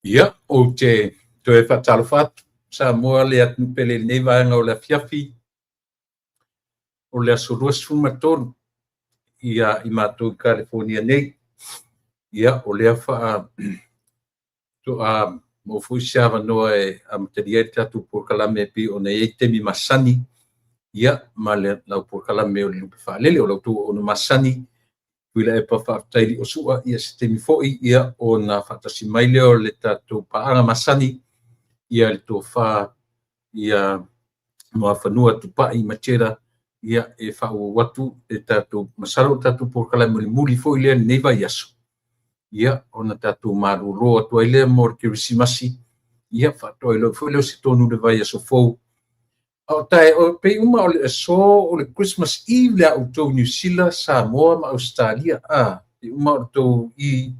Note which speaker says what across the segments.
Speaker 1: Ia, ou te toe faatalofa atu, Samoa le atunuu pele i lenei vaega o le afiafi o le aso 23 ia i matou i Kalifonia nei. Ia, o lea faatoa maua foi se avanoa e amatalia ai le tatou polokalame e pei ona i ai taimi masani, ia, ma le lau polokalame o le Lupe Faalele, o la outou auauna masani, Tuilaepa Faafetai Liosua, ia se taimi foi ia ona faatasi mai lea o le tatou paaga masani, ia le tofa ia Muafanua Tupai Macheta, ia e faaauau atu le tatou, masalo o le tatou polokalame mulimuli foi lea i lenei vaiaso, ia ona tatou malolo atu ai lea mo le Kerisimasi, ia faatoa iloa foi lea o se tonu i le vaiaso fou. A o tae, o pei uma o le aso o le Christmas Eve le a outou i Niu Sila, Samoa ma Ausetalia, a, pei uma o le tou i,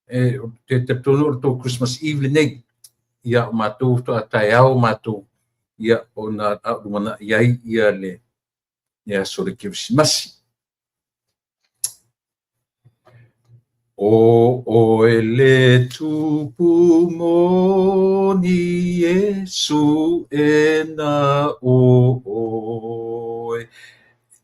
Speaker 1: e, te talitonu o le tou Christmas Eve lenei. Ia, o matou faatoa taeao matou, ia, ona a o lumanai ai ia le, le aso o le Kerisimasi. O oe le tupu moni Iesu e na o oe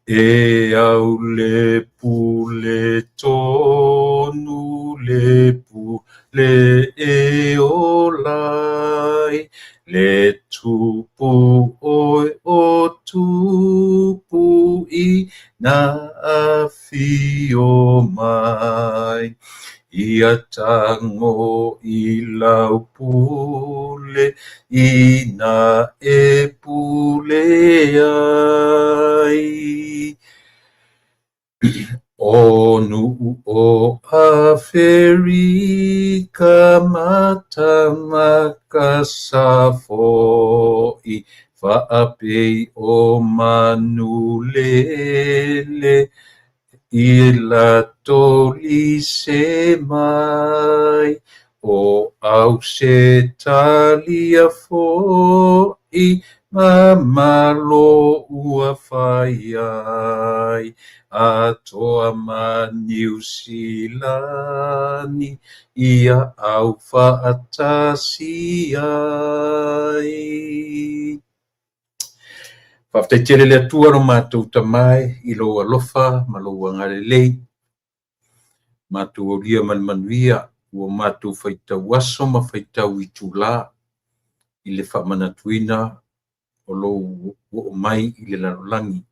Speaker 1: E au le pule tonu le pule e ola ai Le tupu oe o tupu i na afio mai Ia tago i lau pule i na e pule ai. O nuu o Aferika Matamakasa fo'i faapei o manulele i latou lise mai o Ausetalia fo'i ma Malo ua fai ai atoa ma Niu Silani ia au faatasi ai. Faafetai tele le Atua lo matou Tama e i lou alofa ma lou agalelei. Matou aulia ma le manuia ua matou faitau aso ma faitau itula i le faamanatuina o lou oo mai i le lalolagi.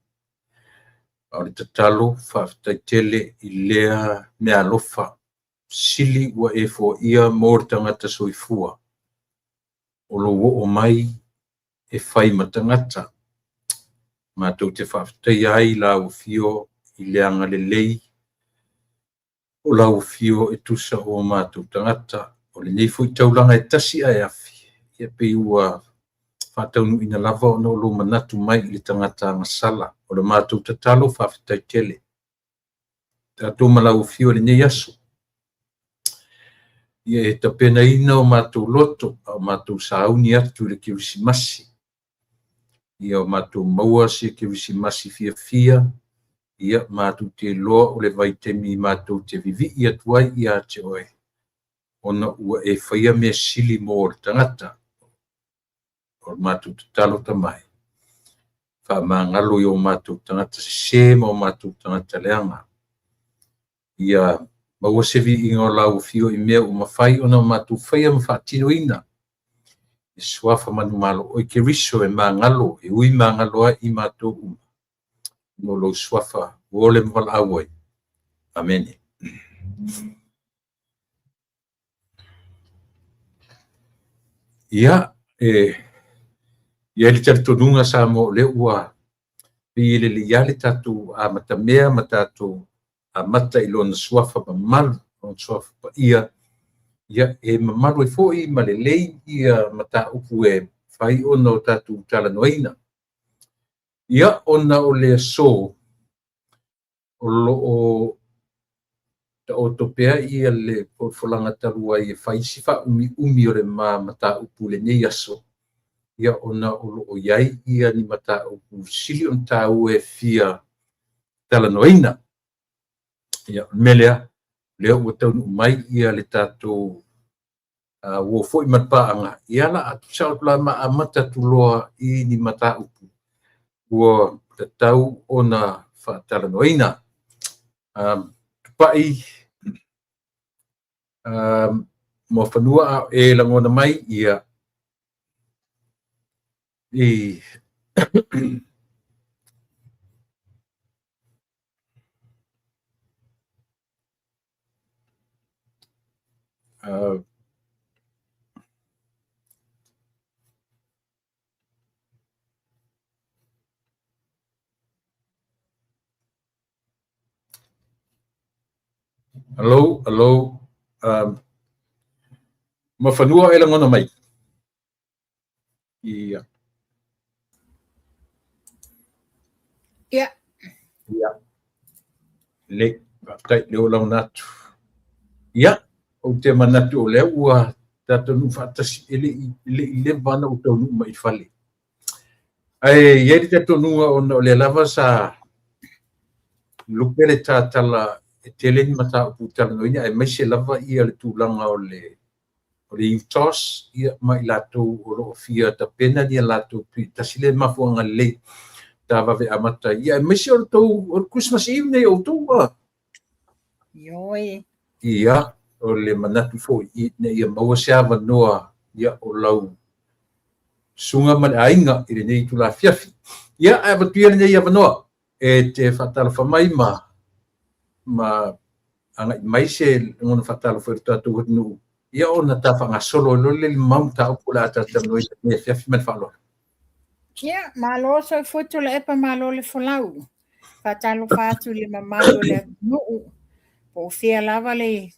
Speaker 1: A o le tatalo, faafetai tele i lea meaalofa sili ua e foaia mo le tagata soifua o lou oo mai e fai ma tagata. Matou te faafetaia ai i lau afio i le agalelei o lau afio e tusa o matou tagata. O lenei foi taulaga e tasi ae afi, ia pei ua faataunuuina lava ona o lou manatu mai i le tagata agasala. O le matou tatalo, faafetai tele. Tatou ma lau afio i lenei aso. Ia e tapenaina o matou loto a o matou sauni atu i le Kerisimasi. Ia o matou maua se Kerisimasi fiafia, ia matou te iloa o le vaitaimi matou te vivii atu ai ia te oe, ona ua e faia mea sili mo le tagata. O le matou tatalo Tama e, faamagalo i o matou tagata sesē ma o matou tagata leaga. Ia maua se viiga o lau afio i mea ua mafai ona matou faia ma faatinoina. I suafa manumalo oe Keriso e magalo, e ui magalo ai i matou uma. No lou suafa ua ole ma valaau ai. Amene. Ia, e i ai le talitonuga Samoa o lea ua pei e lelei lava le tatou amatamea ma tatou amata i lona suafa mamalu, lona suafa paia, ia e mamalu ai foi ma lelei ia mataupu e fai ona o tatou talanoaina. Ia, ona o le aso, o lo o taoto pea ia le folafolaga talu ai e fai si faaumiumi o le ma mataupu i lenei aso, ia ona o lo o i ai ia ni mataupu sili ona taua e fia talanoaina. Ia, o le mea lea, lea ua taunuu mai ia le tatou Uo foi ma le paaga, ia la a tusa atu la ma amata atu loa i ni mataupu ua tatau ona faatalanoaina. Tupai Muafanua a o e lagona mai, ia i Hello, hello. Muafanua e lagona mai. Ia.
Speaker 2: Ia.
Speaker 1: Ia. Lelei, faafetai lea ua lagona atu. Ia, ou te manatu o lea ua tatou nuu faatasi e le i, le i leva ona ou taunuu mai i le fale. Ae i ai le talitonuga ona o lea lava sa lupe le tatala e tele ni mataupu talanoaina aemaise lava ia le tulaga o le o le UTOS ia ma i latou o lo o fia tapena ni a latou tasi lea mafuaaga lelei ta vave amata ai. Ia aemaise o le tou o le Christmas Eve nei o outou a.
Speaker 2: Ioe.
Speaker 1: Ia, o le manatu foi ina ia maua se avanoa ia o lau susuga ma le aiga i lenei itula afiafi. Ia, ae avatu ia lenei avanoa e te faatalofa mai ma ma agai mai se lagona faatalofa i le tatou atunuu, ia ona ta faagasolo ai loa lea i le mau mataupu o le a talatalanoaina i lenei afiafi ma le faaaloalo.
Speaker 2: Ia, malo soifua Tuilaepa, malo le folau. Faatalofa atu i le mamalu o le atunuu, po o fea lava le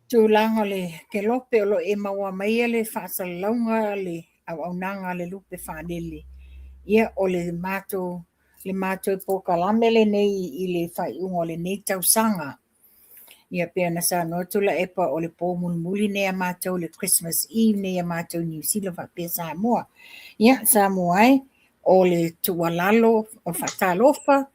Speaker 2: tulaga o le kelope o lo o e maua maia le faasalalauga a le auaunaga a le Lupe Faalele. Ia, o le matou le matou polokalame lenei i le faaiuga o lenei tausaga. Ia pei ona saunoa Tuilaepa o le po mulimuli lenei a matou le Christmas Eve nei a matou i Niu Sila faapea Samoa. Ia Samoa e, o le tuualalo, o le faatalofa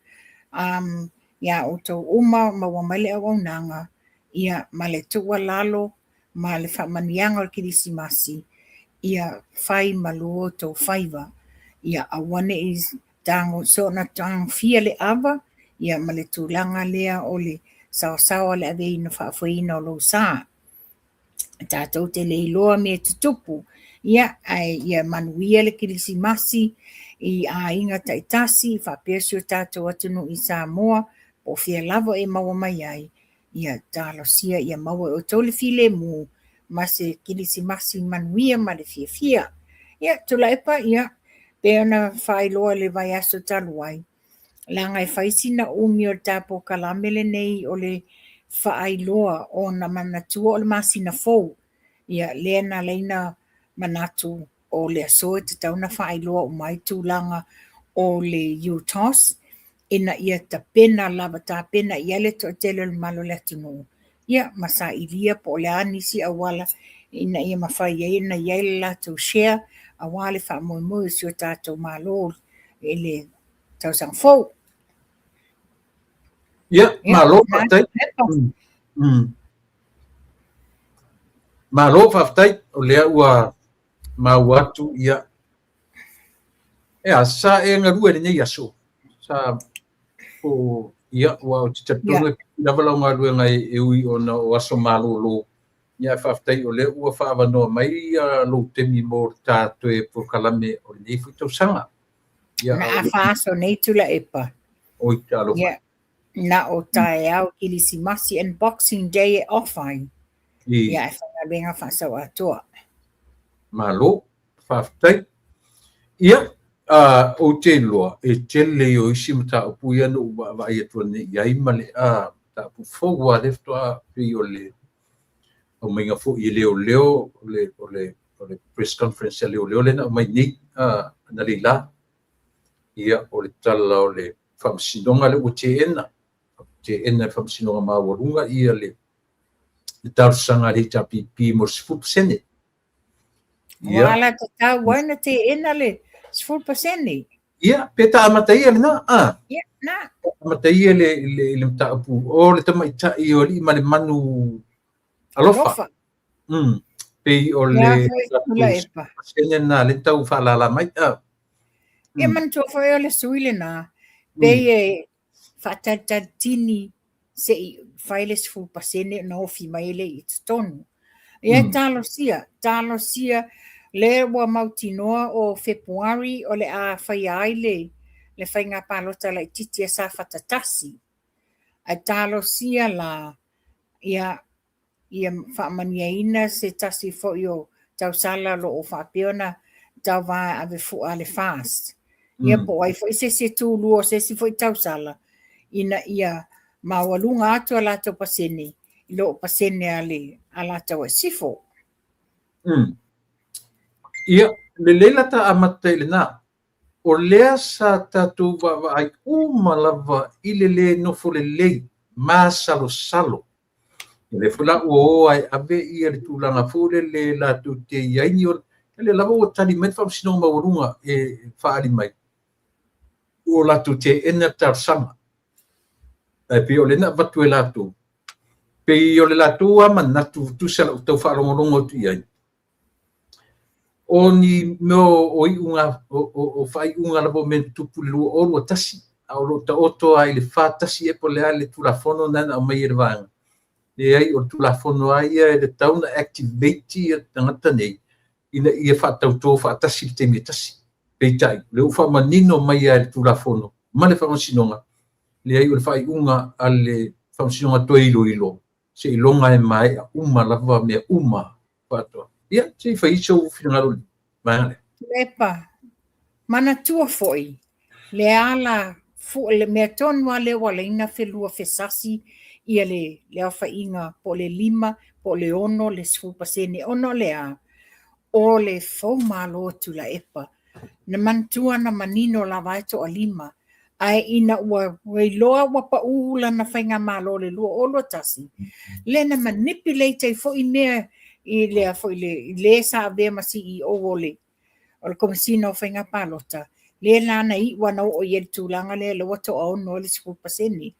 Speaker 2: iā outou uma maua mai le auaunaga, ia ma le tuualalo ma le faamanuiaga o le Kerisimasi, ia fai malu outou faiva, ia aua ne i soona tagofia le ava ia ma le tulaga lea o le saosaoa le aveina faafoeina o lou sa. Tatou te le iloa mea e tutupu, ia ae ia manuia le Kerisimasi i aiga taitasi faapea si o tatou atunuu i Samoa, po o fea lava e maua mai ai, ia talosia ia maua e outou le filemu ma se Kerisimasi manuia ma le fiafia. Ia, Tuilaepa, ia, pei ona faailoa i le vaiaso talu ai, leaga e fai sina umi o le ta polokalame lenei o le faailoa ona manatua o le masina fou. Ia, lea na ala ai ona manatu o le aso e tatau ona faailoa uma ai tulaga o le UTOS ina ia tapena lava tapena i ai le toatele o le mamalu o le atunuu, ia ma sailia po o le a nisi auala ina ia mafai ai ona i ai le latou share aua le faamoemoe o si o tatou Malo i le tausaga fou.
Speaker 1: Ia, malo faafetai. Malo faafetai, o lea ua maua atu, ia, e a, sa e galue i lenei aso, sa po, ia, ua ou te talitonu e lava lau galuega e ui ona o aso malolo, ia, ae faafetai o lea ua faaavanoa mai lou taimi mo le ta toe polokalame o lenei foi tausaga.
Speaker 2: Ia, na afa aso nei Tuilaepa.
Speaker 1: Oi, talofa.
Speaker 2: Ia, na o taeao Kerisimasi and Boxing Day e off ai. Ia, ae faigaluega faasauatoa.
Speaker 1: Malo, faafetai. Ia, ou te iloa e tele ia o isi mataupu ia na ou vaavaai atu nei i ai ma le mataupu fou lava lea faatoa pei o le aumaiga foi e leoleo o le, o le, o le press conference a leoleo lea na aumai nei analeila. Ia, o le tala o le faamasinoga lea ua teena, teena e le Faamasinoga Maualuga ia le le talosaga a le HRPP mo le 10%.
Speaker 2: Ia. Ua ala tatau ai na teena le 10%.
Speaker 1: Ia, pe ta amata ia lena, a?
Speaker 2: Ia, na.
Speaker 1: Amata ia le, le, le mataupu o le tamaitai o alii ma le manu alofa.
Speaker 2: Alofa.
Speaker 1: Pei o
Speaker 2: Le a
Speaker 1: le
Speaker 2: foi
Speaker 1: tatou
Speaker 2: Tuilaepa.
Speaker 1: pasene lena lea tau faalala mai. Ah.
Speaker 2: Ia manatua foi o le sui lena, pei e faatalitalitini se i fai le 10% ona ofi mai lea i totonu. Ia talosia, talosia lea ua mautinoa o Fepuari o le a faia ai le faiga palota laitiiti a Safata 1. Ae talosia la, ia ia faamanuiaina se tasi foi o tausala o lo o faapea ona tauva e ave fua a le FAST. Ia po o ai foi se isi e tulua o se isi foi tausala ina ia maualuga atu a latou pasene i lo pasene a le Alataua i Sisifo.
Speaker 1: Ia, lelei la ta amata i lena. O lea sa tatou vaavaai uma lava i le lē nofo lelei masalosalo. O lea foi la ua o lava e ave ia le tulaga foi lele latou te i ai ni o lea lava ua tali mai le Faamasinoga Maualuga e faaali mai ua latou teena le talosaga. Ae pei o lea na avatu e latou, pei o le latou lava manatu tusa lau tau faalogologo atu i ai, O ni mea o iuga, o faaiuga lava o mea na tutupu i le 2021, a o lo o taoto lava i le 41 ea po o le a le Tulafono lena na aumai e le Vaega. Leai, o le Tulafono lava ia e tatau ona activate ia tagata nei ina ia faatautō faatasi i le taimi e tasi. Peitai, o lea ua faamanino mai lava e le Tulafono ma le Faamasinoga, leai, o le faaiuga a le Faamasinoga toe iloilo, seiloga e maea uma lava mea uma faatoa. Ia, se i fai sou finagalo i le vaega lea.
Speaker 2: Epa, manatua foi le ala le mea tonu lava lea ua ala ai ona felua fesasi ia le aofaiga po o le 5 po o le 6 le 10% ona o le a? O le foumalo Tuilaepa. Na manatua na manino lava e toalima, ae ina ua iloa ua pau lana faigamalo i le 2021, lea na manipulate ai foi mea i le foi le le sa avea ma CEO o le Komesina o Faiga Palota, lea la na iu na oo i ai le tulaga lea, lea ua toaono ai le 10%.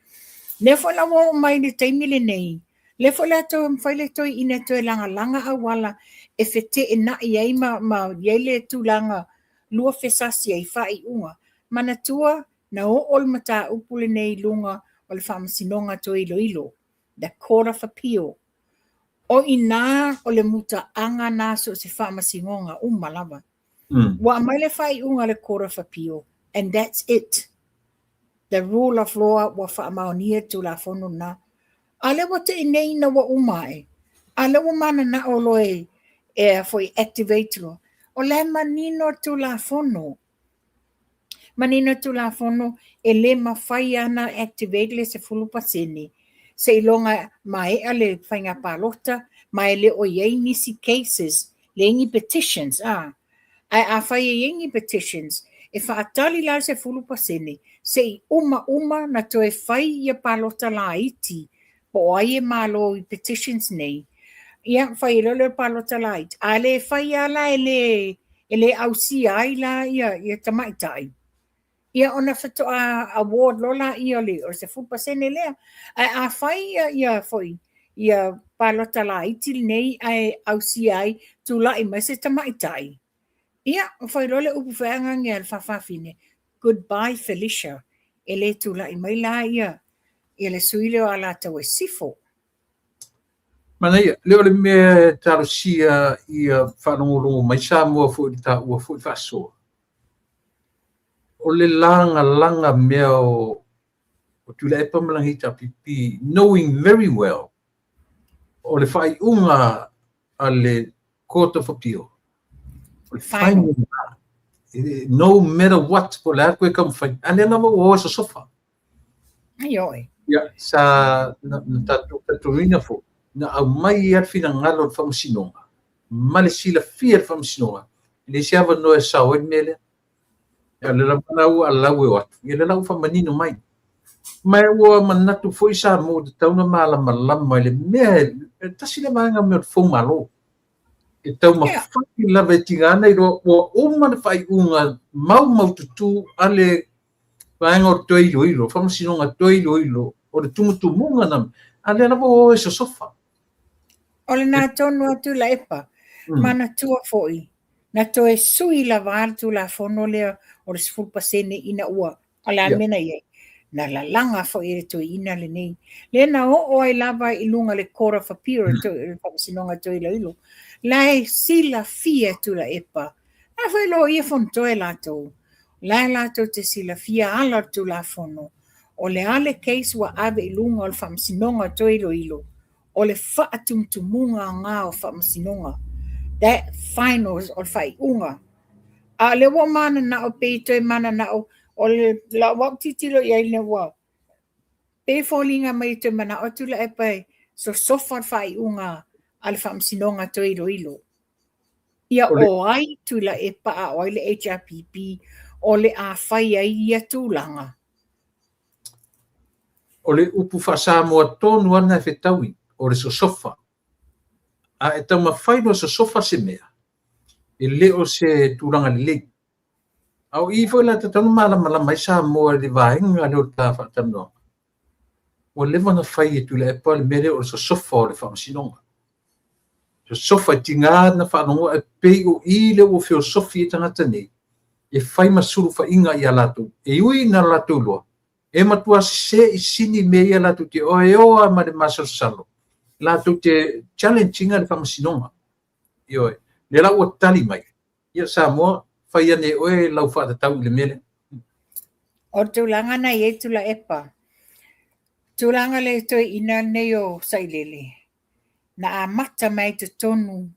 Speaker 2: Lea foi la ua oo mai i le taimi lenei, lea foi la toe mafai le toeaina e toe lagalaga auala e feteenai ai ma i ai le tulaga lua fesasi ai faaiuga. Manatua na oo le mataupu lenei i luga o le Faamasinoga toe iloilo, the Court of Appeal. O i ina o le mutaaga na so o se faamasinoga uma lava. Ua aumai le faaiuga a le Court of Appeal and that's it. The rule of law ua faamaonia le Tulafono lena. A lea ua tei nei ina ua uma ae, a lea ua mananao loa e foi activate loa. O la e manino le Tulafono. Manino le Tulafono e le mafai lava ona activate le 10% seiloga maea le faiga palota ma e le o i ai nisi cases, leai ni petitions. Ae afai e i ai ni petitions, e faatali la le 10% se i uma uma na toe fai ia palota laiti po o ai e malo i petitions nei. Ia, fai ai loa lea o le palota laiti. A le fai lava la e le ausia ai la ia tamaitai, ia ona faatoa award loa laia o le 10% lea. Ae a fai ia foi ia palota laiti lenei ae ausia ai tulai mai se tamaitai, ia fai loa le upu feagage a le faafafine, goodbye Felicia, e le tulai mai la ia le sui lea o Alataua i Sisifo.
Speaker 1: Manaia, lea o le mea e talosia ia faalogologo mai Samoa foi i le taua foi faasoa. O le lagalaga mea o Tuilaepa ma lana HRPP, knowing very well o le faaiuga a le Court of Appeal, o le final lena. No matter what, po o le a toe taumafai, a lea lava ua o e sosofa.
Speaker 2: Ioe.
Speaker 1: Ia, sa na tatou talitonuina foi, na aumai ai le finagalo o le Faamasinoga ma le silafia e le Faamasinoga, e leai se avanoa e sao ai le mea lea. Ia, o lea lava la ua allow e o atu, ia lea la ua faamanino mai. Ma ua manatu foi Samoa ua tatau ona malamalama i le mea, e tasi le vaega mea o le foumalo. E taumafai lava e tiga ana iloa ua uma le faaiuga maumaututu a le vaega o le toe iloilo, Faamasinoga toe iloilo, o le tumutumuga na, a lea lava ua o e sosofa.
Speaker 2: O lena tonu atu Tuilaepa. Manatua foi, na toe sui lava le Tulafono lea o le 10% ina ua, o le a le mea na i ai? Na lalaga foi e le toeaina lenei. Lea na oo ai lava i luga le Court of Appeal, le Faamasinoga Toe Iloilo, la e silafia e Tuilaepa, la foi loia fonotoe latou, la e latou te silafia ala o le Tulafono, o le a le case ua ave i luga o le Faamasinoga Toe Iloilo, o le faatumutumuga na o faamasinoga, that final o le faaiuga. A o lea ua mananao, pei toe mananao, o le lau au tilotilo i ai ina ua pei e foliga mai e toe manao atu Tuilaepa e sosofa le faaiuga a le faamasinoga toe iloilo. Ia o ai Tuilaepa a o ai le HRPP o le a fai ai ia tulaga?
Speaker 1: O le upu faa-Samoa tonu lava lena e fetaui, o le sosofa. A e taumafai loa e sosofa se mea, e le o se tulaga lelei. A o i foi la e tatau ona malamalama ai Samoa i le vaega lea o le ta faatalanoaga, ua leva ona fai e Tuilaepa le mea lea o le sosofa o le faamasinoga. Sosofa e tiga na faalogo ae pei o i lea ua feosofi ai tagata nei e fai ma sulufaiga ia latou. E ui ina latou iloa, e matua sese i sini mea ia latou te o e o lava ma le masalosalo latou te challenge ina le faamasinoga. Ioe. Lea la ua tali mai, ia Samoa, fai ane e oe lau faatatau i le mea lea.
Speaker 2: O le tulaga na i ai Tuilaepa, tulaga le toeaina lenei o Sailele, na amata mai i totonu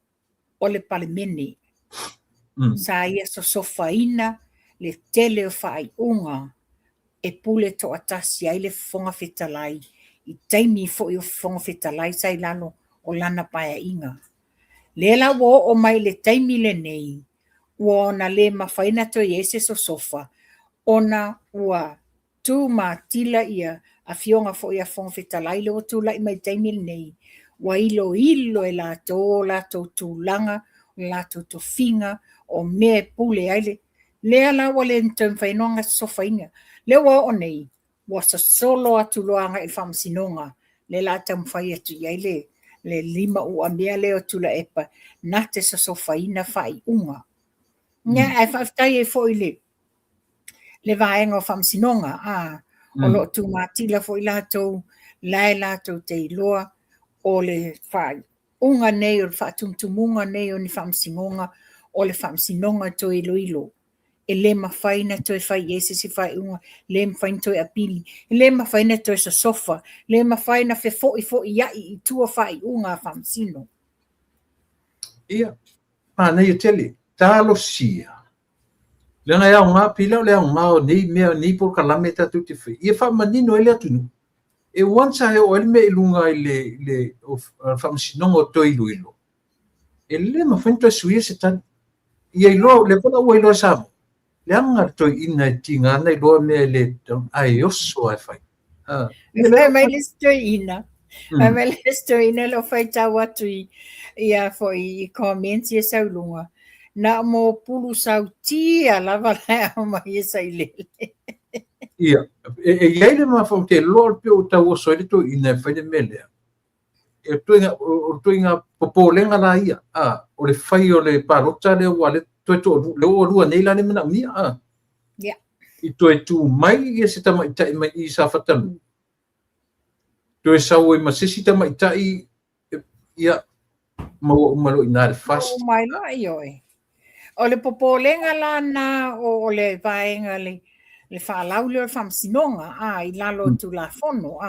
Speaker 2: o le Palemene. Sa ia sosofaina le tele o faaiuga e pule toatasi ai le Fofoga Fetalai i taimi foi o Fofoga Fetalai sa i lalo o lana paeaiga. Lea la ua oo mai i le taimi lenei, ua ona le mafai ona toe i ai se sosofa ona ua tu matila ia afioga foi a Fofoga Fetalai lea ua tulai mai i le taimi lenei, ua iloilo e latou o latou tulaga, o latou tofiga, o mea e pule ai le... Lea la ua le toe mafai ona sosofaina. Lea ua oo nei, ua sosolo atu loa agai i le faamasinoga, lea la taumafai atu i ai le lima uamea lea o Tuilaepa na te sosofaina faaiuga. Ae faafetai ai foi i le vaega o faamasinoga, o lo o tumatila foi latou, la e latou te iloa o le faaiuga nei, o le faatumutumuga nei o ni faamasinoga, o le faamasinoga toe iloilo. E le mafai ona toe fai i ai se isi faaiuga, le mafai ona toe apili, le mafai ona toe sosofa, le mafai ona fefoifoiai i tua faaiuga a faamasino.
Speaker 1: Ia, manaia tele, talosia. Leaga e aoga, pei la o le aoga o nei mea, nei polokalame tatou te faia, ia faamanino ai le atunuu. E once lava e oo ai le mea i luga i le faamasinoga o toe iloilo, e le mafai ona toe suia se tali. Ia iloa, lea foi la ua iloa e Samoa, leaga le toeaina e tiga ona iloa mea e le tatau, ae oso lava e fai.
Speaker 2: Fai mai le isi toeaina, fai mai le isi toeaina lea faitau atu i ia foi i comments ia sau i luga, na o mo pulu sautia lava la e aumai e Sailele.
Speaker 1: Ia, e i ai le mafaufau te loa le pei o tau oso ai le toeaina e fai le mea lea. E o le ituaiga popolega la ia, o le fai o le palota lea ua le toe toalua, lea ua lua nei la le manaomia,
Speaker 2: Yeah.
Speaker 1: I toe tu mai ia se tamaitai mai i Safata 2, toe sau ai ma se isi tamaitai, ia, maua uma loa i ina le FAST.
Speaker 2: Maua mai loa, ioe. O le popolega la na o le vaega le faalau lea o le faamasinoga, i lalo o Tulafono,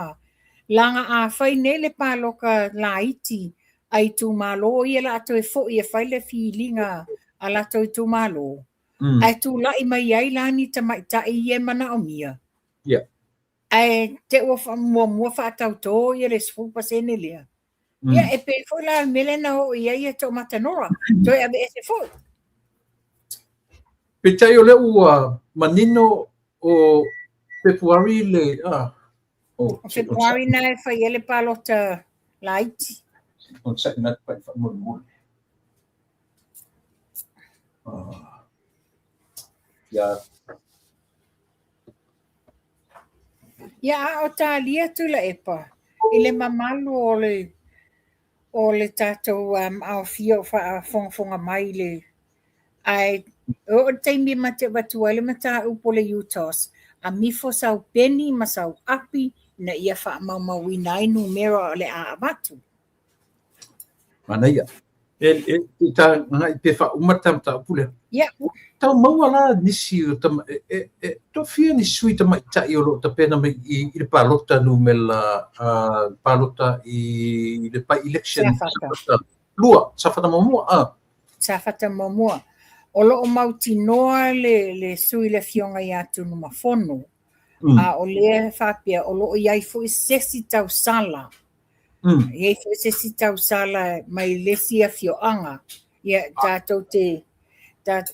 Speaker 2: Laga a fai nei le paloka laiti a itumalo ia la toe foi e fai le filiga a latou itumalo, ae tulai mai ai la ni tamaitai ia e manaomia.
Speaker 1: Yeah.
Speaker 2: Ae te ua muamua faatautō ia le 10% lea. Ia e pei foi la le mea lea na oo i ai ia Toomata Nora, toe aveese foi.
Speaker 1: Peitai o lea ua manino o Fepuari le...
Speaker 2: O Fepuari na e fai ai le palota laiti.
Speaker 1: O sa'i na pai faamolemole. Ia.
Speaker 2: Ia, a o talia Tuilaepa i le mamalu o le o le tatou aofia o faafogafoga mai le ae oo i le taimi ma te avatu ai le mataupu o le UTOS, amifo sau peni ma sau api ina ia faamaumauina ai numera o le a avatu.
Speaker 1: Manaia. E ta ngai pe faauma le ta mataupu lea.
Speaker 2: Ia.
Speaker 1: Tau maua la nisi o tama, e toafia ni sui tamaitai o lo o tapena mai i le palota numera palota i le by election.
Speaker 2: Safata.
Speaker 1: Lua, Safata muamua.
Speaker 2: Safata muamua. O lo o mautinoa le sui le afioga ia Tunumafono. A o lea faapea o lo o i ai foi se isi tausala. E i ai foi se isi tausala mai le isi afioaga. Ia, tatou te,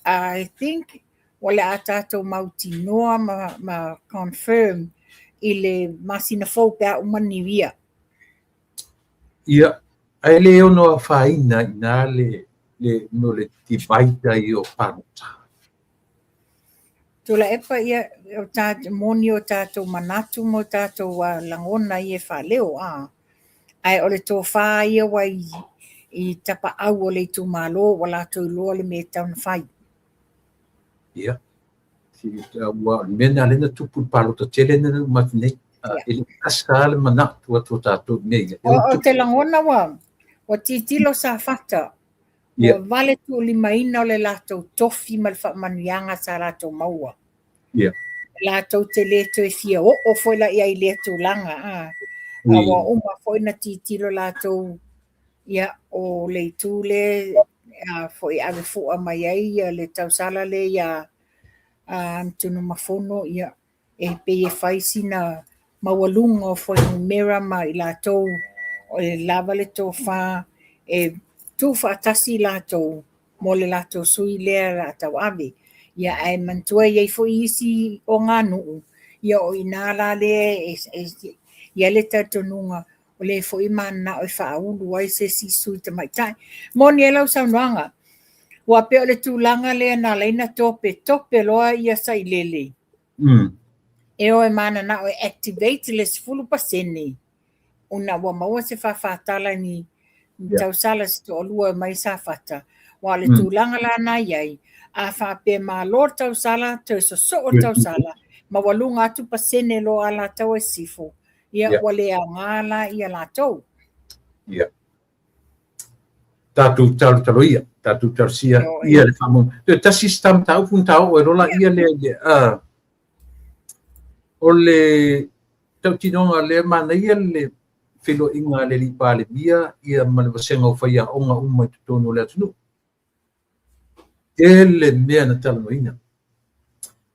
Speaker 2: I think, o le a tatou mautinoa ma confirm i le masina fou pe a uma New Year.
Speaker 1: Ia, ae le ono afaina i ina le no le divide ai o palota.
Speaker 2: Tuilaepa ia o ta moni o tatou manatu ma o tatou lagona ia e faaleo a. Ae o le tofa ia ua i tapaau o le itumalo ua latou iloa le mea e tatau ona fai.
Speaker 1: Ia, ua o le mea lena lea na tupu i le palota tele na uma atu nei. E le asa le manatu atu o tatou i mea ia.
Speaker 2: O te lagona ua titilo Safata. Ua vale tuulimaina o le latou tofi ma le faamanuiaga sa latou maua. Latou te le toe fia oo foi la i ai lea tulaga. A ua uma foi na titilo latou ia, o le itu le foi ave fua mai ai ia le tausala le ia Tunumafono, ia, e pei e fai sina maualuga o fuainumera ma i latou o le lava le tofa e tuufaatasi i latou mo le latou sui lea o le a tauave. Ia, ae manatua e i ai foi isi oganuu, ia o i ina la lea e i ai le talitonuga o lea foi mananao e faaulu ai se isi sui tamaitai. Moni ai lau saunoaga, ua pei o le tulaga lea na ala ai ona tope loa ia Sailele. E o e mananao e activate le 10% ona ua maua se faafatala ni tausala se toalua mai Safata. Ua o le tulaga la na i ai, a faapea malo le tausala, toe sosoo le tausala, maualuga atu pasene loa Alataua i Sisifo, ia ua le aoga la ia latou.
Speaker 1: Ia. Tatou talotalo ia, tatou talosia ia le faamoemoe. Toe tasi si ta mataupu na taoo ai loa laia lea, o le tautinoga lea manaia le feiloaiga a le alii Palemia ia ma le vasega o faiaoga uma i totonu o le atunuu. Tele mea na talanoaina.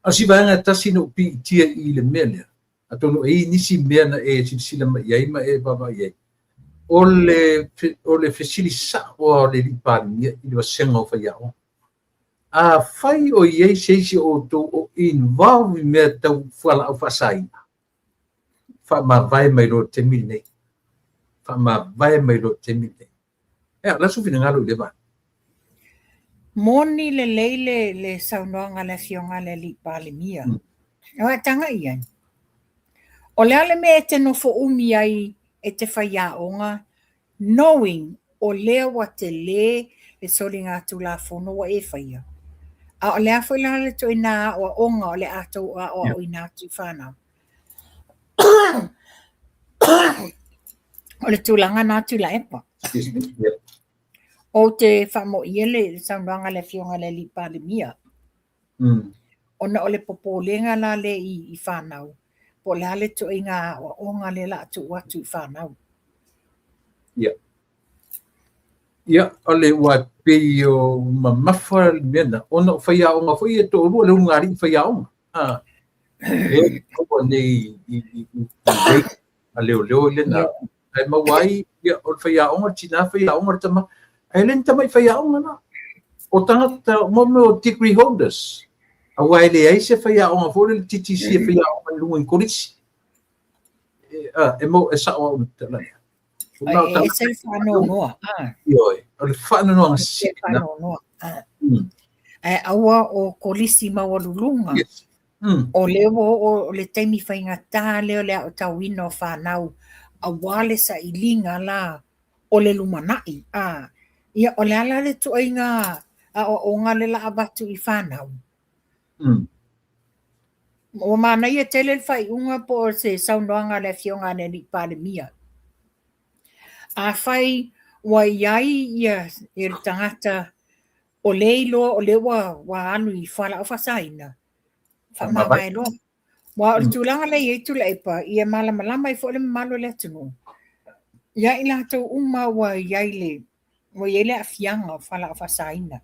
Speaker 1: A o si vaega e tasi na ou piitia i le mea lea, atonu e i ai nisi mea na e silasila mai i ai ma e vaavaai i ai, o le fesili sao o le alii Palemia i le vasega o faiaoga. Afai o i ai se isi o outou o involve i mea tau fualaau faasaina, faamavae mai loa i le taimi lenei. Faamavae mai loa i le taimi lenei. Ea, o le a sou finagalo i lea vaega?
Speaker 2: Moni lelei le saunoaga a le afioga a le alii Palemia. O a taga i ai. O le a le mea e te nofo umi ai e te faiaoga, knowing o lea ua tele le soligatulafono ua e faia. A o le a foi la le ituaiga aoaoga o le a tou aoaoina atu i fanau. O le tulaga na Tuilaepa. Ou te faamoia le saunoaga a le afioga i le alii Palemia. Ona o le popolega la lea i fanau, po o le a le ituaiga aoaoga lea o le a tuu atu i fanau.
Speaker 1: Ia. Ia, o le ua pei o mamafa le mea na, ona o faiaoga foi e toalua le ulugalii faiaoga. E maua nei i a leoleo i lena. Ae maua ai, ia, o le faiaoga, le tina faiaoga, le tama. Ae le ni tamai faiaoga la. O tagata, mo mea o degree holders. Aua e leai se faiaoga foi le TTC e faiaoga i luga i kolisi. E mau e sao au tala lea.
Speaker 2: E ese le faanoanoa.
Speaker 1: Ioe, o le faanoanoaga sili na.
Speaker 2: Ae aua o kolisi maualuluga.
Speaker 1: Yes.
Speaker 2: O lea ua oo o le taimi faigata lea o le aotauina o fanau, aua le sailiga la o le lumanai. A, ia, o le a la le ituaiga aoaoga lea o le a avatu i fanau? Ua manaia tele le faaiuga po o se saunoaga a le Afioga a le Alii Palemia. Afai ua i ai ia le tagata o lea e iloa o lea ua alu i fualaau faasaina, faamavae loa. Aua o le tulaga lea e i ai Tuilaepa, ia malamalama ai foi le mamalu o le atunuu, ia i latou uma ua i ai le, ua i ai le aafiaga o fualaau faasaina.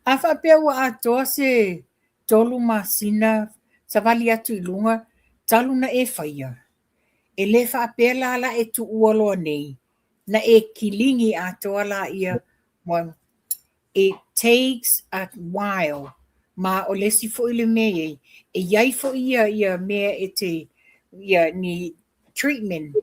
Speaker 2: A faapea ua atoa se 3 masina savali atu i luga talu na e faia, e le faapea la la e tuua loa nei, na e kiligi atoa laia ua it takes a while ma o le isi foi le mea e i ai, e i ai foi ia ia mea e te ia ni treatment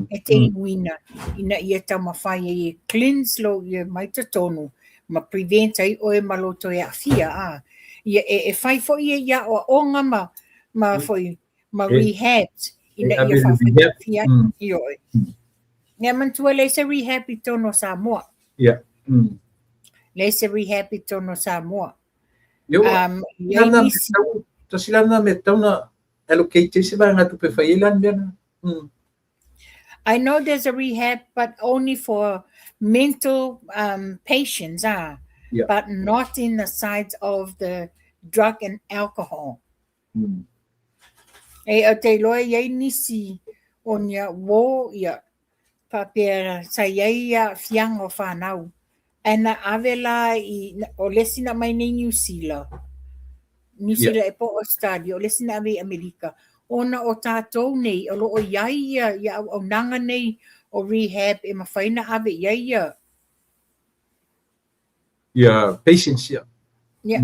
Speaker 2: e te inuina ina ia taumafai ai e cleanse lou ia mai totonu ma prevent ai oe ma lou toe aafia a. Ia e fai foi ia i aoaoga ma foi ma rehabs ina ia faafaigofie ai. Ioe. Ia manatua leai se rehab i totonu o Samoa.
Speaker 1: Ia.
Speaker 2: Leai se rehab i totonu o Samoa.
Speaker 1: Tasi la lena mea e tatau ona allocate ai se vaegatupe e fai ai la le mea lena.
Speaker 2: I know there's a rehab, but only for mental patients, but not in the sides of the drug and alcohol. E ou te iloa e i ai nisi o ni uō, ia, faapea sa i ai aafiaga o fanau, ae na ave la i, o le isi na aumai nei Niu Sila, Niu Sila ea po o Ausetalia, o le isi na ave i Amerika, ona o tatou nei o lo o i ai ia auaunaga nei o rehab e mafai ona ave i ai ia
Speaker 1: Ia patients ia.
Speaker 2: Ia.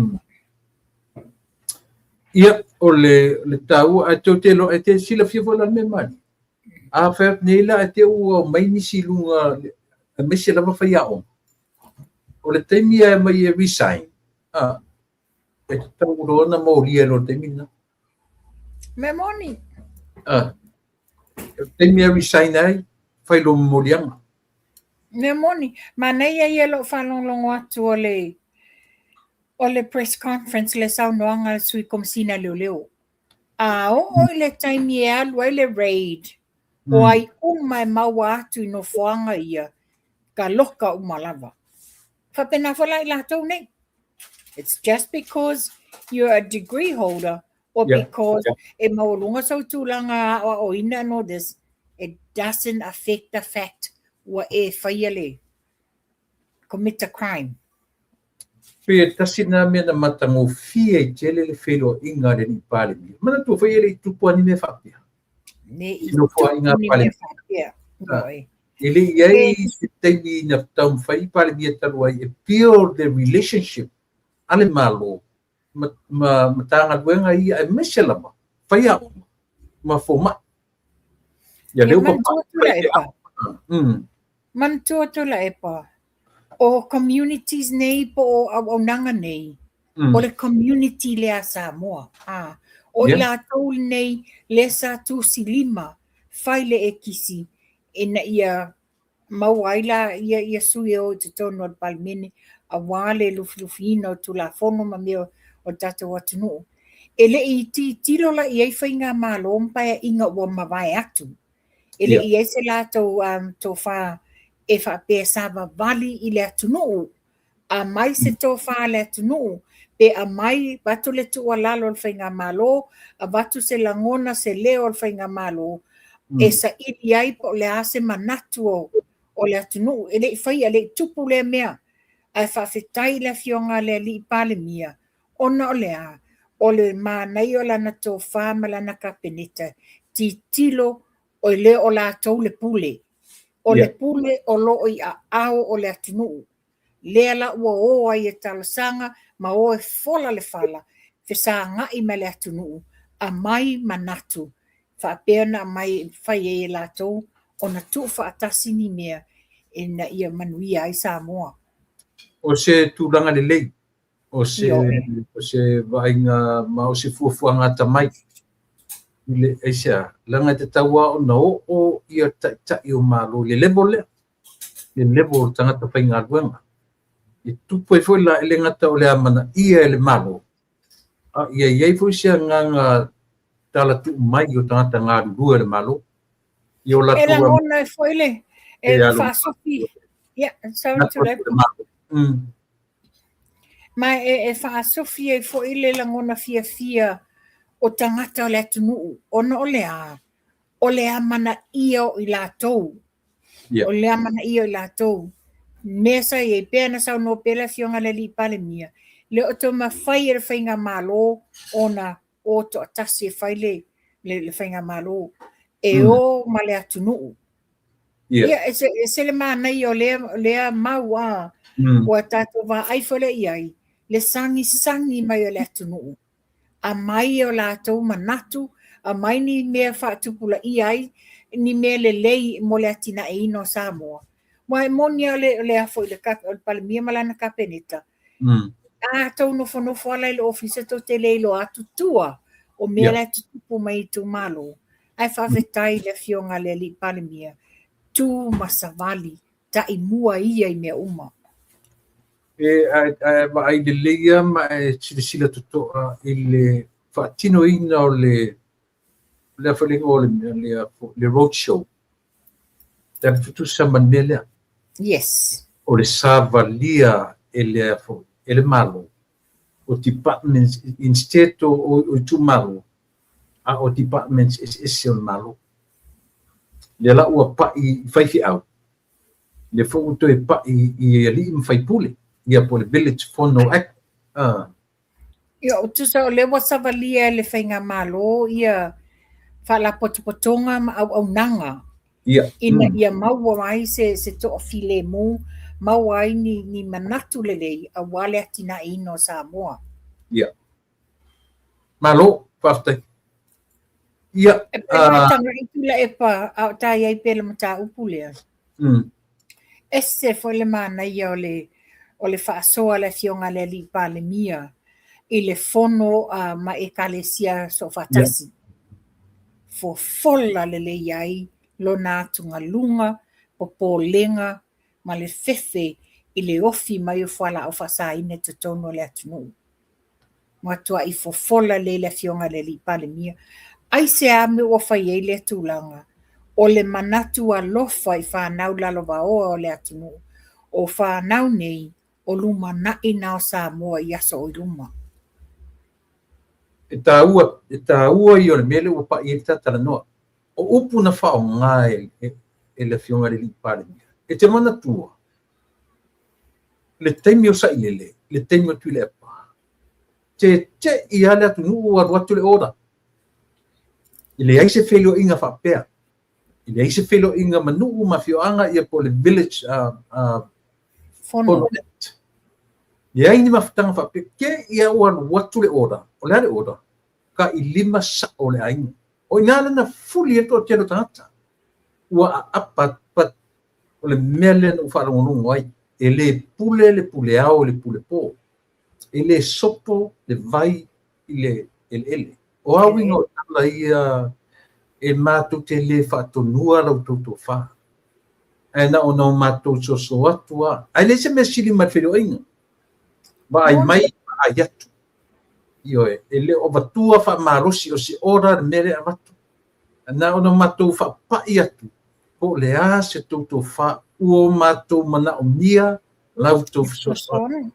Speaker 1: Ia, o le, le taua, ae tou te iloa, e te silafia foi la le mea mani. A fai atu nei la, e te ua omai nisi i luga, aemaise lava faiaoga. O le taimi e aumai e resign, a, e tatau loa ona molia i le taimi lena.
Speaker 2: Mea moni.
Speaker 1: A, o le taimi e resign ai, fai lou momoliaga.
Speaker 2: Mea moni. Manaia ia lou faalogologo atu o le o le press conference le saunoaga a le Sui Komesina o Leoleo. A oo i le taimi e alu ai le raid, o ai uma e maua atu i nofoaga ia, taloka uma lava. Faapena foi la i latou nei. It's just because you're a degree holder or because e maualuga sou tulaga aoaoina and all this, it doesn't affect the fact ua e faia le commit a crime.
Speaker 1: Pe tasi lena mea na matagofie ai tele le feiloaiga a le Alii Palemia. Manatua foi e le i tupu lava ni mea faapea.
Speaker 2: Ne i tupu ni mea faapea.
Speaker 1: E le i ai se taimi na taumafai Palemia talu ai e build the relationship a le Malo ma Matagaluega ia aemaise lava faiaoga ma fomai. Ia lea ua
Speaker 2: papai. Manatua Tuilaepa, o communities nei po o auaunaga nei, o le community lea a Samoa. A, o i latou nei lea sa tusilima fai le ekisi ina ia maua ai la ia ia sui e o i totonu o le Palemene aua le lufilufiina o Tulafono ma mea o le tatou atunuu. E le i tilotilo la i ai faigamalo ma paeaiga ua mavae atu. E le i i ai se latou tofa e faapea savavali i le atunuu, aumai se tofa a le atunuu, pe aumai, avatu le tuualalo a le faigamalo, avatu se lagona, se leo o le faigamalo, e saili ai po o le a se manatu o le atunuu. E le i faia, e le i tupu lea mea. Ae faafetai i le Afioga a le Alii Palemia, ona o le a? O le manaia o lana tofa ma lana Kapeneta, tilotilo e le o latou le pule. O le pule o lo o i aao o le atunuu. Lea la ua o ai e talosaga ma o e fola le fala, fesagai ma le atunuu, aumai manatu, faapea ona aumai fai ai e latou ona tuufaatasi ni mea ina ia manuia ai Samoa.
Speaker 1: O se tulaga lelei, o se, o se vaaiga ma o se fuafuaga atamai. I le, aisea, leaga e tatau lava ona oo ia taitai o Malo i le level lea, le level o tagata faigaluega. E tupu ai foi la, e le gata o le amanaia e le Malo, a ia i ai foi se agaga talatuu mai o tagata galulue a le Malo. I o
Speaker 2: E
Speaker 1: latou
Speaker 2: lagona ai foi le
Speaker 1: e
Speaker 2: e
Speaker 1: alu
Speaker 2: faasofi. Ia, sorry Tuilaepa. Ma e faasofi ai foi le lagona fiafia o tagata o le atunuu, ona o le a? O le amanaia o i latou. O le amanaia o i latou. Mea sa i ai, pei ona saunoa pea le Afioga i le Alii Palemia, le o toe mafai e le Faigamalo ona o toatasi e fai le Faigamalo, e o ma le atunuu. Ia, e ese le manaia o lea mau a, ua tatou vaai foi lea i ai, le sagisagi mai o le atunuu, aumai o latou manatu, aumai ni mea faatupulaia ai, ni mea lelei mo le atinaeina o Samoa. Aua e moni lava o le foi le Palemia ma lana Kapeneta, a tou nofonofo lava la i le ofisa tou te le iloa atu tua o mea la e tutupu mai i itumalo. Ae faafetai i le Afioga a le Alii Palemia, tu ma savali, taimua ia i mea uma.
Speaker 1: E, ae vaai lelei lava ma e silasila totoa i le faatinoina o le le foi le igoa o le road show. E alu tutusa ma le mea lea.
Speaker 2: Yes.
Speaker 1: O le savalia e le, foi, e le Malo o departments instead o itumalo, a o departments eseese o le Malo. Lea la ua pai i faifeau, lea foi ua toe pai i alii ma faipule, ia po o le Village Fono Act.
Speaker 2: Ia, o tusa o lea ua savalia e le Faigamalo ia faalapotopotoga ma auaunaga ina ia maua ai se toafilemu, maua ai ni manatu lelei aua le atinaeina o Samoa.
Speaker 1: Ia. Malo, faafetai. Ia,
Speaker 2: E pe faatagai Tuilaepa a o ta i ai pea le mataupu lea. Ese foi le manaia o le faasoa a le Afioga a le Alii Palemia i le fono ma Ekalesia Soofaatasi. Fofola lelei ai lona atugaluga, popolega ma le fefe i le ofi mai o fualaau faasaina i totonu o le atunuu. Matuai fofola lelei le Afioga i le Alii Palemia. Aisea mea ua fai ai lea tulaga? O le manatu alofa i fanau lalovaoa o le atunuu. O fanau nei, o lumanai na o Samoa i aso o i luma.
Speaker 1: E taua, e taua ia o le mea lea ua pai ai le ta talanoa. O upu na faaaoga e le Afioga i le Alii Palemia, e te manatua le taimi o Sailele, le taimi o Tuilaepa, tete'i lava le atunuu ua alu atu le order. E leai se feiloaiga faapea. E leai se feiloaiga ma nuu ma afioaga ia po o le village
Speaker 2: Fono.
Speaker 1: Act. Leai ni mafutaga faapea. Te i lava ua alu atu le order. O le a le order? Tailima sao o le aiga. O i ina lana fuli ai le toatele o tagata. Ua aapa but o le mea lea na ou faalogologo ai, e le pule le pule ao i le pule po. E le sopo le vai i le eleele. O a uiga o tala ia e matou te le faatonua la outou tofa. Ae na ona o matou soso atu lava. Ae leai se mea sili ma le feiloaiga. Vaai mai, vaai atu. Ioe, e le o avatua faamalosi o se order le mea lea e avatu. Na ona matou faapai atu po o le a se tou tofa ua o matou manaomia la outou fesoasoani.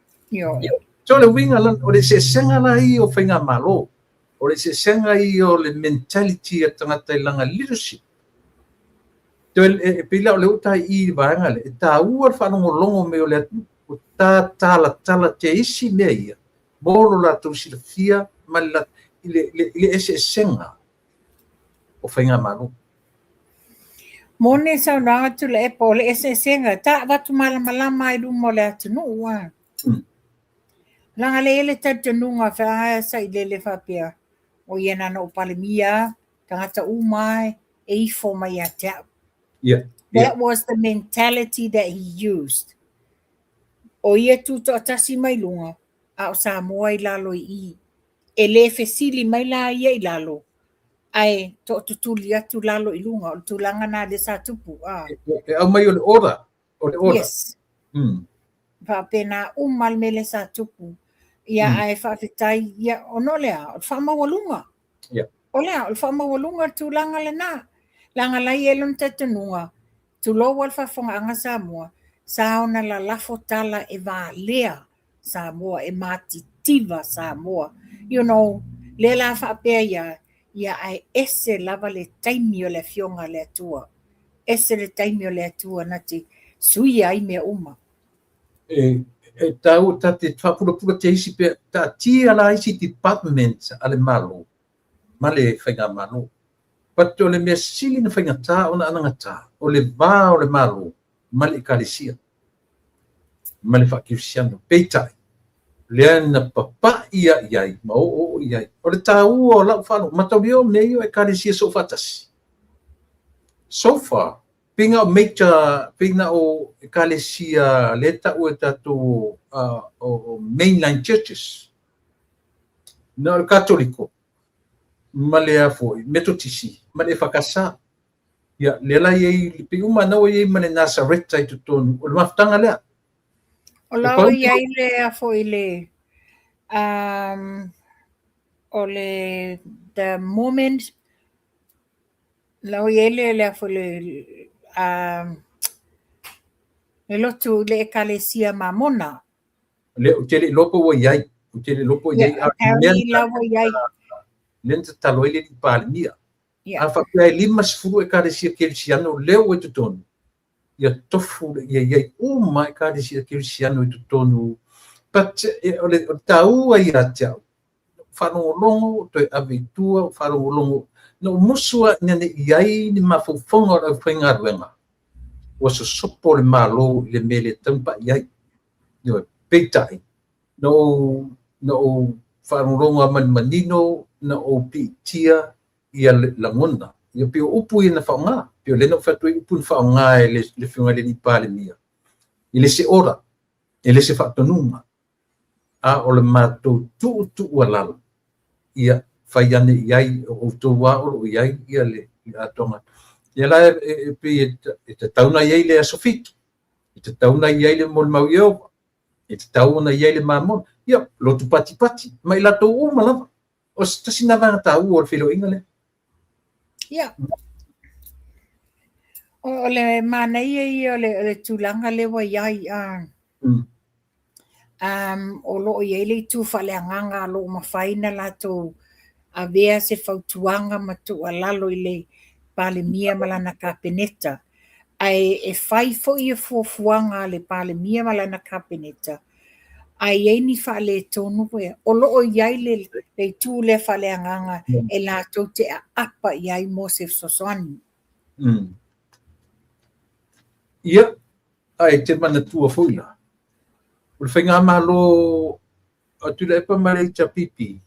Speaker 1: So o le uiga la, o le eseesega la ia o faigamalo, o le eseesega ia o le mentality a tagata i lana leadership. Toe e pei la o lea ua ta i i le vaega lea, e taua le faalogologo mai o le atunuu, o ta talatala te isi mea ia mo lo latou silafia ma le, i le eseesega o faigamalo.
Speaker 2: Moni saunoaga Tuilaepa, o le eseesega, ta avatu malamalama ai luma o le atunuu a. Leaga lea e i ai le talitonuga fe Sailele faapea, o ia na ona ou Palemia, tagata uma e ifo mai ia te au. That was the mentality that he used. O ia tutoatasi mai luga, a o Samoa i lalo i i. E le fesili mai la ia i lalo, Ae tootutuli atu lalo i luga, o le tulaga na lea sa tupu. Ah.
Speaker 1: E aumai o le order, o le order.
Speaker 2: Yes. Faapena uma le mea lea sa tupu. Ia, ae faafetai, ia, ona o le a, o le faamaualuga. O le a, o le faamaualuga le tulaga lena. Leaga la e i ai lona talitonuga, tulou a le faafofogaaga Samoa, sa ona lalafo tala e valea Samoa, e matitiva Samoa. You know, lea la faapea ia, ia ae ese lava le taimi o le Afioga a le Atua. Ese le taimi o le Atua na te suia ai mea uma.
Speaker 1: E tāua ta te faapulapula te isi pea, taatia la isi department a le Malo ma le faigamalo. But o le mea sili na faigata ona anagata, o le va o le Malo ma le Ekalesia ma le faakerisiano. Peitai, lea na papai ia i ai ma oo i ai. O le tāua o lau faalogo, mataulia o mea ia o Ekalesia soofaatasi. So far, pei na o major, pei na o Ekalesia lea ta'u e tatou o mainline churches. Na o le Katoliko ma le a foi, Metotisi ma le EFKS. Ia, lea la i ai, pei uma na ua i ai ma le Nasareta i totonu, o le mafutaga lea.
Speaker 2: O la ua i ai le a foi le, o le the moment, la ua i ai le le a foi le, le lotu le Ekalesia Mamona.
Speaker 1: Le, ou te le iloa po ua i ai, ou te le iloa po ua i ai.
Speaker 2: Yeah, apparently la ua i ai.
Speaker 1: Lea na tatalo ai le alii Palemia. A faapea e 50 Ekalesia Kerisiano lea ua i totonu, ia tofu ia i ai uma Ekalesia Kerisiano i totonu. But o le taua ia te au, faalogologo, toe ave i tua, faalogologo. Na ou musu lava ina ne i ai ni mafaufauga o le aufaigaluega, ua sosopo le Malo i le mea e le tatau ona pai ai. Ioe, peitai, na ou faalogologo lava ma le manino, na ou piitia ia lagona. Ia pei o upu ia na faaaoga. Pei o lea na ou fai atu ai upu na faaaoga e le Afioga i le alii Palemia. E le se order, e le se faatonuga, a o le matou tuutuualalo, ia fai ane i ai, o outou lava o lo o i ai ia le atoaga. Ia la e pei e tatau ona i ai le aso 7, e tatau ona i ai le molimau Ieova, e tatau ona i ai le Mamona, ia lotu patipati, ma i latou uma lava. O se tasi na vaega taua o le feiloaiga lea.
Speaker 2: Ia. O le manaia ia o le tulaga lea ua i ai, o lo o i ai le itu faaleagaga o lo o mafai ona latou avea se fautuaga ma tuualalo i le Palemia ma lana Kapeneta. Ae e fai foi ia fuafuaga a le Palemia ma lana Kapeneta, a i ai ni faaletonu, o lo o i ai le itu lea faaleagaga e latou te aapa i ai mo se fesoasoani.
Speaker 1: Ia, ae te manatua foi la, o le faigamalo a Tuilaepa ma le HRPP,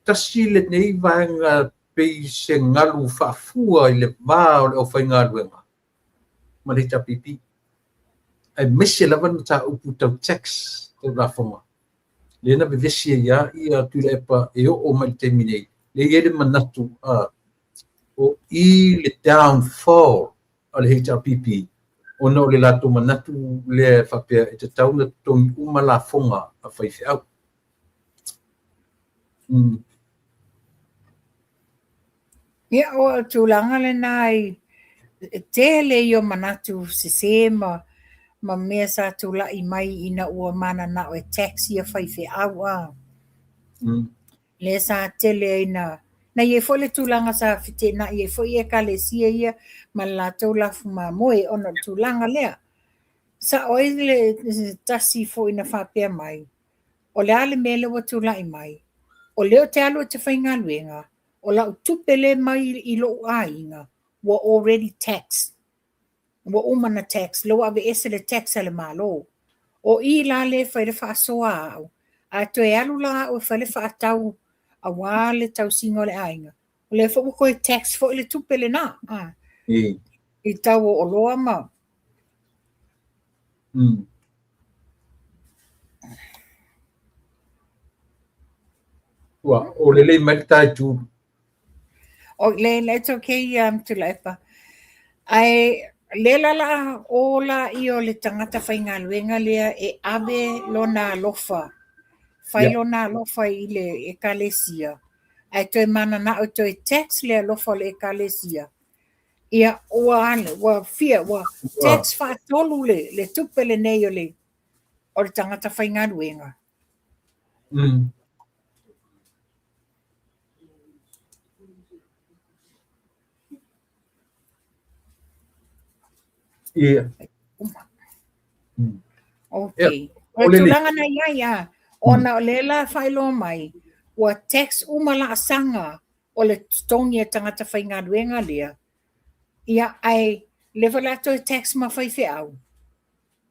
Speaker 1: tasi lenei vaega pei se galu faafua i le va o le aufaigaluega ma le HRPP. Aemaise lava le mataupu tau tax, tau lafoga. Lea na vevesi ai lava ia Tuilaepa e oo mai i le taimi nei. Lea e i ai le manatu o i le downfall a le HRPP, ona o le latou manatu lea e faapea e tatau ona totogi uma lafoga a faifeau.
Speaker 2: Ia, o tulaga lena i e tele ia o manatu sese ma mea sa tulai mai ina ua mananao e tax ia faifeau a. Lea sa tele ai na i ai foi le tulaga sa feteenai ai foi Ekalesia ia ma le latou lafu mamoe ona o le tulaga lea. Sao ai le tasi foi na faapea mai, o le a le mea lea ua tulai mai, o lea ou te alu ou te faigaluega, o lau tupe le mai i lou aiga, ua already tax. Ua uma na tax, lea ua aveese le tax a le Malo. O i la le fai le faasoa au, a toe alu la au e fai le faatau aua le tausiga o le aiga, o lea foi ua toe tax foi le tupe lena. I tau o oloa ma...
Speaker 1: Ua o lelei mai le ta itu.
Speaker 2: O le le it's okay Tuilaepa. Ae lea la la o la ia o le tagata faigaluega lea e ave lona alofa, fai lona alofa i le ekalesia, ae toe mananao e toe tax le alofa o le ekalesia. Ia ua ua fia ua tax faatolu le tupe lenei o le tagata faigaluega.
Speaker 1: Ia.
Speaker 2: Okay. O le tulaga na i ai a, ona o lea la faailoa mai, ua tax uma laasaga o le totogi a tagata faigaluega lea, ia ae lea foi o le a toe tax ma faifeau.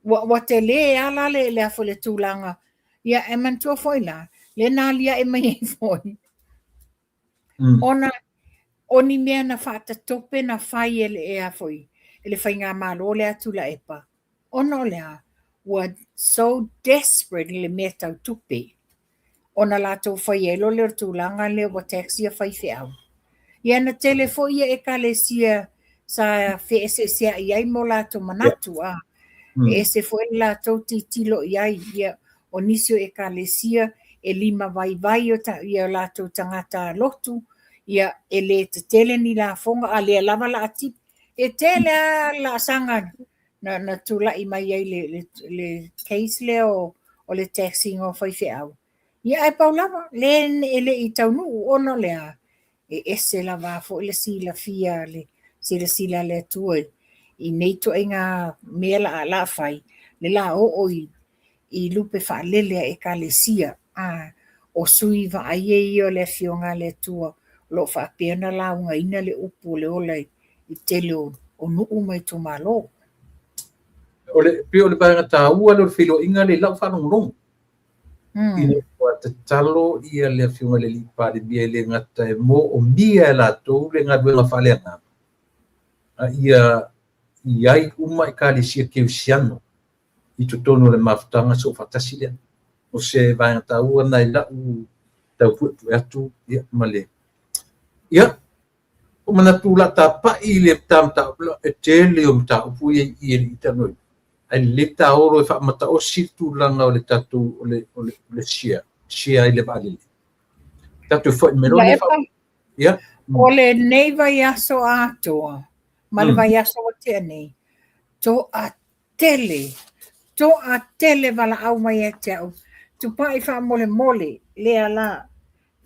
Speaker 2: Ua tele lava la le le a foi le tulaga. Ia e manatua foi la, lea na aliae mai ai foi, ona o ni mea na faatatope na fai e le e a foi e le faigamalo lea a Tuilaepa, ona o le a? Ua so desperate i le mea tau tupe. Ona latou fai ai loa lea o le tulaga lea ua tax ia faifeau. Ia na tele foi ia ekalesia sa feeseeseai ai mo latou manatu, a. E ese foi le latou tilotilo i ai, ia, o nisi o ekalesia e lima vaivai ia latou tagata lotu, ia, e le tetele ni lafoga, a lea lava la tipi. E tele lava laasaga na tulai mai ai le case lea o le tax ina o faifeau. Ia ae pau lava, le e le i taunuu ona o le a? E ese lava foi le silafia le silasila a le Atua i nei ituaiga mea la fai, le la oo i lupe faalele a ekalesia. A o sui vaaia ia o le Afioga a le Atua o lo o faapea ona laugaina le upu o le ola i tele o nuu ma itumalo.
Speaker 1: O le, pei o le vaega taua lea o le feiloaiga lea i lau faalogologo. Ina ua tatalo ia le Afioga i le Alii Palemia e le gata e moomia e latou le galuega faaleagaga, a ia i ai uma ekalesia kerisiano i totonu o le mafutaga soofaatasi lea. O se vaega taua lena i lau tau puepue atu ia, ma le... Ia, o manatu la tapai le ta mataupu, e tele o mataupu ia i e le i talanoaina. Ae lelei taolo e faamataosi le tulaga o le tatou o le share i le vaalele. Tatou foi mai loa le
Speaker 2: Ia. O lenei vaiaso atoa ma le vaiaso ua tea nei, toatele, toatele valaau mai ia te au. Tupai faamolemole, lea la.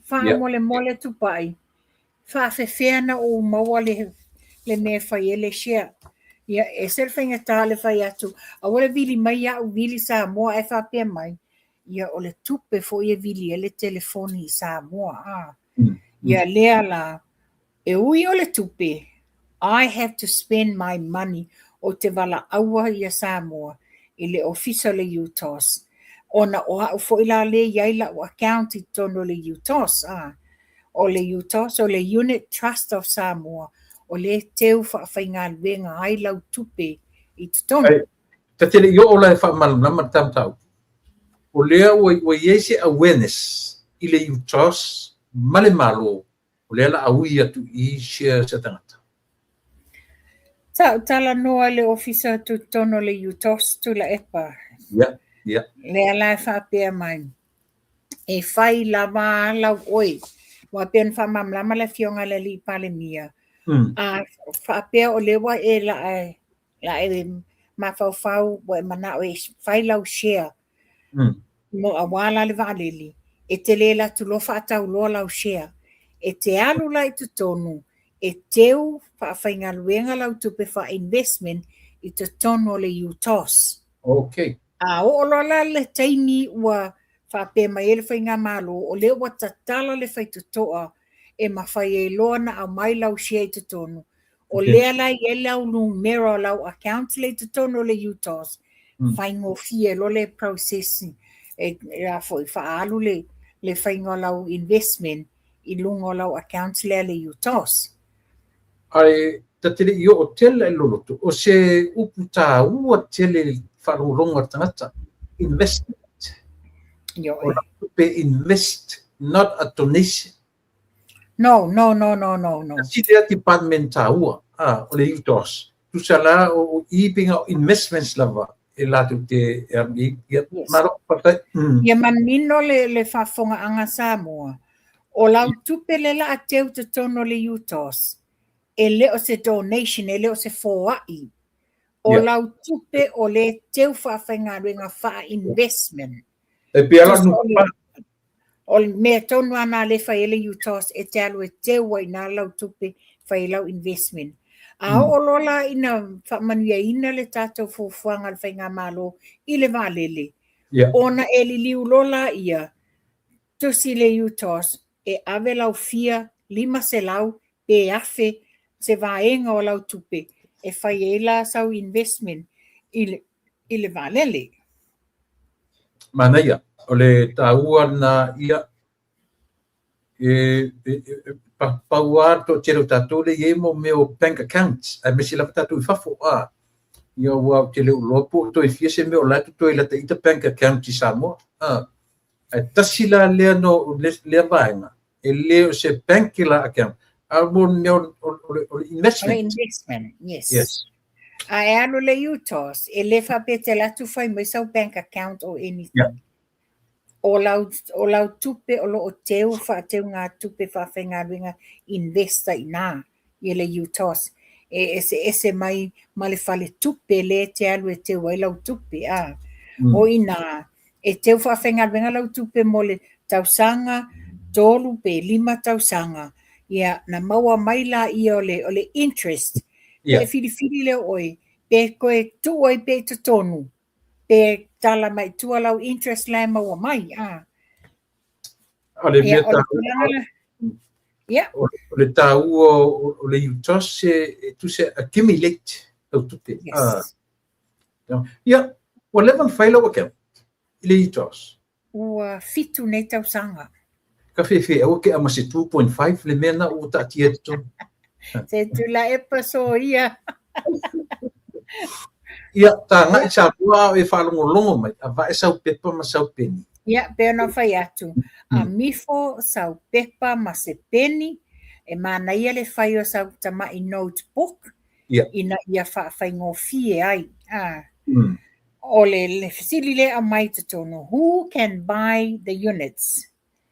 Speaker 2: Faamolemole Tupai, faafefea na ou maua le mea e fai ai le share. Ia, ese le faigata o le fai atu, aua le vili mai au vili Samoa ae faapea mai, ia o le tupe foi e vili ai le telefoni i Samoa. A. Ia lea la, e ui o le tupe, I have to spend my money ou te valaauina ia Samoa i le ofisa o le UTOS. Ona o au foi la lea e i ai lau account i totonu o le UTOS. A. O le UTOS, o le Unit Trust of Samoa, o lea teu faafaigaluega ai lau tupe i totonu.
Speaker 1: Ai, ta te le i oo la e faamalamalama le ta mataupu. O lea ua i ai se awareness i le UTOS ma le Malo, o lea la a ui atu i shares a tagata.
Speaker 2: Sa ou talanoa i le ofisa tutotonu o le UTOS Tuilaepa.
Speaker 1: Ia, ia.
Speaker 2: Lea la e faapea mai, e fai lava lau oe. Ua pei ona faamalamalama le Afioga i le Alii Palemia. A faapea o lea ua e la e mafaufau ua e manao e fai lau share mo aua la le vaalele, e te le alu atu loa faatau loa lau share. E te alu la i totonu e teu faafaigaluega lau tupe faa-investment i totonu o le UTOS.
Speaker 1: Okay.
Speaker 2: A oo loa la le taimi ua faapea mai ai le faigamalo, o lea ua tatala le faitotoa e mafai ai loa ona aumai lau share i totonu. O lea la e i ai lau numera o lau account lea i totonu o le UTOS, faigofie loa le process e a foi faaalu le faiga o lau investment i luga o lau account lea le UTOS.
Speaker 1: Ae ta te le i oo tele i loloto, o se upu taua tele i le faalogologo a le tagata, investment.
Speaker 2: Ioe.
Speaker 1: O la tupe invest, not a donation.
Speaker 2: No, no, no, no, no, no.
Speaker 1: Tasi lea department taua, a, o le UTOS. Tusa la o i pinga o investments lava e latou te ia,
Speaker 2: Yes.
Speaker 1: malo faafetai.
Speaker 2: Ia manino le faafofogaaga Samoa, o lau tupe le la a teu totonu o le UTOS, e le o se donation, e le o se foai. O lau tupe o le teu faafaigaluega faa-investment.
Speaker 1: E pei la
Speaker 2: Tusa
Speaker 1: nu
Speaker 2: o le mea tonu lava na le fai ai le UTOS e te alu e teu ai i lau tupe fai ai lau investment. A oo loa la ina faamanuiaina le tatou fuafuaga a le faigamalo i le vaalele, ona e liliu loa laia, tusi le UTOS e ave lau fia 500 pe 1000 se vaega o lau tupe e fai ai la sau investment i le vaalele.
Speaker 1: Manaia, o le taua na ia e pau lava toatele o tatou le i ai mo mea o bank accounts, aemaise lava tatou i fafo a. Ia ua ou te le o iloa po o toe fia se mea o la e totoe lata ita bank account i Samoa. A. Ae tasi la lea no lea vaega, e le o se bank la account, a mo le mea o le
Speaker 2: O le
Speaker 1: investment.
Speaker 2: Investment, yes.
Speaker 1: Yes.
Speaker 2: A e alu le UTOS, e le faapea te alu atu fai mai sau bank account or anything. O lau tupe o lo o teu faateuga tupe faafaigaluega invest ai ina i le UTOS. E ese ese mai ma le fale tupe le te alu e teu ai lau tupe. A. O ina, e teu faafaigaluega lau tupe mo le tausaga, 3 pe 5 tausaga. Ia, na maua mai la ia o le interest. Pe filifili lea oe, pe koe tuu ai pe i totonu, pe tala mai tua lau interest la e maua mai. A.
Speaker 1: O le
Speaker 2: Ia,
Speaker 1: mea
Speaker 2: o le
Speaker 1: taua,
Speaker 2: tulaga la. Ia,
Speaker 1: o le taua o le UTOS e tusa accumulate lau tupe. Ah. Ia, ua leva ona fai lau account i le UTOS.
Speaker 2: Ua 7 nei tausaga.
Speaker 1: Ka fefe aua ke ama se 2.5 le mea na ua taatia i totonu.
Speaker 2: Se tula e paso ia.
Speaker 1: Ia, tagai Samoa a e faalogologo mai, avae sau pepa ma sau peni.
Speaker 2: Ia, pe ona fai atu, a mifo sau pepa ma se peni, e manaia le fai o sau tamai notebook, ina ia faafaigofie ai. Ah. O le fesili lea aumai totonu, who can buy the units?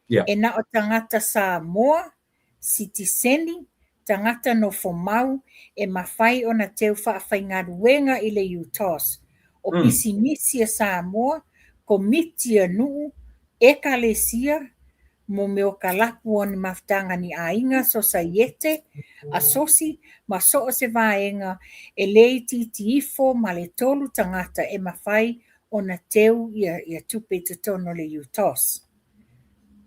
Speaker 2: E na o tagata Samoa, sitiseni, tagata nofomau e mafai ona teu faafaigaluega i le UTOS. O pisinisi a Samoa, komiti a nuu, ekalesia, mo mea o kalapu o ni mafutaga ni aiga, sosaiete, asosi, ma so o se vaega e le itiiti ifo ma le 3 tagata e mafai ona teu ia tupe i totonu o le UTOS.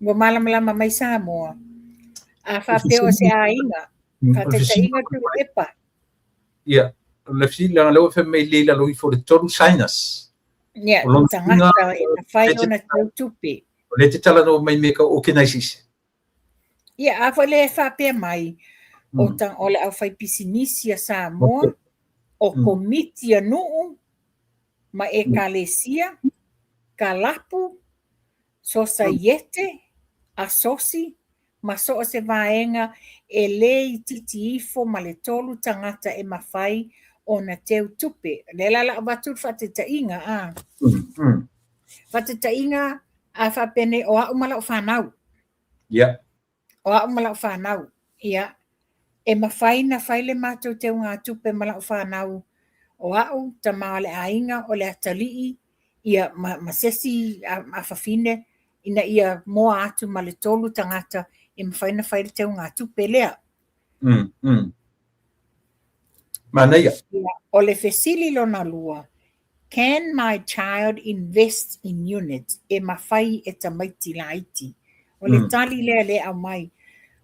Speaker 2: Ua malamalama mai Samoa. A faapea o se aiga, faataitaiga Tuilaepa.
Speaker 1: Ia, o le fesili leaga lea ua fai mai le i lalo ifo o le 3 signers.
Speaker 2: Ia,
Speaker 1: O lona
Speaker 2: tagata e mafai ona teu tupe.
Speaker 1: O le te talanoa mai me ka organization.
Speaker 2: Ia, a foi le faapea mai, o le aufai pisinisi a Samoa, o komiti a nuu, ma ekalesia, kalapu, sosaiete, asosi, ma so o se vaega e le itiiti ifo ma le 3 tagata e mafai ona teu tupe. Le la la avatu le faataitaiga a. Faataitaiga a faapea nei o au ma lau fanau. O au ma lau fanau. Ia, e mafai na fai le matou teuga tupe ma lau fanau. O au, tama o le aiga, o le atalii, ia ma sesi a fafine, ina ia moa atu ma le 3 tagata e mafai na fai le teuga tupe lea.
Speaker 1: Manaia.
Speaker 2: Ia, o le fesili lona lua, can my child invest in units? E mafai e tamaiti laiti. O le tali lea le aumai.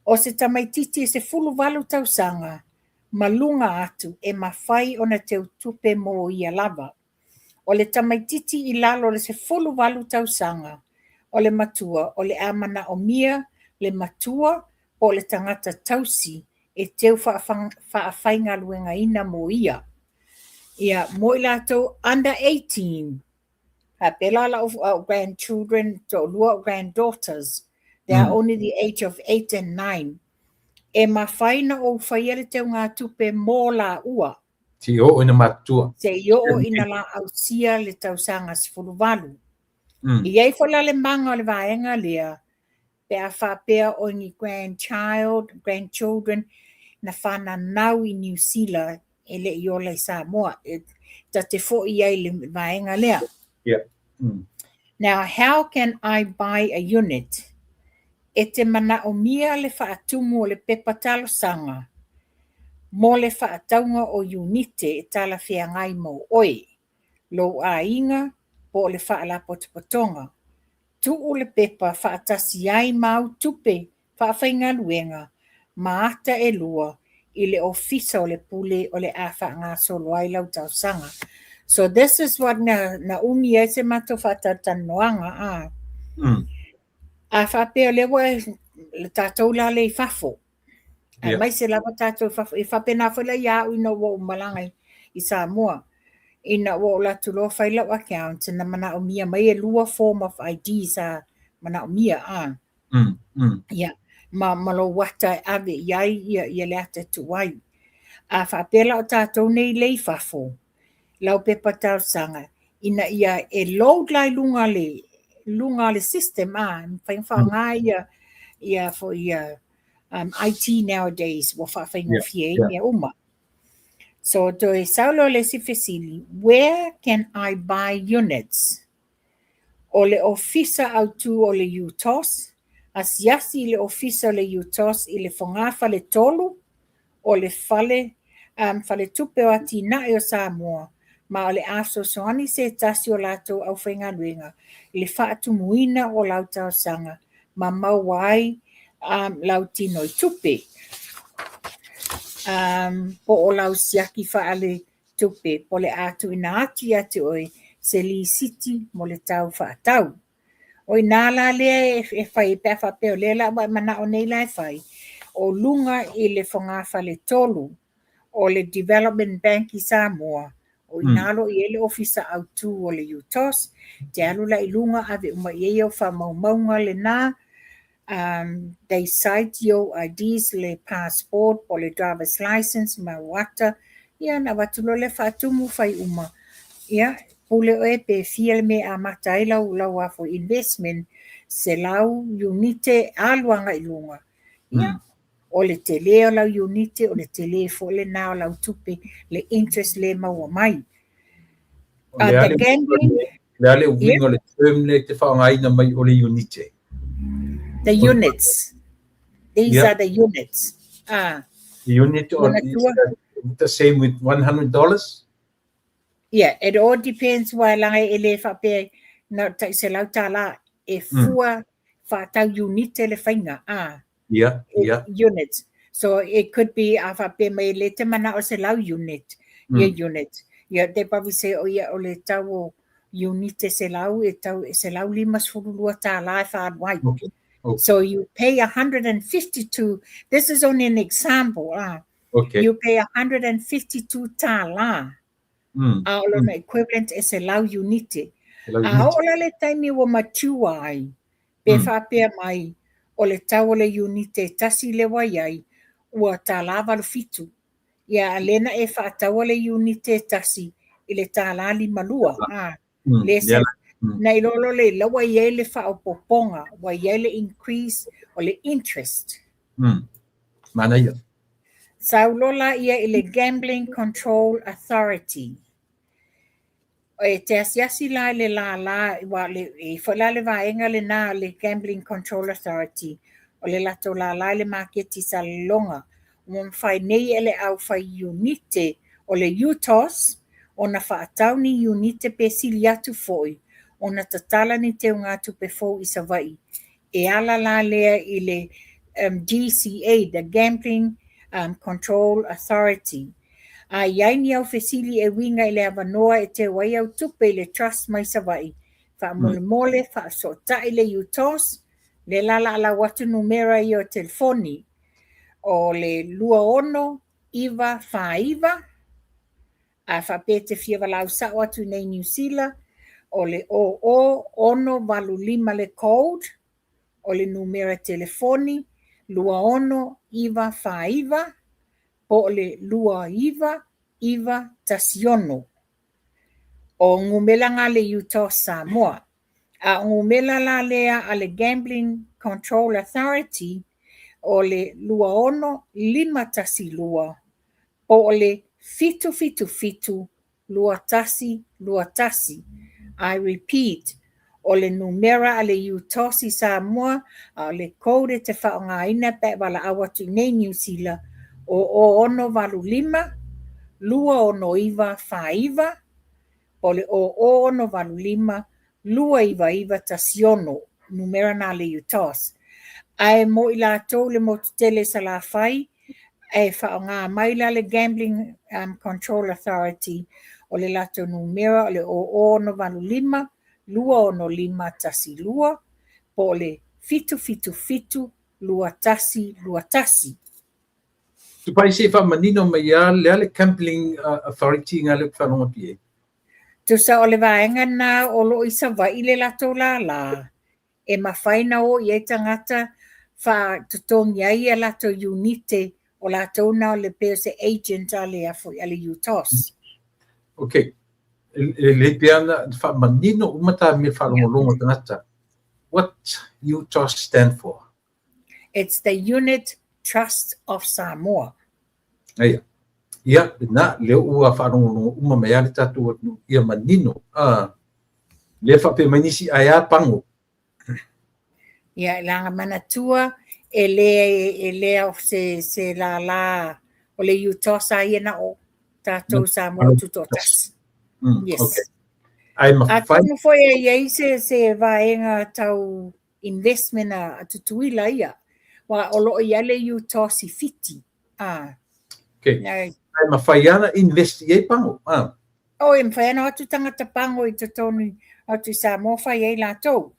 Speaker 2: O se tamaititi e 18 tausaga, ma luga atu e mafai ona teu tupe mo ia lava. O le tamaititi i lalo o le 18 tausaga, o le matua, o le a manaomia le matua po o le tagata tausi e teu faafaigaluegaina mo ia. Ia, mo i latou under 18, faapea la lau au grandchildren, toalua au granddaughters, they are only the age of 8 and 9. E mafai na ou faia le teugatupe mo laua.
Speaker 1: Seia oo ina matutua.
Speaker 2: Seia oo ina la ausia le tausaga 18. E i ai foi la le maga o le vaega lea, pe a faapea o ni grandchild, grandchildren na fananau i Niu Sila e le i ola i Samoa, e ta te foi ai i le vaega lea. Now, how can I buy a unit? E te manaomia le faatumu o le pepa talosaga mo le faatauga o iunite e talafeagai mo oe, lou aiga po o le faalapotopotoga. Tuu le pepa faatasi ai ma au tupe faafaigaluega ma ata e lua i le ofisa o le pule o le a faagasolo ai lau talosaga. So this is what na umi ai se matou faatalatalanoaga a. A faapea o lea ua le tatou la lea i fafo, aemaise lava tatou i fafo, e faapena foi la ia au ina ua ou malaga i Samoa, ina ua ou alu atu loa fai lau account, na manaomia mai e lua form of ID sa manaomia a. Ia, ma lou ata e ave i ai ia le ata e tuu ai. A faapea la o tatou nei lea i fafo, lau pepa talosaga, ina ia e load la i luga le system a, mafai ona faaaoga ia foi ia IT nowadays ua faafaigofie ai mea uma. So toe sau loa le isi fesili, where can I buy units? O le ofisa autu o le UTOS, asiasi i le ofisa o le UTOS i le fogafale 3 o le fale Faletupe o Atinae o Samoa, ma o le a fesoasoani se tasi o latou aufaigaluega i le faatumuina o lau talosaga ma maua ai lau tino i tupe po o lau siaki faaletupe po o le a tuuina atu ia te oe se lisiti mo le tau faatau. O i nā la lea e fai pe a faapea o lea la ua e manao nei la e fai, o luga i le fogafale 3 o le Development Bank i Samoa, o i nā lo o i ai le ofisa autu o le UTOS, te alu la i luga ave uma i ai au faamaumauga lena, they sight your IDs, le passport po o le driver's license ma ou ata, ia ona avatu loa lea faatumu fai uma. Ia, pule oe pe fia le mea e amata ai lau a foi investment, 100 iunite alu agai i luga. Ia, o le tele o lau iunite, o le tele foi lena o lau tupe, le interest le maua mai.
Speaker 1: O le the gambling, le a le uiga o le term le te faaaogaina mai o le iunite.
Speaker 2: The units. These are the units. Ah.
Speaker 1: The unit or is the same with $100?
Speaker 2: Yeah, it all depends wa langa e le faapea na tai $100 e fua whaatau unite le whainga. Ah. Units. So it could be a faapea mai le te mana o 100 unit. Yeah, unit. Yeah, they probably say, oh yeah, o le tau o unite 100 e tau e $152 e whaalu ai. So you pay 152, this is only an example. You pay 152 tālā. A o lona equivalent e 100 unite. A o la le taimi ua mature ai, pe faapea mai o le tau o le unite e tasi le wai ai, ua $87. Ia a lena e whaataua le unite e tasi i le $52. Le se, na i lolo le lawa i ai le whaopoponga, ua i ai le increase o le interest.
Speaker 1: Mana ia.
Speaker 2: Saulola ia i le Gambling Control Authority. E te asiasi la i le lālā, ua le, e foi la le vaega lena le Gambling Control Authority, o le latou lālā i le maketi salelologa. Ua mafai nei e le aufai iunite o le UTOS ona faatau ni iunite pe sili atu foi ona tatala ni teugatupe fou i Savaii. E ala la lea i le GCA, the Gambling Control Authority. A i ai ni au fesili e uiga i le avanoa e teu ai au tupe i le trust mai Savaii, faamolemole, faafesootai le UTOS, le la la lau atu numera ia o telefoni o le 26 9 4 9, a faapea te fia valaau sao atu nei Niu Sila, o le 00 685 le code, o le numera telefoni. 26949 po o le 29916. O numera na a le UTOS Samoa. A o numera la lea a le Gambling Control Authority o le 26512 po o le 777 2121. I repeat, o le numera a le UTOS i Samoa, a o le code e te faaaogaina pe a e valaau atu i inei i Niu Sila, o 0685 26949, po o le 00685 29916, numera na a le UTOS. Ae mo i latou i le motu tele i Salafai, e faaaoga mai la le Gambling Control Authority, o le latou numera o le 00685 265 12 po o le 777 2121.
Speaker 1: Tupai se i faamanino mai lava le a le Gambling Authority nga lea ou te faalogo atu i ai?
Speaker 2: Tusa o le vaega lena o lo o i Savaii le latou lala, e mafai na o i ai tagata faatotogi ai a latou iunite o latou na o le pei o se agent a le a le UTOS.
Speaker 1: Ok. E lelei pea na faamanino uma ta mea faalogologo a tagata. What UTOS stand for?
Speaker 2: It's the Unit Trust of Samoa.
Speaker 1: Aia. Ia, lena, lea ua faalogologo uma mai lava le tatou atunuu ia manino. Lea faapea mai nisi, ae a pago?
Speaker 2: Ia, leaga manatua, e le, e le o se, se lala o le UTOS a ia na o tatou Samoa tutoatasi. Yes.
Speaker 1: Okay. Ai mafai.
Speaker 2: Atonu foi e i ai se, se vaega tau investment a Tutuila ia. Wa o lo o i ai le UTOS i Fiti. Ah.
Speaker 1: Okay. Ai mafai lava na invest i ai pago. Ah.
Speaker 2: Oh, e mafai ona o atu tagata pago i totonu atu i Samoa fai ai latou.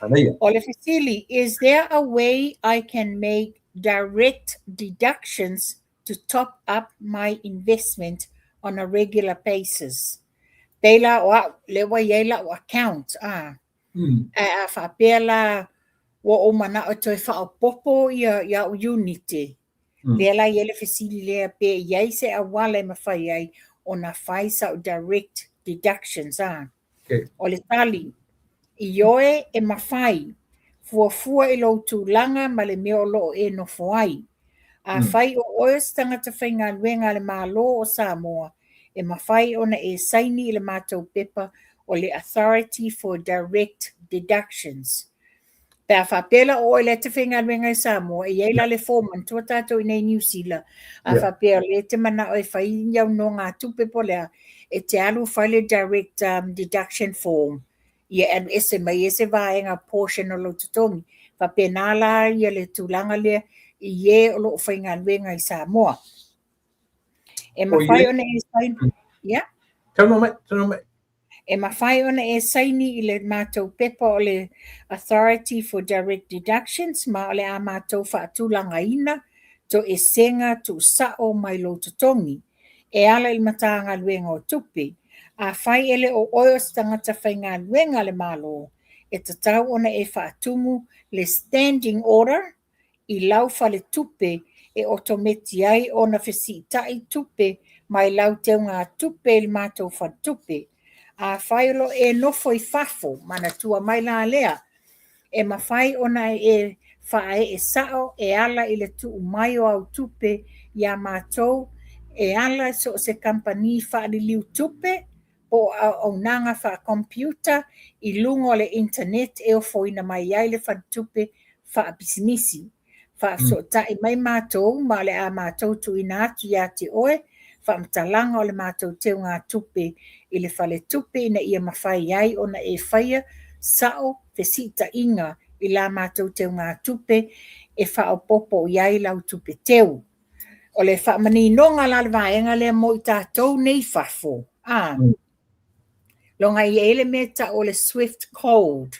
Speaker 1: Manaia.
Speaker 2: O le fesili, is there a way I can make direct deductions to top up my investment on a regular basis? Pei la o au, lea ua i ai lau account, ah. Ae a faapea la ua ou manao e toe faaopoopo ia au iunite, lea la e i ai le fesili lea pe i ai se auala e mafai ai ona fai sau direct deductions a. O le tali, ioe e mafai, fuafua i lou tulaga ma le mea o lo o e nofo ai. Afai o oe o se tagata faigaluega a le Malo o Samoa, e mafai ona e saini i le matou pepa o le Authority for Direct Deductions. Pe a faapea la o oe lea e te faigaluega i Samoa, e i ai la le form, manatua tatou i inei i Niu Sila, a faapea o lea e te manao e fai au nogatupe po o le a, e te alu fai le Direct Deduction Form, ia e alu ese mai ai se vaega portion o lou totogi. Faapena la ia le tulaga lea i e o lo o faigaluega i Samoa. E mafai ona e saini, ia.
Speaker 1: Saunoa mai, saunoa mai.
Speaker 2: E mafai ona e saini i le matou pepa o le Authority for Direct Deductions ma o le a matou faatulagaina toesega tuusao mai lou totogi e ala i le Matagaluega o Tupe. Afai e le o oe o se tagata faigaluega a le Malo, e tatau ona e faatumu le Standing Order i lau faletupe e otometi ai ona fesiitai tupe mai lau teugatupe i le matou faletupe. Afai o lo o e nofo i fafo, manatua mai la lea, e mafai ona e faaee sao e ala i le tuu mai o au tupe iā matou e ala i so o se kamupani faaliliu tupe po o auaunaga faakomipiuta i luga o le internet e ofoina mai ai le faletupe faapisinisi. Faafesootai mai matou ma o le a matou tuuina atu ia te oe faamatalaga o le matou teugatupe i le faletupe ina ia mafai ai ona e faia sao fesiitaiga i la matou teugatupe e faaopoopo i ai lau tupe teu. O le faamaninoga la le vaega lea mo i tatou nei i fafo, a, loga e i ai le mea e tau o le Swift Code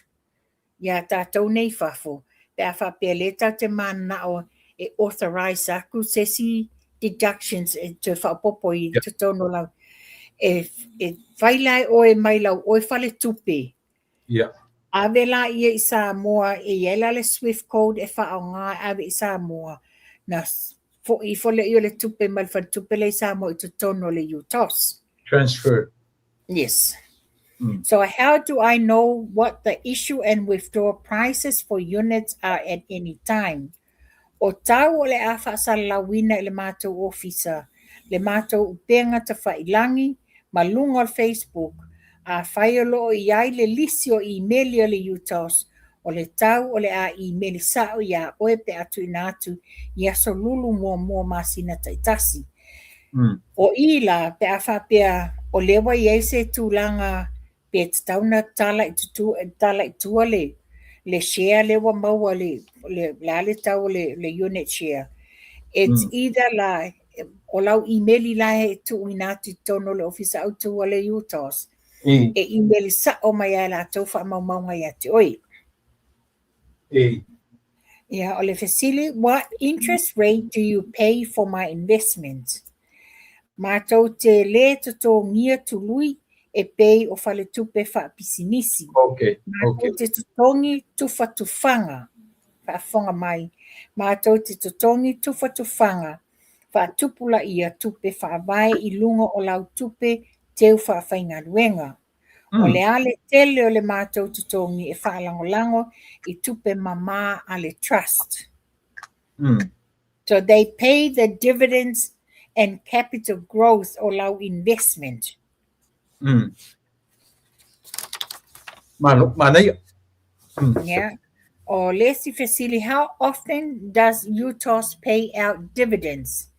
Speaker 2: iā tatou nei i fafo, pe a faapea lea tatou te mananao e authorize atu se isi deductions e toe faaopoopo i totonu o lau, e fai la e oe mai lau oe faletupe. Ave laia i Samoa e i ai la le swift code e faaaoga e ave i Samoa, na foi ifo lea o le tupe mai le faletupe lea i Samoa i totonu o le UTOS.
Speaker 1: Transfer.
Speaker 2: Yes. So how do I know what the issue and withdraw prices for units are at any time? O tau o le a faasalalauina i le matou ofisa, le matou upega tafailagi ma luga o le Facebook, afai o lo o i ai le lisi o imeli a le UTOS, o le tau o le a imeli sao iā oe pe a tuuina atu i aso lulu muamua masina taitasi. O i la, pe a faapea o lea ua i ai se tulaga pe tatau ona tala i tutu, tala i tua le share lea ua maua le a le tau o le unit share. It's either la, o lau imeli la e tuuina atu i totonu o le ofisa autu a le UTOS, e imeli sao mai ai latou faamaumauga ia te oe. Ia, o le fesili, what interest rate do you pay for my investment? Matou te lē totogia tului e pei o faletupe faapisinisi. Matou te totogi tufatufaga, faafofoga mai, matou te totogi tufatufaga faatupulaia tupe faavae i luga o lau tupe teu faafaigaluega. O le a le tele o le matou totogi e faalagolago i tupe mamā a le trust. So they pay the dividends and capital growth o lau investment.
Speaker 1: Malo, manaia.
Speaker 2: Yeah. O le isi fesili, how often does UTOS pay out dividends?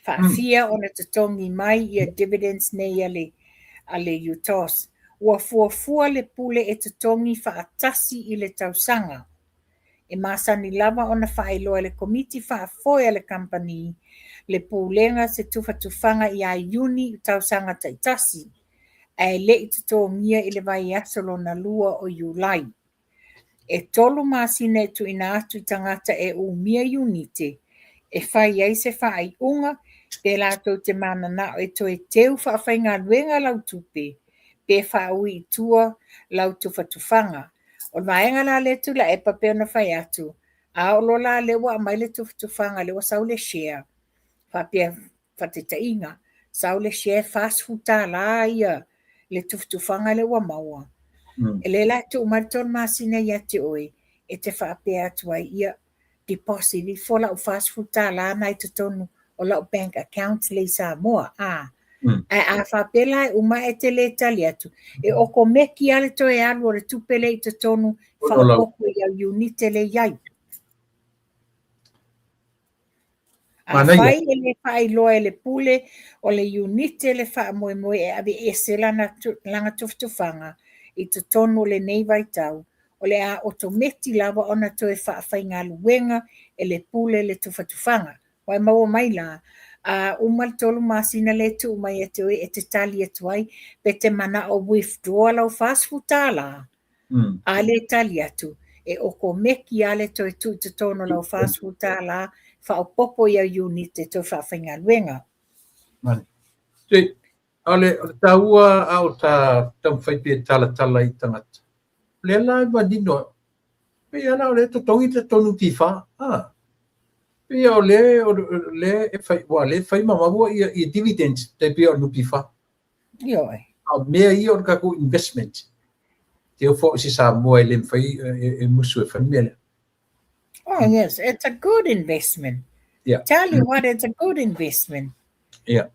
Speaker 2: Faafia ona totogi mai ia dividends nei a le UTOS. Ua fuafua le pule e totogi faatasi i le tausaga. E masani lava ona faailoa e le komiti faafoe a le kamupani le pulega se tufatufaga iā Iuni i tausaga taitasi, ae le i totogia i le vaiaso lona lua o Iulai. E 3 masina e tuuina atu i tagata e umia iunite e fai ai se faaiuga pe latou te mananao e toe teu faafaigaluega lau tupe pe faaui i tua lau tufatufaga. O le vaega la lea Tuilaepa pei ona fai atu, a oo loa la lea ua aumai le tufatufaga lea ua sau le share, faapea faataitaiga, sau le share $40 ia le tufatufaga lea ua maua. E lē la e tuu mai le 3 masina ia te oe e te faapea atu ai, ia deposit ifo lau $40 na i totonu o lau bank account lea i Samoa. Ae a faapea la e uma e te le tali atu, e okomeki lava le toe alu o le tupe lea i totonu faaopoopo i au iunite lea i ai. Afai e le faailoa e le pule o le iunite le faamoemoe e aveese lana tufatufaga i totonu o lenei vaitau, o le a otometi lava ona toe faafaigaluega e le pule le tufatufaga. Ua e maua mai la, a uma le 3 masina lea e tuu mai ia te oe e te tali atu ai, pe te manao withdraw lau $40, a le tali atu, e okomeki lava le toe tuu i totonu o lau $40 faaopoopo i au iunite toe faafaigaluega.
Speaker 1: O le taua a o ta taumafai pe talatala i tagata. O lea la e manino, pei la o lea totogi te tonu tifa. Ah. Pei o le e fai, ua le fai ma maua ia dividends te pei o NPF.
Speaker 2: Ioe.
Speaker 1: A mea ia o le tatou investment. Te o fo si Samoa e le mafai e musu e fai mea lea.
Speaker 2: Oh yes, it's a good investment. Tell you what, it's a good investment.
Speaker 1: Yeah.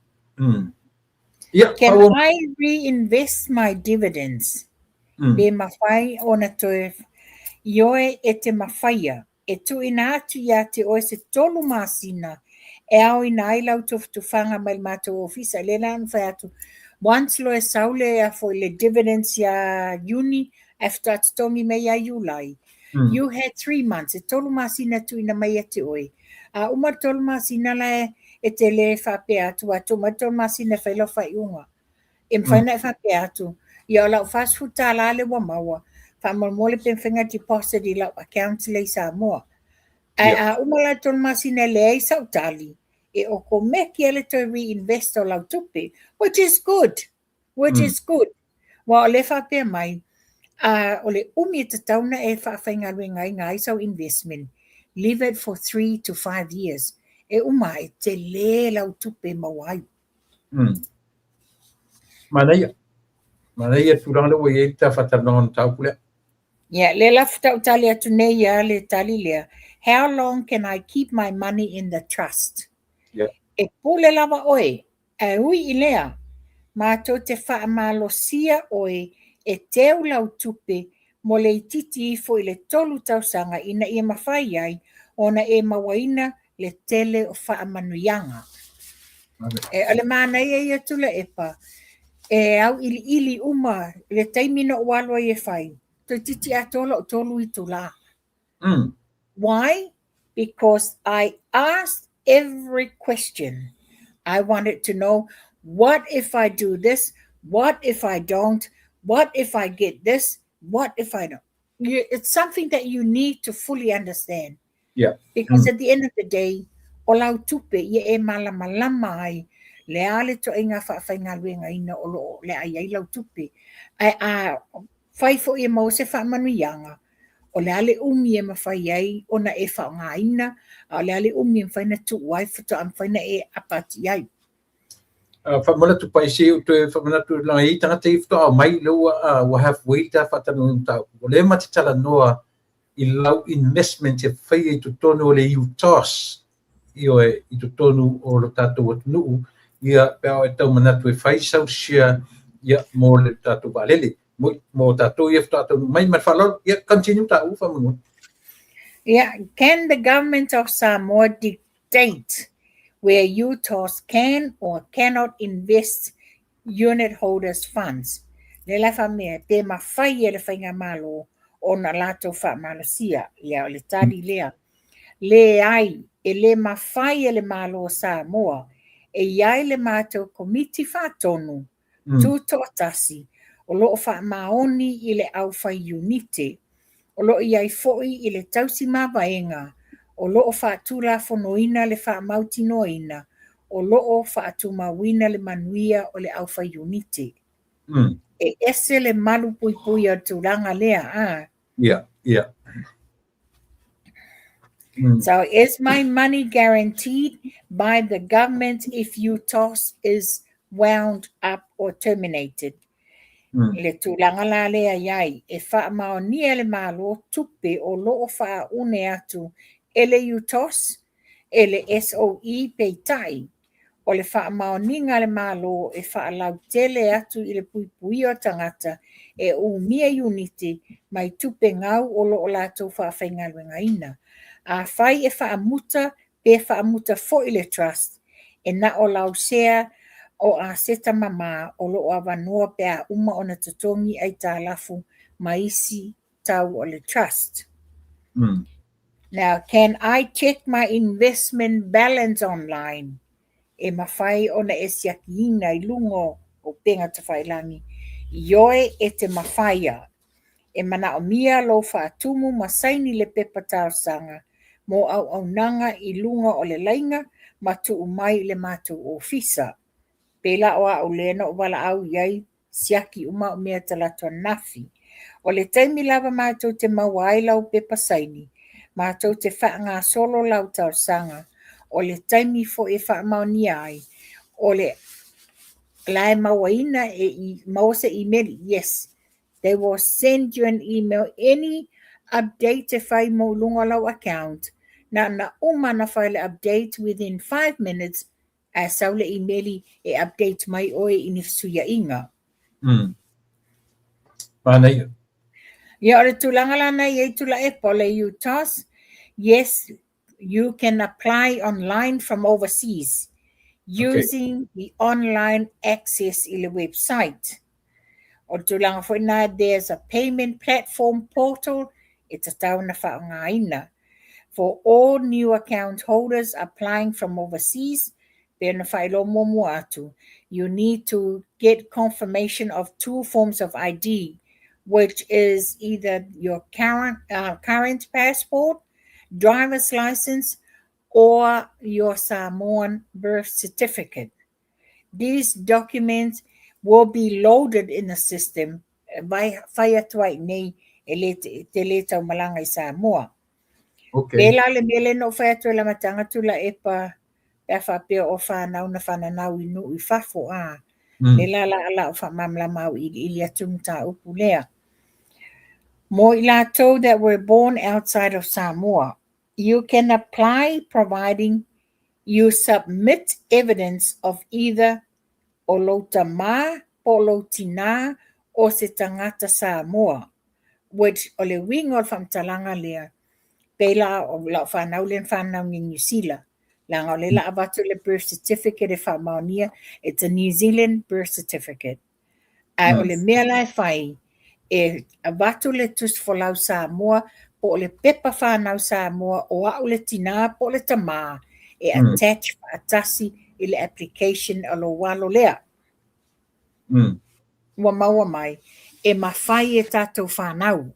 Speaker 1: Yeah.
Speaker 2: Can I reinvest my dividends? Pe mafai ona toe ioe e te mafaia e tuuina atu ia te oe se 3 masina e aoina ai lau tufatufaga mai le matou ofisa. Lea la na fai atu, once loa e sau le afo i le dividends ia Iuni, ae faatoa totogi mai ia Iulai. You had 3 months, e 3 masina tuuina mai ia te oe. A uma le 3 masina la e te le faapea atu, a tuu mai le 3 masina e fai lau faaiuga. E mafai ona e faapea atu, ia o lau $40 le ua maua, faamolemole pe mafai ona deposit i lau account lea i Samoa. Ae a uma la le 3 masina e leai sau tali, e okomeki ai le toe reinvest o lau tupe, which is good, which is good. Ua o le faapea mai, O le umi e tatau ona e faafaigaluegaina ai sau investment, leave it for 3 to 5 years. E uma e tele lau tupe e maua ai.
Speaker 1: Manaia. Manaia tulaga lea ua i ai le ta faatalanoaga o le mataupu lea.
Speaker 2: Yeah, le la faatoa tali atu nei ia le tali lea. How long can I keep my money in the trust? E pule lava oe, ae ui i lea, matou te faamalosia oe e teu lau tupe mo le itiiti ifo i le 3 tausaga ina ia mafai ai ona e mauaina le tele o faamanuiaga. E o le manaia ia Tuilaepa, e au iliili uma le taimi na ou alu ai e fai, toeitiiti atoa lou 3 itulā. Why? Because I asked every question. I wanted to know, what if I do this? What if I don't? What if I get this? What if I don't? It's something that you need to fully understand. Because at the end of the day, o lau tupe ia e malamalama ai le a le toaiga faafaigaluegaina o loo le ai ai lau tupe. Ae a fai foi e maua se faamanuiaga, o le a le umi e mafai ai ona e faaaogaina, a o le a le umi e mafai ona tuu ai faatoa mafai ona e apati ai.
Speaker 1: Faamala tu pai se o toe faamanatu laga i tagata i faatoa mai le ua halfway ta faatalanoaga mataupu. O lea ma te talanoa i lau investment e faia i totonu o le UTOS, ioe, i totonu o lo tatou atunuu, ia pe a o e tau manatu e fai sau share ia mo le tatou vaalele. Mo tatou ia faatoa taunuu mai ma le faaaloalo. Ia continue ta u faamolemole.
Speaker 2: Yeah, can the government of Samoa dictate where UTOS can or cannot invest unit holders funds? Le la faamea, pe mafai e le faigamalo ona latou faamalosia. Ia, o le tali lea. Leai, e le mafai e le Malo o Samoa, e i ai le matou komiti faatonu, tutoatasi, o loo faamaoni i le aufai iunite, o loo i ai foi i le tausi mavaega, o loo faatulafonoina le faamautinoaina, o loo faatumauina le manuia o le aufai iunite. E ese le malu puipui o le tulaga lea. Ah. So is my money guaranteed by the government if UTOS is wound up or terminated? Le tulaga la lea iai, e faamaonia le Malo tupe o loo faaune atu e le UTOS, e le SOE peitai, o le faamaoniga a le Malo e faalautele atu i le puipuia o tagata e umia iunite mai tupe gau o loo latou faafaigaluegaina. Afai e faamuta pe faamuta foi le trust, e na o lau sea o aseta mama o loo avanoa pe a uma ona totogi aitalafu ma isi tau o le trust. Now, can I check my investment balance online? E mafai ona e siakiina i luga o upega tafailagi. Ioe e te mafaia. E manaomia lou faatumu ma saini le pepa talosaga mo auaunaga i luga o le laina ma tuu mai i le matou ofisa. Pe la o au lea na o valaau i ai siaki uma au mea talaatu ananafi. O le taimi lava matou te maua ai lau pepa saini, matou te faagasolo lau talosaga, o le taimi foi e faamaonia ai, o le la e mauaina e i, maua se email, yes. They will send you an email any update e fai mo luga o lau account. Na uma na fai le update within 5 minutes, ae sau le email e update mai oe i ni fesuiaiga.
Speaker 1: Manaia.
Speaker 2: Ia, o le tulaga lana i ai Tuilaepa o le UTOS, yes, you can apply online from overseas using the online access i le website. O le tulaga foi na, there's a payment platform portal e tatau na faaaogaina. For all new account holders applying from overseas, pe na faailoa muamua atu, you need to get confirmation of two forms of ID, which is either your current passport, driver's license, or your Samoan birth certificate. These documents will be loaded in the system. fai atu ai nei e le te le taumalaga i Samoa.
Speaker 1: Okay.
Speaker 2: Pēlā le mea lea na ou fai atu ai i le amataga Tuilaepa pe a faapea o fanau na fananau i nuu i fafo a. Le la la la o faamalamalama auiliili atu le mataupu lea. Mo i latou that were born outside of Samoa, you can apply providing you submit evidence of either o lou tamā po o lou tinā o se tagata Samoa, which o le uiga o le faamatalaga lea, pei la o lau fanau lea na fanau i Niu Sila, leaga o lea la avatu le birth certificate e faamaonia, it's a New Zealand birth certificate. Ae o le mea la e fai, e avatu le tusi folau Samoa po o le pepa fanau Samoa o au le tinā po o le tamā e attach faatasi i le application a lou alo lea. Ua maua mai, e mafai e tatou fanau,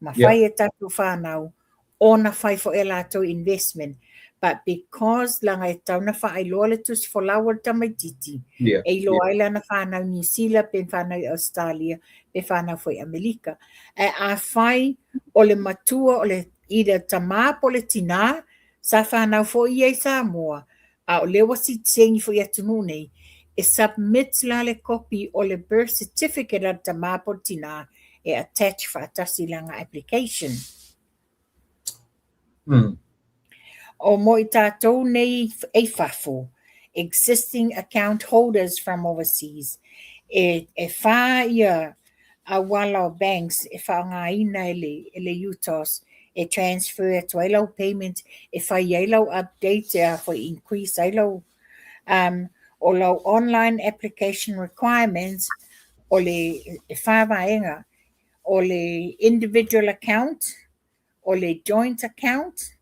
Speaker 2: mafai e tatou fanau ona fai foi e latou investment. But because leaga e tatau ona faailoa le tusi folau o le tamaititi, e iloa ai lana fanau Niu Sila pe fanau i Ausetalia pe fanau foi i Amerika. Ae afai o le matua o le either tamā po o le tinā, sa fanau foi ia i Samoa, a o lea ua sitiseni foi i atunuu nei, e submit la le copy o le birth certificate a le tamā po o le tinā e attach faatasi i lana application. O mo i tatou nei e fafo, existing account holders from overseas, e whā ia auala o banks e faaaogaina e le UTOS e transfer atu ai lau payment e fai ai lau update e a foi increase ai lau o lau online application requirements. O le e whā vaega o le individual account, o le joint account,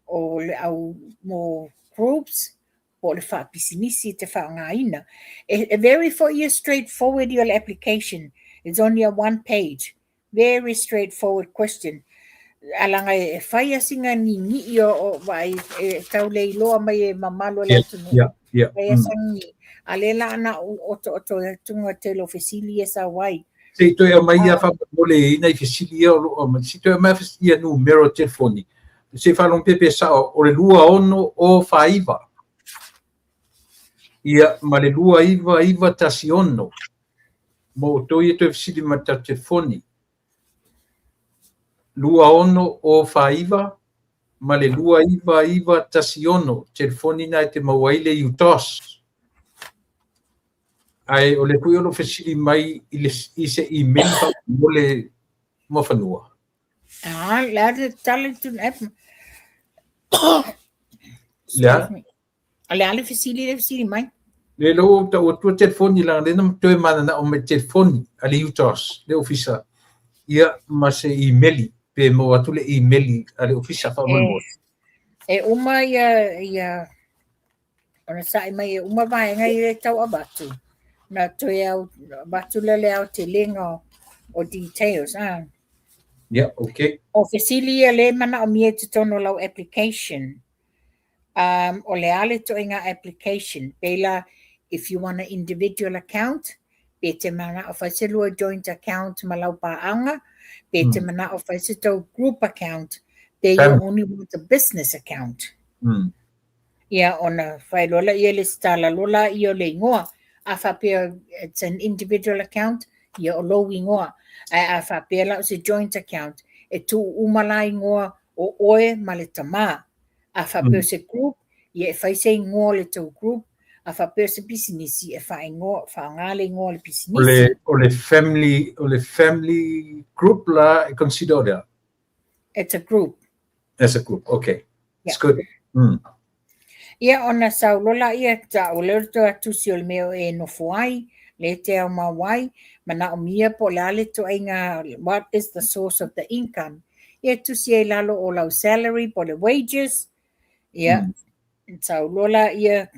Speaker 2: o le au mo groups, po o le faapisinisi e te faaaogaina. E very foi ia straightforward ia le application. It's only a one page. Very straightforward question. Alaga e fai asiga nini'i o vaai e tau le iloa mai e mamalu o le atunuu. Fai asa nini. A le la ana o oto e tunga tele o fesili e sau ai.
Speaker 1: Se i toe aumai ia faamolemole e ina i fesili ia o loo aumai. Se i toe aumai ia numera o telefoni. Se i faalogo pea pe sao o le 26 o 49. Ia ma le 29916. Mo outou ia toe fesili ma le tatou telefoni. 26 o 49 ma le 29916. Telefoni na e te maua ai le UTOS. Ae o le foi o lo fesili mai i se email faamolemole Muafanua.
Speaker 2: Ah, le a le tala tu app.
Speaker 1: Le a?
Speaker 2: O le a le fesili le fesili mai.
Speaker 1: Le lo ta o tua telefoni la le na toe mana o mai telefoni a le UTOS, le ofisa. Ia ma se email pe mo atu le email a le ofisa faamolemole.
Speaker 2: E uma ia ona sa'i mai e uma vaega i le tau avatu. Na toe au avatu le aotelega o details. Ah.
Speaker 1: Yeah, okay.
Speaker 2: O fesili ia le manaomia i totonu o lau application. O le a le ituaiga application. Pei la, if you want an individual account, pe te mana'o fai se lua joint account ma lau paaga, pe te mana'o fai se tou group account, pe you only want a business account. Ia ona fai loa lea le stala loa laia o le igoa. A faapea it's an individual account, ia o lou igoa. Ae a faapea la o se joint account, e tuu uma la igoa o oe ma le tamā. A faapea o se group, ia e fai se igoa o le tou group. A faapea o se pisinisi, e faaigoa, faaaoga le igoa o le pisinisi.
Speaker 1: O le family group la e consider o lea.
Speaker 2: It's a group.
Speaker 1: As a group, okay. It's good.
Speaker 2: Ia ona sau loa laia ta'u lea o le toe atusi o le mea o e nofo ai, le te au mau ai, manaomia po o le a le ituaiga, what is the source of the income. Ia tusi ai lalo o lau salary po o le wages. Ia, sau loa laia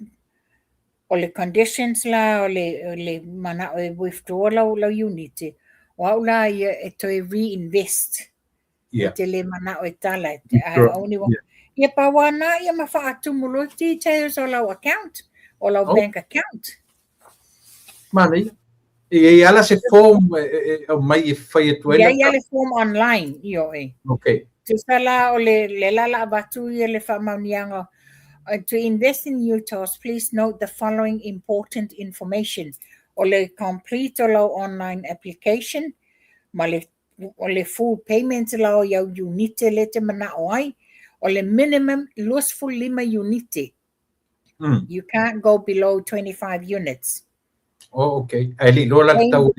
Speaker 2: o le conditions la o le mana'o e withdraw lau unit, o au la ia e toe reinvest. Te le mana'o e tala. I only want. Ia pa wana ia ma faatumu loa details o lau account, o lau bank account.
Speaker 1: Manaia. E i ai ala se form e aumai e fai atu ai?
Speaker 2: I ai le form online, ioe.
Speaker 1: Okay.
Speaker 2: Tusa la o le la la avatu ia le faamaoniaga. To invest in UTOS, please note the following important information. O le complete o lau online application, ma le, o le full payment la o iau unite le te manao ai. O le minimum 25 unite. You can't go below 25 units.
Speaker 1: Oh, okay. Ae le iloa la le tau o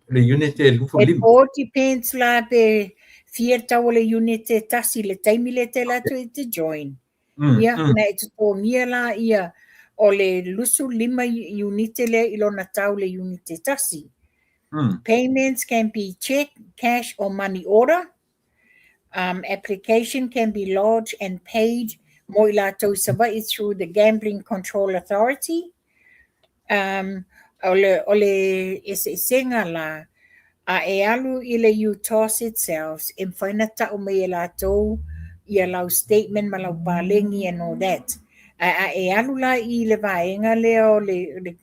Speaker 1: le unit e 25.
Speaker 2: It all depends la pe fia tau o le unit e tasi le taimi le te la tu i te join. Ia, na e totogia la ia o le 25 unite le i lona tau le unit e tasi. Payments can be check, cash or money order. Application can be lodged and paid mo i latou i Savaii through the Gambling Control Authority. O le eseesega la, a e alu i le UTOS itself, e mafai ona tau mai e latou ia lau statement ma lau palegi and all that. A e alu la i le vaega lea o le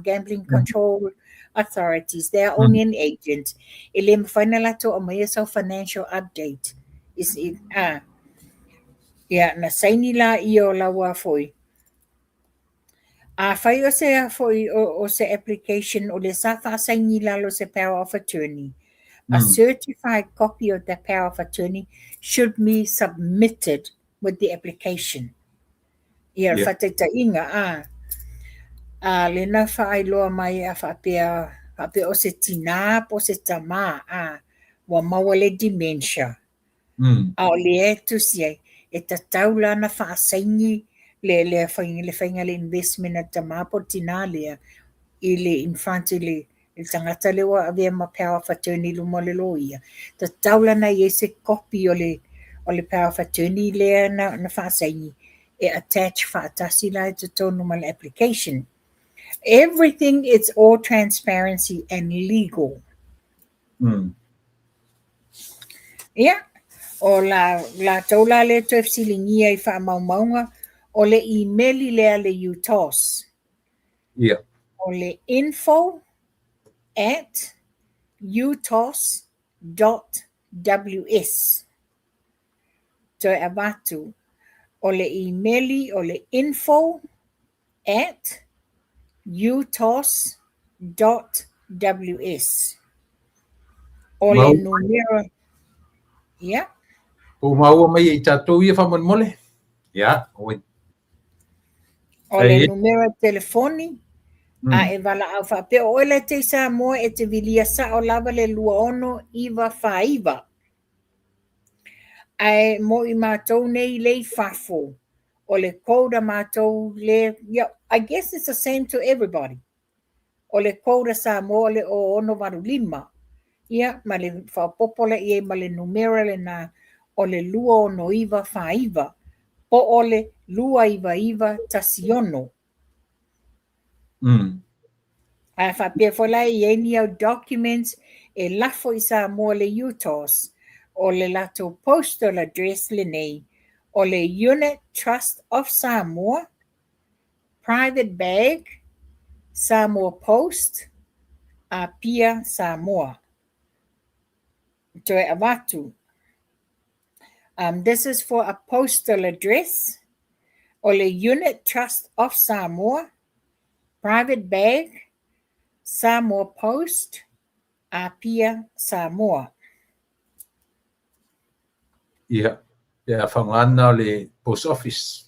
Speaker 2: Gambling Control Authorities, they are only an agent. E le mafai na latou aumaia sau financial update. Is it, ia, na saini la ia o lau foi. A fai o se foi o se application o le sa faasaini lalo se power of attorney. A certified copy of the power of attorney should be submitted with the application. Ia, yeah. Whataitaiga, a. A le na whaailoa mai a whaapea, whaapea o se tina po se tama, a, ua maua le dementia. A o le e tusi ai, e tatau la na faasaini le whainga le investment a tama po tina lea i le in front i le tagata le ua avea ma power of attorney luma o le loia. Tatau la na i se copy o le power of attorney lea na faasaini e attach faatasi la i totonu ma le application. Everything, it's all transparency and legal. Ia, o la, latou la le toe fesiligia i faamaumauga, o le email lea le UTOS. O le info@utos.ws. Toe avatu. O le email o le info@utos.ws. O le numera. Ia.
Speaker 1: Po maua mai i tatou ia faamolemole. Ia, oi.
Speaker 2: O le numera telefoni, a e valaau faapea o oe le te i Samoa e te vilia sao lava le 26949. Ae mo i matou nei le i fafo, o le code a matou le, yeah, I guess it's the same to everybody. O le code a Samoa o le o 685. Ia, ma le faapopo le i ma le numera le na o le 26949. Po o le 29916. A faapea foi la e i ai ni au documents e lafo i Samoa le UTOS, o le latou postal address lenei, o le Unit Trust of Samoa, Private Bag, Samoa Post, Apia, Samoa. Toe avatu. This is for a postal address. O le Unit Trust of Samoa, Private Bag, Samoa Post, Apia, Samoa.
Speaker 1: Ia, pe a whangana o le post office.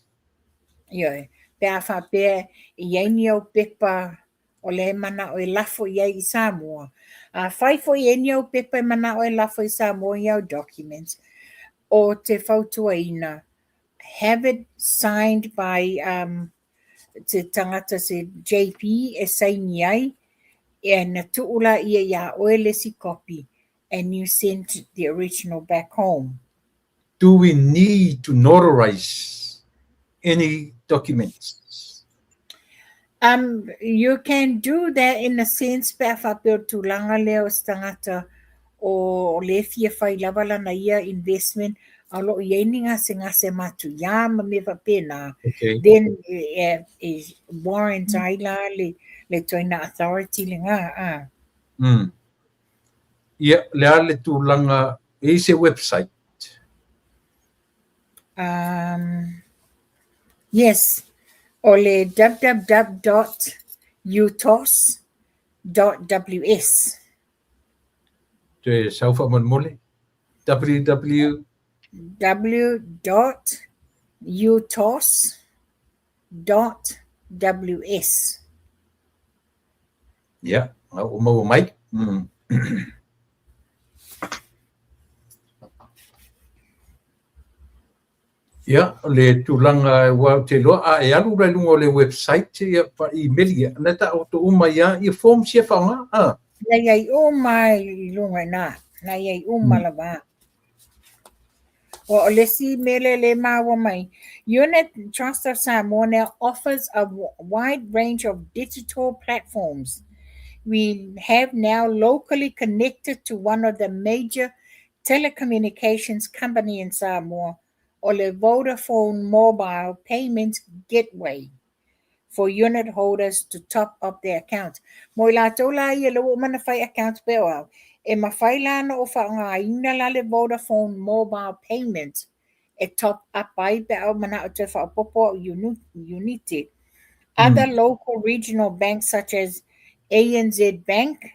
Speaker 2: Ioe, pe a whapea i ai ni au pepa o le mana o e lafo i ai i Samoa. A whai fo i ni au pepa e mana o e lafo i Samoa i au documents, o te fautuaina, have it signed by te tangata se JP e saini ai, e na tuula ia ia oe le si copy, and you send the original back home.
Speaker 1: Do we need to notarize any documents?
Speaker 2: You can do that in a sense pe a whapea o tulaga lea o se tagata o le fia fai lava lana ia investment a o loo i ai ni gasegase matuiā ma mea faapena. Then e warrant ai la le toina authority lena a.
Speaker 1: Ia, le a le tulaga, e i se website?
Speaker 2: Yes, o le www.utos.ws.
Speaker 1: Toe sau faamolemole, www.
Speaker 2: w.utos.ws.
Speaker 1: Ia, ua maua mai. Ia, o le tulaga aua ou te iloa a e alu la i luga o le website ia pa email ia, na taoto uma ai lava ia forms ia e faaaoga, a?
Speaker 2: Na i ai uma i luga i ina, na i ai uma lava. O le isi mea lea lea e maua mai, Unit Trust of Samoa now offers a wide range of digital platforms. We have now locally connected to one of the major telecommunications company in Samoa, o le Vodafone Mobile Payments Gateway for unit holders to top up their account. Mo i latou la ia lea ua uma ona fai account pei o au, e mafai la ona ou faaaogaina la le Vodafone Mobile Payment e top up ai pe a ou manao e toe faaopoopo au iunite. Other local regional banks such as ANZ Bank,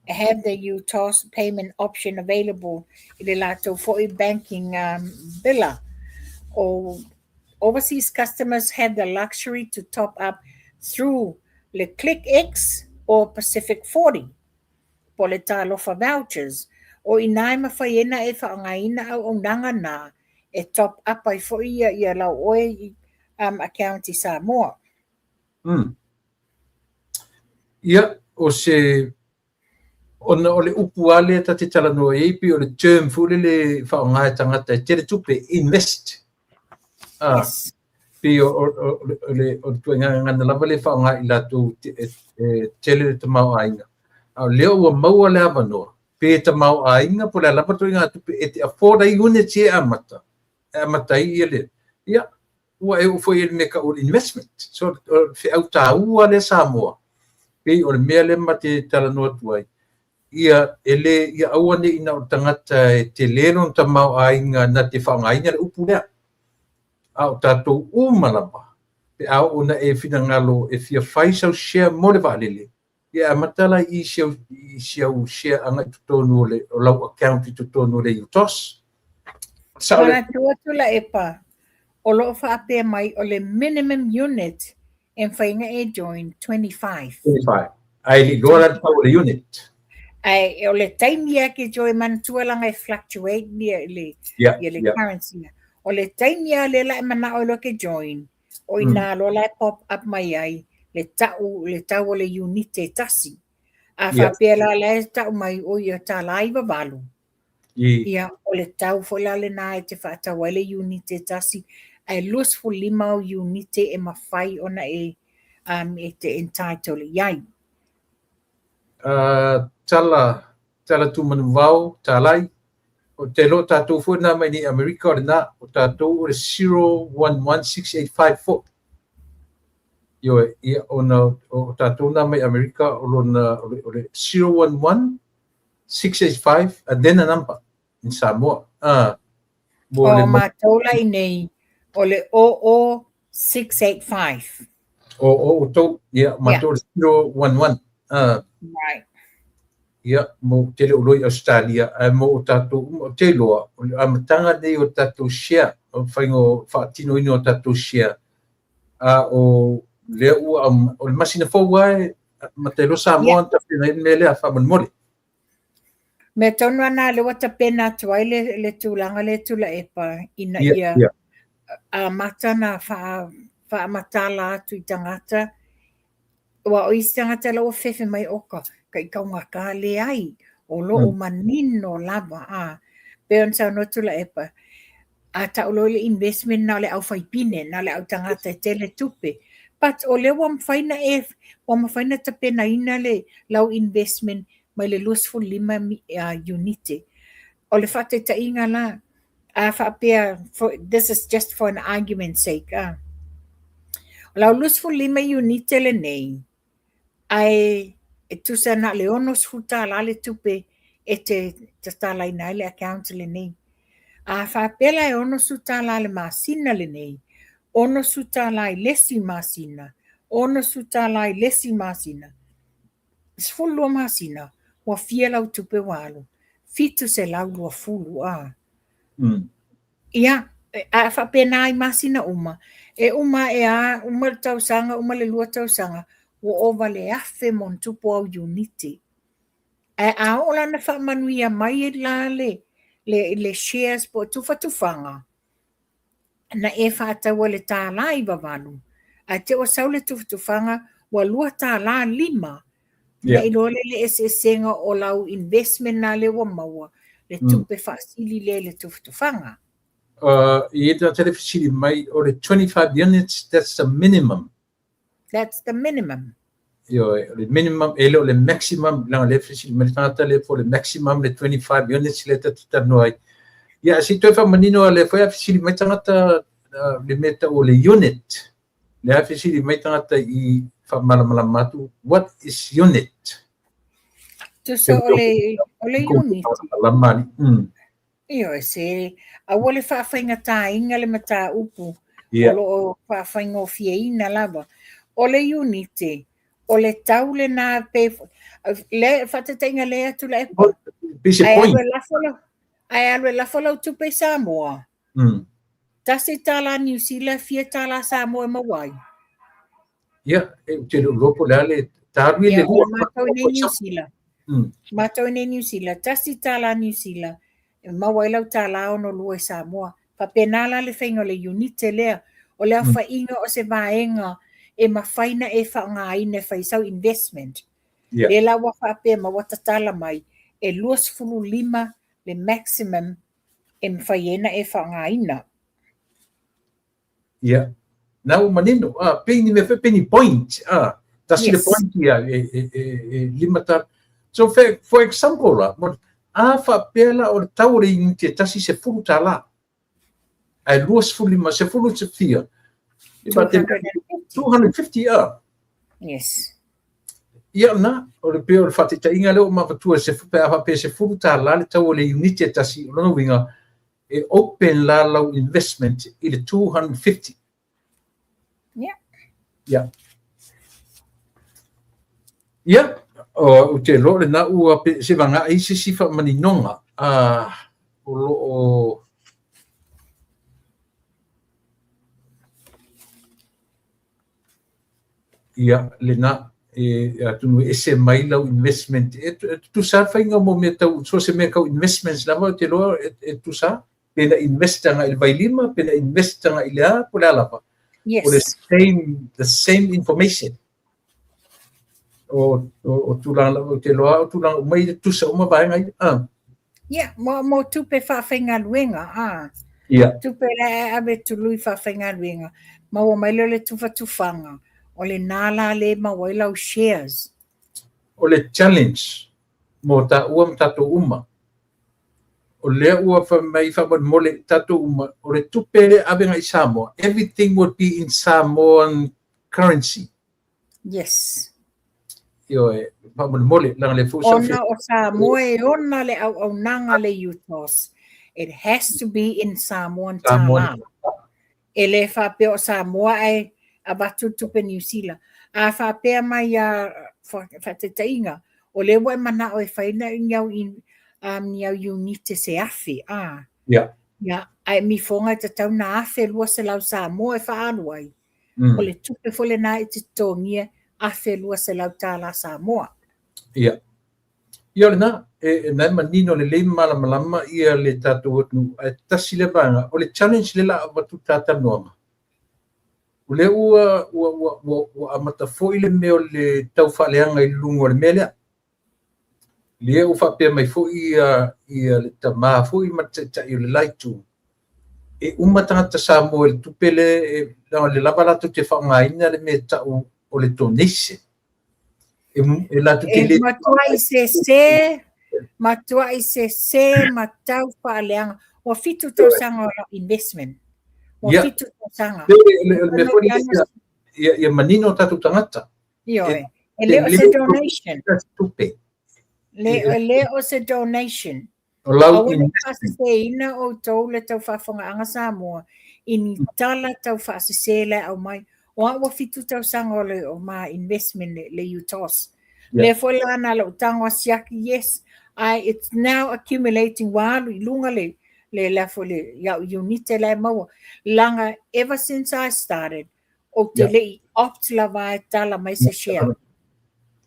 Speaker 2: have the UTOS payment option available i le latou foi banking biller. O overseas customers have the luxury to top up through le ClickX or Pacific 40 po o le Talofa Vouchers. O i ina e mafai ai ona e faaaogaina auaunaga na e top up ai foi ia lau oe account i Samoa.
Speaker 1: Ia, o se ona o le upu lava lea ta te talanoa i ai pei o le term foi lele e faaaoga e tagata e tele tupe, invest. Ah,
Speaker 2: Yes.
Speaker 1: Pei o, o, o, o le, o le ituaiga gagana lava lea e faaaoga i latou e, e tele le tamaoaiga. A o lea ua maua le avanoa, pe tamaoaiga po o le a lava ituaiga tupe e te afford ai units ia e amata, e amata ai ia le, ia, ua e oo foi i le mea e tau o le investment. So, o le feau taua lea Samoa, pei o le mea lea ma te talanoa atu ai, ia e le, ia aua ne i na o le tagata e tele lona tamaoaiga na te faaaogaina le upu lea. A o tatou uma lava, pe a oo ina e finagalo e fia fai sau share mo le vaalele, Ia e amata la i si au, i si au share agai i totonu o le, o lau account i totonu o le UTOS.
Speaker 2: Sao le. Manatua Tuilaepa, o lo o faapea mai o le minimum unit e mafai ona e join 25.
Speaker 1: 25. Ae le i iloa la le tau o le unit.
Speaker 2: Ae o le taimi lava e te join manatua leaga e fluctuate ia le, ia le currency. O le taimi lava lea la e manao ai loa e te join, O i nā loa la e pop up mai ai le tau, le tau o le iunite e tasi. A faapea la la e tau mai o ia $98, ia o le tau foi la lena e te faatau ai le iunite e tasi, ae 25 au iunite e mafai ona e, um, e te entitle i ai.
Speaker 1: Tala, Tala Tumanuvao, Talai, o te iloa o tatou foi na mai nei Amerika o lena, o tatou o le 011685 foi. Ioe, ia ona o tatou na mai Amerika o lona o le, o le 011685 and then a number in Samoa. Ah,
Speaker 2: mo le matou la i nei o le 00685.
Speaker 1: O o outou, ia, matou o le 011. Ah.
Speaker 2: Right.
Speaker 1: Ia, mo te le o loa i Ausetalia, ae mo o tatou uma, ou te iloa, o le amataga lenei o tatou share, o le faiga o faatinoina o tatou share, a o lea ua, o le masina fou lava e amata ai loa Samoa ona tapena ai le mea lea, faamolemole.
Speaker 2: Mea tonu lava lena lea ua tapena atu ai le, le tulaga lea Tuilaepa ina ia amata ona faamatala atu i tagata Aua o isi tagata la ua fefe mai oka, kai taugata leai, o lo o manino lava a. Pei ona saunoa Tuilaepa, a tau loa i le investment na o le aufaipine, na o le au tagata e tele tupe. But o lea ua mafai na e, ua mafai na tapenaina le lau investment mai le 25 iunite. O le faataitaiga la, a faapea, for, this is just for an argument sake, a. O lau 25 iunite lenei, ae E tusa na o le $60 le tupe e te tatalaina ai le account lenei. A faapea la e $60 le masina lenei, $60 i le isi masina, $60 i le isi masina, 12 masina, ua fia lau tupe ua alu? $720 a. Ia, a faapena i masina uma, e uma ae a, uma le tausaga, uma le 2 tausaga, ua ova i le 1,000+ au iunite. Ae a oo la ina faamanuia mai la le shares po o tufatufaga, na e faataua i le $1.98, ae te i ua sau le tufatufaga ua $2.05, ona iloa lea le eseesega o lau investment na lea ua maua, le tupe faasili lea i le tufatufaga.
Speaker 1: I e tagata le fesili mai, o le 25 units, that's the minimum.
Speaker 2: That's the minimum.
Speaker 1: Ioe, o le minimum, e le o le maximum, leaga lea e fesili mai le tagata lea po o le maximum le 25 units lea ta te talanoa ai. Ia, se i toe faamanino lea foi a fesili mai tagata le mea tau o le unit. Lea a fesili mai tagata i faamalamalama atu, what is unit?
Speaker 2: Tusa o le unit.
Speaker 1: Malama,
Speaker 2: Ioe, se aua le faafaigataina le mataupu, o lo o faafaigofieina lava. O le iunite, o le tau lena pe, le faataitaiga le atu la epa.
Speaker 1: Ae alu e
Speaker 2: lafo lau, ae alu e lafo lau tupe i Samoa. $1 Niu Sila, fia tala Samoa e maua ai?
Speaker 1: Ia, e ou te le o iloa po o le a le talu i le lua.
Speaker 2: Matou i nei Niu Sila. Matou i nei Niu Sila, $1 Niu Sila, e maua ai lau $1.62 i Samoa. Faapena la le faiga o le iunite lea. O le aofaiga o se vaega e mafai na e faaaogaina e fai sau investment. Lea la ua faapea ma ua tatala mai, e 25 le maximum e mafai ai na e faaaogaina.
Speaker 1: Ia, na ua manino, pei ni mea foi, pei ni point, tasi le point ia, e 5 tala. So, for example la, a faapea la o le tau o le iunite e tasi $10, ae 25, sefulu se fia, 250 a.
Speaker 2: Yes.
Speaker 1: Ia na, o le pei o le faataitaiga lea ua mavatua se pe a faapea $10 le tau o le iunite e tasi, o lona uiga, e open la lau investment i le 250.
Speaker 2: Yeah.
Speaker 1: Ia, ou te iloa o lena ua se vaga ai se isi faamaninoga o lo o ia lena e atonu e ese mai lau investment e tutusa le faiga mo mea tau so o se mea tau investments lava ou te iloa e tutusa pe na invest agai i le vailima pe na invest agai i le a po o le a lava.
Speaker 2: Yes.
Speaker 1: O le same information. O tulaga lava ou te iloa o tulaga uma ia e tutusa uma vaega ia.
Speaker 2: Ia, mo tupe faafaigaluega, a.
Speaker 1: Ia.
Speaker 2: Tupe la e ave tului faafaigaluega, maua mai lea o le tufatufaga, o lena la le maua ai lau shares.
Speaker 1: O le challenge mo taua ma tatou uma, o lea ua fai mai faamolemole tatou uma, o le tupe lea e ave agai i Samoa, everything would be in Samoan currency.
Speaker 2: Yes.
Speaker 1: Ioe, faamolemole, leaga le foi sa
Speaker 2: Ona o Samoa e ona le auaunaga le UTOS. It has to be in Samoan
Speaker 1: Samoan.
Speaker 2: tala. E le faapea o Samoa ae avatu le tupe Niu Sila. A faapea mai a faataitaiga, o lea ua e manao e fai na ni au, ni au iunite se 1,000. A. Ia, ae mifoga e tatau na 1,200 Samoa e faaalu ai. O le tupe foi lena e te totogia $1,200 Samoa.
Speaker 1: Ia. Ia o lena, e na e manino lelei ma malamalama ia le tatou atunuu, ae tasi le vaega, o le challenge lea o le a avatu le ta talanoaga. O lea ua amata foi le mea o le tau faaleaga i luga o le mea lea. Lea ua faapea mai foi ia le tama foi ma le taitai o le la itu, e uma tagata Samoa i le tupe lea, e leaga le lava latou te faaaogaina le mea e tau o le donation. E latou te
Speaker 2: E
Speaker 1: le
Speaker 2: matuai sese ma tau faaleaga. Ua 7 tausaga o lau investment. Ua 7 tausaga.
Speaker 1: Le mea foi lea ia manino o tatou tagata.
Speaker 2: Ioe. E le o se donation.
Speaker 1: Tupe.
Speaker 2: Le, le o se donation.
Speaker 1: O lau
Speaker 2: Aua ne i faaseseina outou le tau faafogaaga Samoa i ni tala tau faasese la e aumai. O au ua 7 tausaga o le o ma investment le, le UTOS. Yeah. Lea foi la na lou tago a siaki, yes, I, it's now accumulating ua alu i luga le, le, le, foi le, iau unite la e maua. Laga, ever since I started, ou te yeah. lei opt lava e tala mai se share.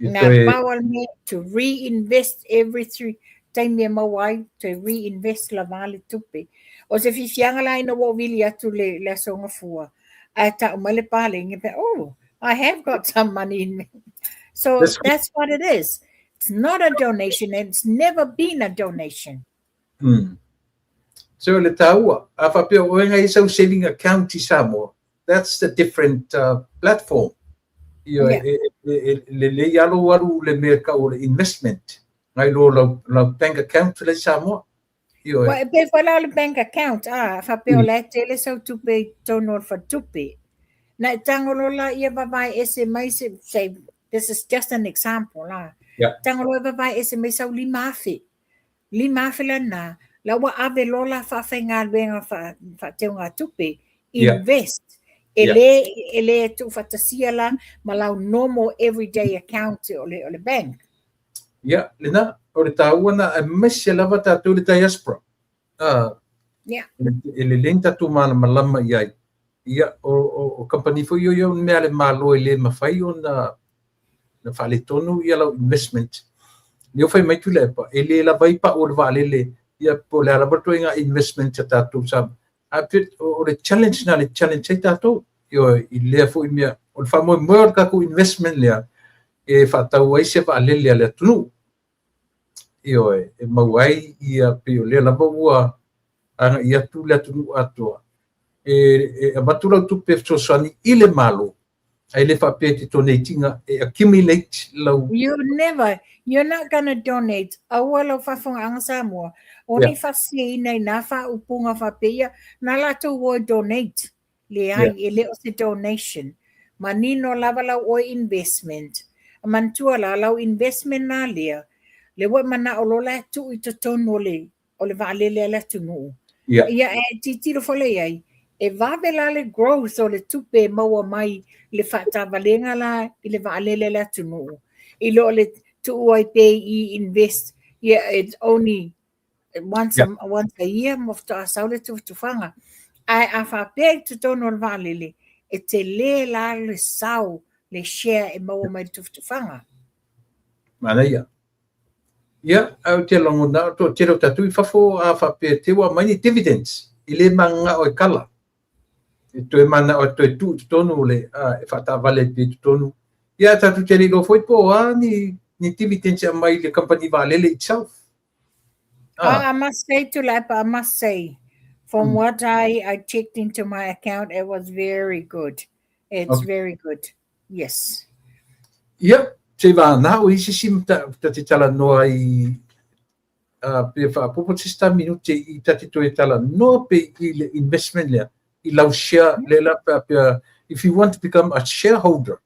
Speaker 2: Na pau o le mea to reinvest every three taimi e maua ai to reinvest lava le tupe. O se fifiaga la ina ua ou vili atu le, le aso gafua, ae tau mai le paleni, pe, oh, I have got some money in me. So that's, that's what it is. It's not a donation and it's never been a donation.
Speaker 1: So le taua, a faapea o oe i sau saving account i Samoa, that's the different platform. Ioe, yeah. e, e, e, le lei alo alu le mea kau o le investment, ngai lo lau, lau bank account le Samoa.
Speaker 2: Ioe. Well, pe foi la le bank account, ah, faapea o la e tele sau tupe i totonu o le faletupe. Na e tago loa la ia vavae ese mai se, say, this is just an example la. Yeah. Tago loa e vavae ese mai sau 5,000. 5,000 lena, la ua ave loa la faafaigaluega faateugatupe, invest, e lē e lē tuufaatasia la ma lau normal everyday account o le o le bank.
Speaker 1: Ia, lena, o le taua na aemaise lava tatou le diaspora. Ah,
Speaker 2: yeah.
Speaker 1: E lelei ni tatou malamalama i ai. Ia, o, o, o company foi ia o mea a le Malo e le mafai ona na faaletonu ia lau investment. Lea ua fai mai Tuilaepa, e le lava ai pau o le vaalele, ia po o le a lava le ituaiga investment a tatou sa. Ae pei o le challenge lena le challenge ai tatou. Ioe, i lea foi mea, o le faamoemoe o le tatou investment lea e faatau ai se vaalele a le atunuu. Ioe, e maua ai ia pei o lea lava ua agai atu le atunuu atoa e, e avatu lau tupe e fesoasoani i le Malo, ae le faapea e te donate ina e accumulate lau.
Speaker 2: You never, you're not gonna donate. Aua lau faafogaaga Samoa, o nei faasiaina i nā faaupuga faapea, na latou o e donate. Leai, yeah. E le o se donation. Manino lava lau oe investment. A manatua la, lau investment na lea, le ua e manao loa la e tuu i totonu o le, o le vaalele a le atunuu.
Speaker 1: Yeah.
Speaker 2: Ia e tilotilo foi la i ai, e vave la le growth o le tupe e maua mai le faatavalega la i le vaalele a le atunuu. I lo le tuu ai pea i invest, yeah, it's only once, yeah. a, once a year ma faatoa sau le tufatufaga. Ae a faapea i totonu o le vaalele, e tele la le sao, le share e maua mai le tufatufaga.
Speaker 1: Manaia. Ia, ae ou te lagona, o toatele o tatou i fafo a faapea te ua aumai ni dividends, e le mananao e kala. E toe mananao e toe tuu i totonu o le, a, e faataavale ai pea i totonu. Ia, tatou te le iloa foi po o a ni, ni dividends e aumai i le kamupani vaalele itself.
Speaker 2: Ah. I must say, Tuilaepa, I must say, from what I checked into my account, it was very good. It's okay. very good. Yes.
Speaker 1: Ia, se vāna o isi si ta, ta te tala noa i pe faapopo se sta minute i ta te toe tala noa pe i le investment lea, i lau share le la pe, pe, if you want to become a shareholder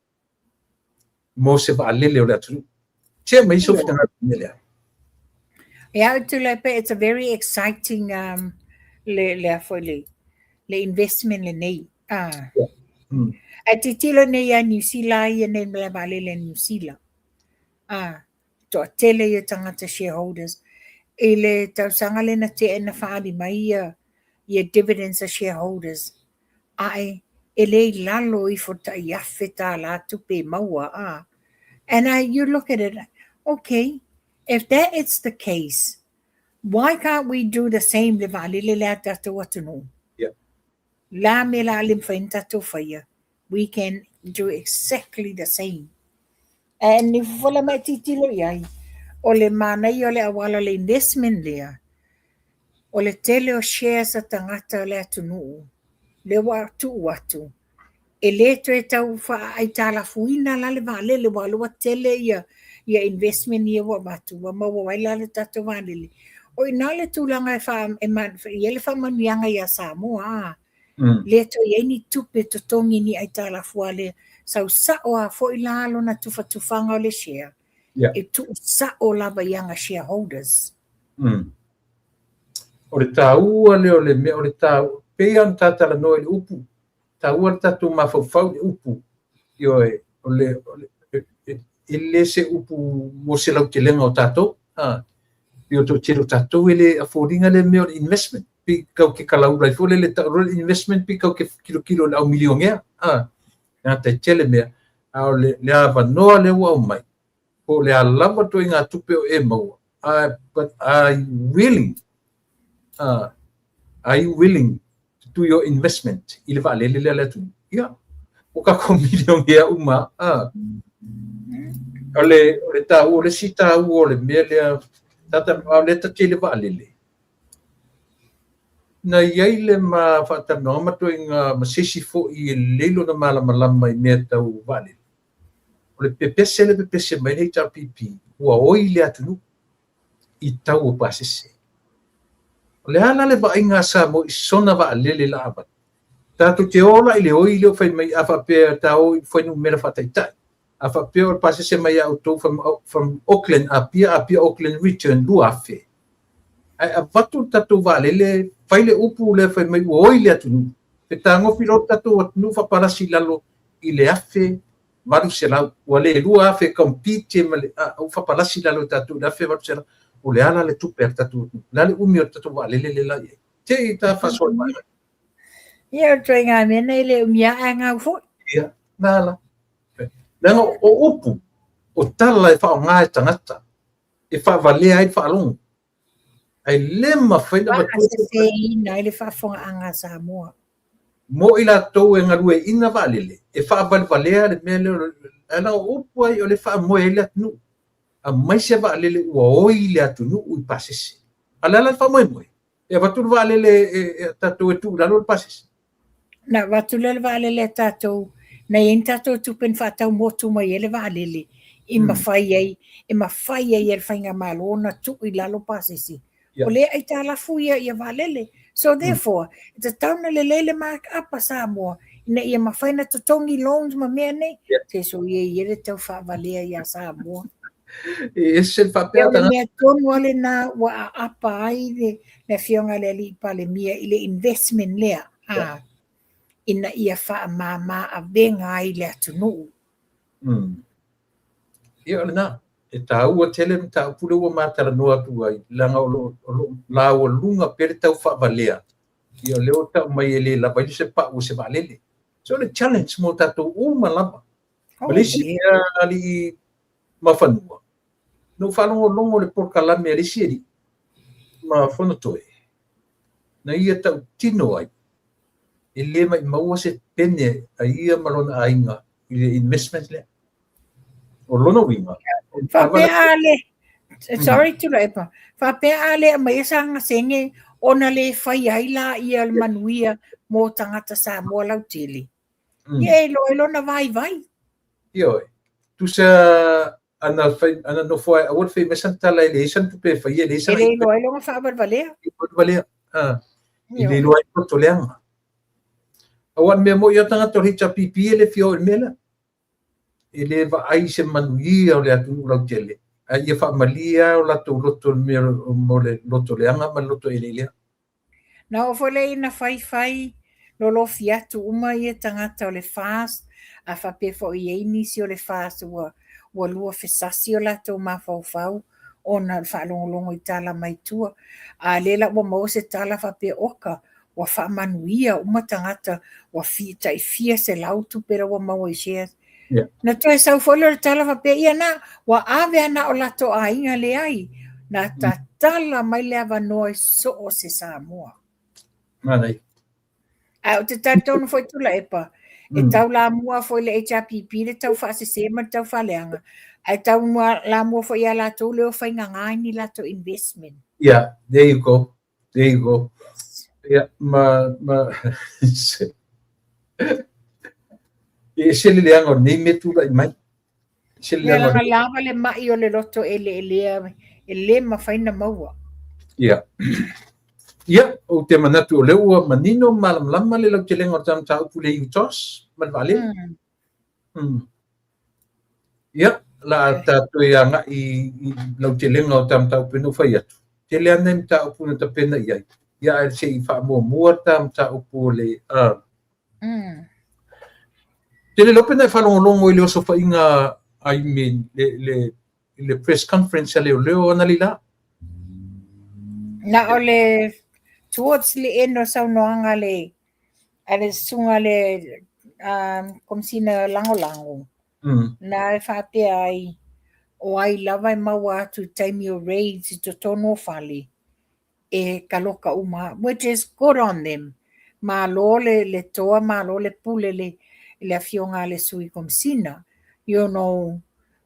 Speaker 1: mo se vaalele o le atunuu. Tia mai so finagalo i le mea lea.
Speaker 2: Yeah, Tuilaepa, it's a very exciting le le a foi le le investment lenei. Ah.
Speaker 1: Yeah.
Speaker 2: Ae tilotilo nei ia Niu Sila ia nei ma le vaalele a Niu Sila. Ah, toatele ia tagata shareholders. I le tausaga lea na tea na faaali mai ia ia dividends a shareholders. Ae e le i lalo ifo tai $1,000 tupe e maua a. And I, you look at it, okay, if that is the case, why can't we do the same le vaalele lea a tatou atunuu?
Speaker 1: Yeah.
Speaker 2: La me la le mafai ona tatou faia. We can do exactly the same. And ni fofola mai tilotilo i ai, o le manaia o le auala le investment lea, o le tele o shares a tagata o le atunuu, lea ua tuu atu, e le toe tau faaitalafuina la le vaalele, aua o lea ua tele ia, ia investment ia ua avatu, ua maua ai la le tatou vaalele. O i ina le tulaga e, faa, e ma, i ai le faamanuiaga ia Samoa, a. Le toe i ai ni tupe totogi ni aitalafu a le Sau sa'o a foi la lona tufatufaga o le share e tuu sa'o lava i ana shareholders.
Speaker 1: O le taua lea o le mea, o le taua, pei lava ona ta talanoa i le upu, taua le tatou mafaufau i le upu, ioe, o le, e le se upu mo se lautelega o tatou, a, pei o toatele o tatou e le afford ina le mea o le investment, pei kau ke kalaula ai foi lele tau le investment pei kau ke kilokilo i le au milionea, a, tagata e tele mea, a o le, le avanoa lea ua aumai, po o le a lava ituaiga tupe o e maua, but are you willing, are you willing to do your investment i le vaalele lea a le atunuu? Ia, ua tatou milionea uma, a. O le, o le taua, o le isi taua o le mea lea, tata, a o lea ta te i le vaalele, na i ai le ma faatalanoaga ma ituaiga ma se isi foi e lelei lona malamalama i mea tau vaalele. O le pepese le pepese mai le HRPP, ua oi le atunuu i tau o pasese. O le a la le vaaiga a Samoa i sona vaalele la avatu? Tatou te o la i le oi lea o fai mai a faapea ta o i fuainumera faataitai. A faapea o le pasese mai ia outou from Auckland, Apia, Apia, Auckland return 2000. Ae avatu le tatou vaalele, fai le upu lea fai mai ua oi le atunuu. Fetagofi loa le tatou atunuu faapalasi i lalo i le 1800. Ua le 2000 compete ma le a, ua faapalasi i lalo e tatou i le 1800. O le a la le tupe a le tatou atunuu? O le a le umi o le tatou vaalele lea la i ai? Se i ta faasoa mai.
Speaker 2: Ia, o le ituaiga mea nei le umia ae gau foi.
Speaker 1: Ia, na la. Leaga o upu, o tala e faaaoga e tagata, e faavalea ai le faalogo. Ae le mafai ona avatua se
Speaker 2: Faaseseina ai le faafofogaaga a Samoa.
Speaker 1: Mo i latou e galueaiina vaalele, e faavalevalea le mea lea, ae leaga o upu ai o le faamoe ai le atunuu. Aumai se vaalele ua oi le atunuu i pasese. A o le a la le faamoemoe? E avatu le vaalele e tatou e tuu i lalo le pasese.
Speaker 2: Na avatu lea le vaalele a tatou, na i ai ni tatou tupe na faatau motu mai ai le vaalele, i mafai ai, e mafai ai e le faigamalo ona tuu i lalo pasese. O lea e aitalafu ia vaalele. So therefore, e tatau ona lelei le mark up a Samoa ina ia mafai ona totogi loans ma mea nei. Se soia ia le tau faavalea ia Samoa.
Speaker 1: E ese le faapea.
Speaker 2: O le mea tonu lava lena ua aapa ai le afioga i le alii Palemia i le investment lea, a, ina ia faamama avega ai le atunuu.
Speaker 1: Ia o lena, e taua tele le mataupu lea ua ma talanoa atu ai, leaga o lo o laualuga pea le tau faavalea, ia o lea ua tau mai e le lava ai se pau o se vaalele. So o le challenge mo tatou uma lava. O le isi mea alii ma fanua, na ou faalogologo i le polokalame a le isi alii ma Fonotoe, na ia tautino ai, e le maimaua se pene a ia ma lona aiga i le investment lea. O lona uiga,
Speaker 2: Faapea a le, sorry Tuilaepa, faapea a le aumaia sa gasege ona le fai ai la ia le manuia mo tagata Samoa lautele. Ia e iloa ai lona vaivai.
Speaker 1: Ioe. Tusa ana fai ana nofo ai aua le fai mai sana tala e leai sana tupe e faia, e leai
Speaker 2: sana. E le iloa ai lona faavalevalea.
Speaker 1: Valea. Ah. E le iloa ai loto leaga. Aua o le mea moni o tagata o le HRPP e le fia o i le mea lea. E le vaai i se manuia o le atunuu lautele, ae ia faamalie lava o latou loto i le mea mo le loto leaga ma le loto eleelea.
Speaker 2: Na oo foi lea ina faifai lolofi atu uma ia tagata o le FAST, a faapea foi e i ai nisi o le FAST ua lua fesasi o latou mafaufau ona o le faalogologo i tala mai tua. A lea la ua maua se tala faapea, oka, ua faamanuia uma tagata, ua tai fia selau tupe la ua maua i shares. Na toe sau foi lea o le tala faapea, ia na, ua ave lava na o latou aiga leai, na tatala mai le avanoa i so o se Samoa.
Speaker 1: Manaia.
Speaker 2: Ae ou te talitonu foi Tuilaepa, e taulamua foi le HRPP le tau faasese ma le tau faaleaga, ae taulamua foi ia latou lea o faigagā ai ni latou investment.
Speaker 1: Yeah, there you go. There you go. Yeah, ma e ese le leaga o lenei mea tulai mai. Ese le
Speaker 2: leaga. Ia lava le mai o le loto eleelea e le mafai ona maua.
Speaker 1: Ia. Ia, ou te manatu o lea ua manino ma malamalama le lautelega o le mataupu i le UTOS ma le vaalele. Ia, la a tatou e agai i lautelega o ta mataupu na ou fai atu. Tele lava nai mataupu na tapena i ai. Ia, ae se i faamuamua ta mataupu o le... Tele lope na e faalogologo i le osofaiga, I mean, le press conference a leoleo analeila.
Speaker 2: Na o le towards le end o saunoaga le a le susuga le Komesina Lagolago, na e faapea ai, o ai lava e maua atu i taimi o raids i totonu o fale, e kaloka uma, which is good on them. Malo le toa, malo le pule le afioga a le sui Komesina. You know,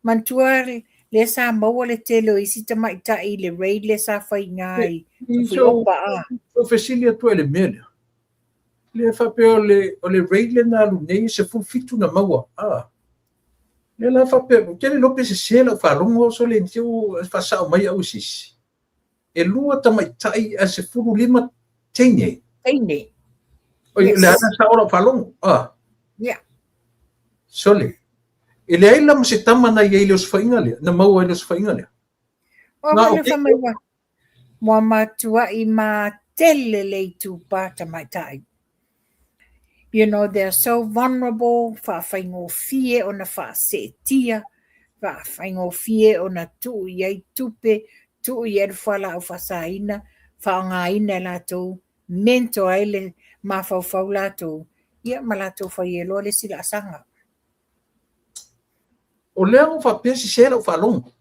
Speaker 2: manatua le sa maua le tele o isi tamaitai i le raid le sa fai ngā i
Speaker 1: Fuiopa a. So fesili atu ai le mea lea. Le faapea o le raid le na alu nei 17 na maua. Le la faapea, ou te le iloa pe sese lau faalogo so le te faasao mai au sisi. E 2 tamaitai ae 15 teine.
Speaker 2: Teine.
Speaker 1: Oi, yes. Le ana sao lau faalogo.
Speaker 2: Yeah.
Speaker 1: Sole. E leai la ma se tama na i ai le osofaiga lea, na maua ai le osofaiga lea.
Speaker 2: O le whamaiwa, mua matuai ma tele le itupa tamaitai. You know, they're so vulnerable, whaawhaingofie o na whaasetia, whaawhaingofie o na tuu i ai tupe, tuu i ai le whala au whasaina, whaongaina e lātou, mento ai le mafaufau lātou, ia ma lātou whai e loa le sila asanga.
Speaker 1: O lea o whapea si se lau whalongo.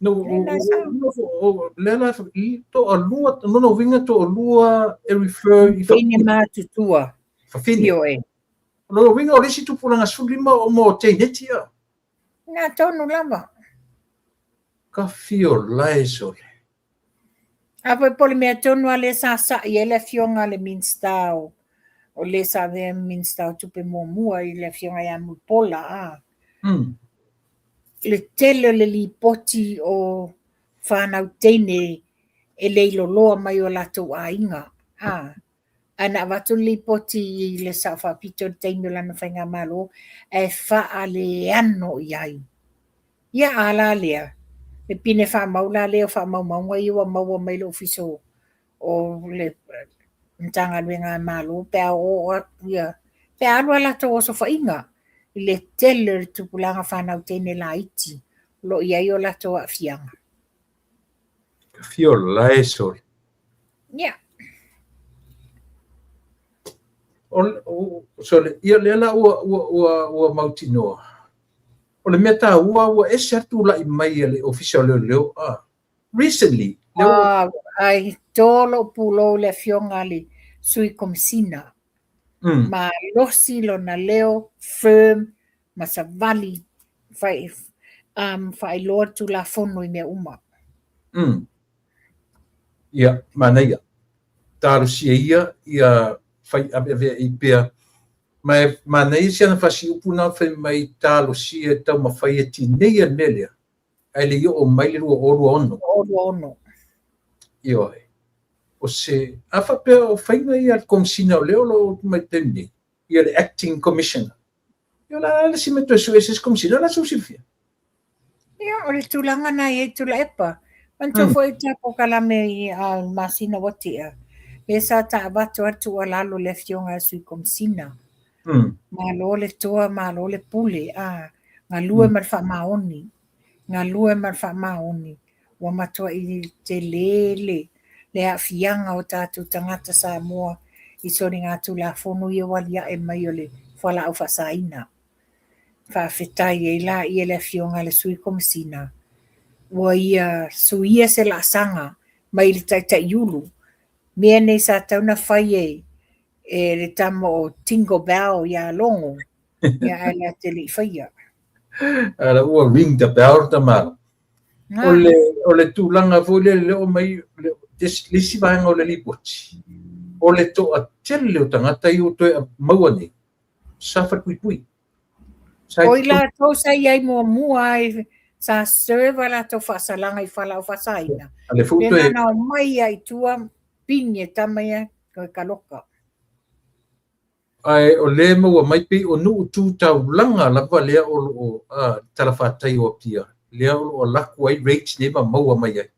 Speaker 1: No, lea la toalua, lona uiga toalua e refer i
Speaker 2: whafine matutua.
Speaker 1: Whafine. Lona uiga o le isi tupulaga 15 o mo teineti ia.
Speaker 2: Nā tonu lava.
Speaker 1: Ka fio lae sole.
Speaker 2: A foi po le mea tonu a le sa sa'i ai le afioga le Minista o le sa avea Minista o Tupe muamua i le afioga ia Mulipola a. Le tele o le lipoti o whanau teine e leiloloa mai o latou aiga. Ae na avatu le lipoti i le sao faapito le taimi o lana whainga malo, e whaaleano i ai. Ia a la lea, le pine whaamau la lea o whaamaumauga ia ua maua mai le ofiso o le Matagaluega a Malo pe a o ia, pe a alu a latou osofaiga i le tele o le tupulaga whanau teine laiti lo i ai o latou aafiaga.
Speaker 1: Ka fio lae sole.
Speaker 2: Yeah.
Speaker 1: Sole, ia lea la ua mautinoa. O le mea tāua ua ese atu lai mai a le ofisa o leoleo. Recently.
Speaker 2: Ai tolo pulo le afioga le sui komisina. Ma losi lona leo firm ma savali whai whailoa tulafono i mea uma.
Speaker 1: Ia, manaia. Talosia ia, ia whai ave i pea. Ma manaia si ana whasi upu nā whai mai talosia e tau mawhai e tinei a melea. Ai le i o mai le 2026.
Speaker 2: 2026.
Speaker 1: Ioe. O se, a whapea o whainga ia le komisina o leo lo mai tēnei, ia le acting commissioner. Ia la le si me toe sue se komisina, la su silfia.
Speaker 2: Ia, o le tulaga na i tula epa. Mantua foi tapo kalame i a masina watia. Le sa ta avatu atu a lalo le afioga a sui komisina. Malo le toa, malo le pule, a ngā lue ma le whaamaoni. Ngā lue ma le whaamaoni. Ua matua i te lele le aafiaga o tātou tagata Samoa i soli ngā tulafono ia wali ae mai o le fualaau faasaina. Faafetai ai la ia le afioga le sui komisina. Ua ia suia se laasaga mai le taitaiulu. Mea nei sa tau na fai e le tama o Tingle Bell ia Logo. Ia ae le ate le i faia.
Speaker 1: Ala ua ring the bell tamalo. O le tulaga foi le le o mai le isi vaega o le lipoti. O le toa tele o tagata i o toe maua nei. Sa whatuipui.
Speaker 2: O i latou sa iai muamua ai sa serve a latou faasalaga i fualaau faasaina.
Speaker 1: Le
Speaker 2: na na o mai ia i tua pini e tama ia koe kaloka.
Speaker 1: Ae o lea e maua mai pei o nuu tu taulaga lava lea o lo o talafatai o Apia, lea o lo o alu atu ai rates nei ma maua mai ai.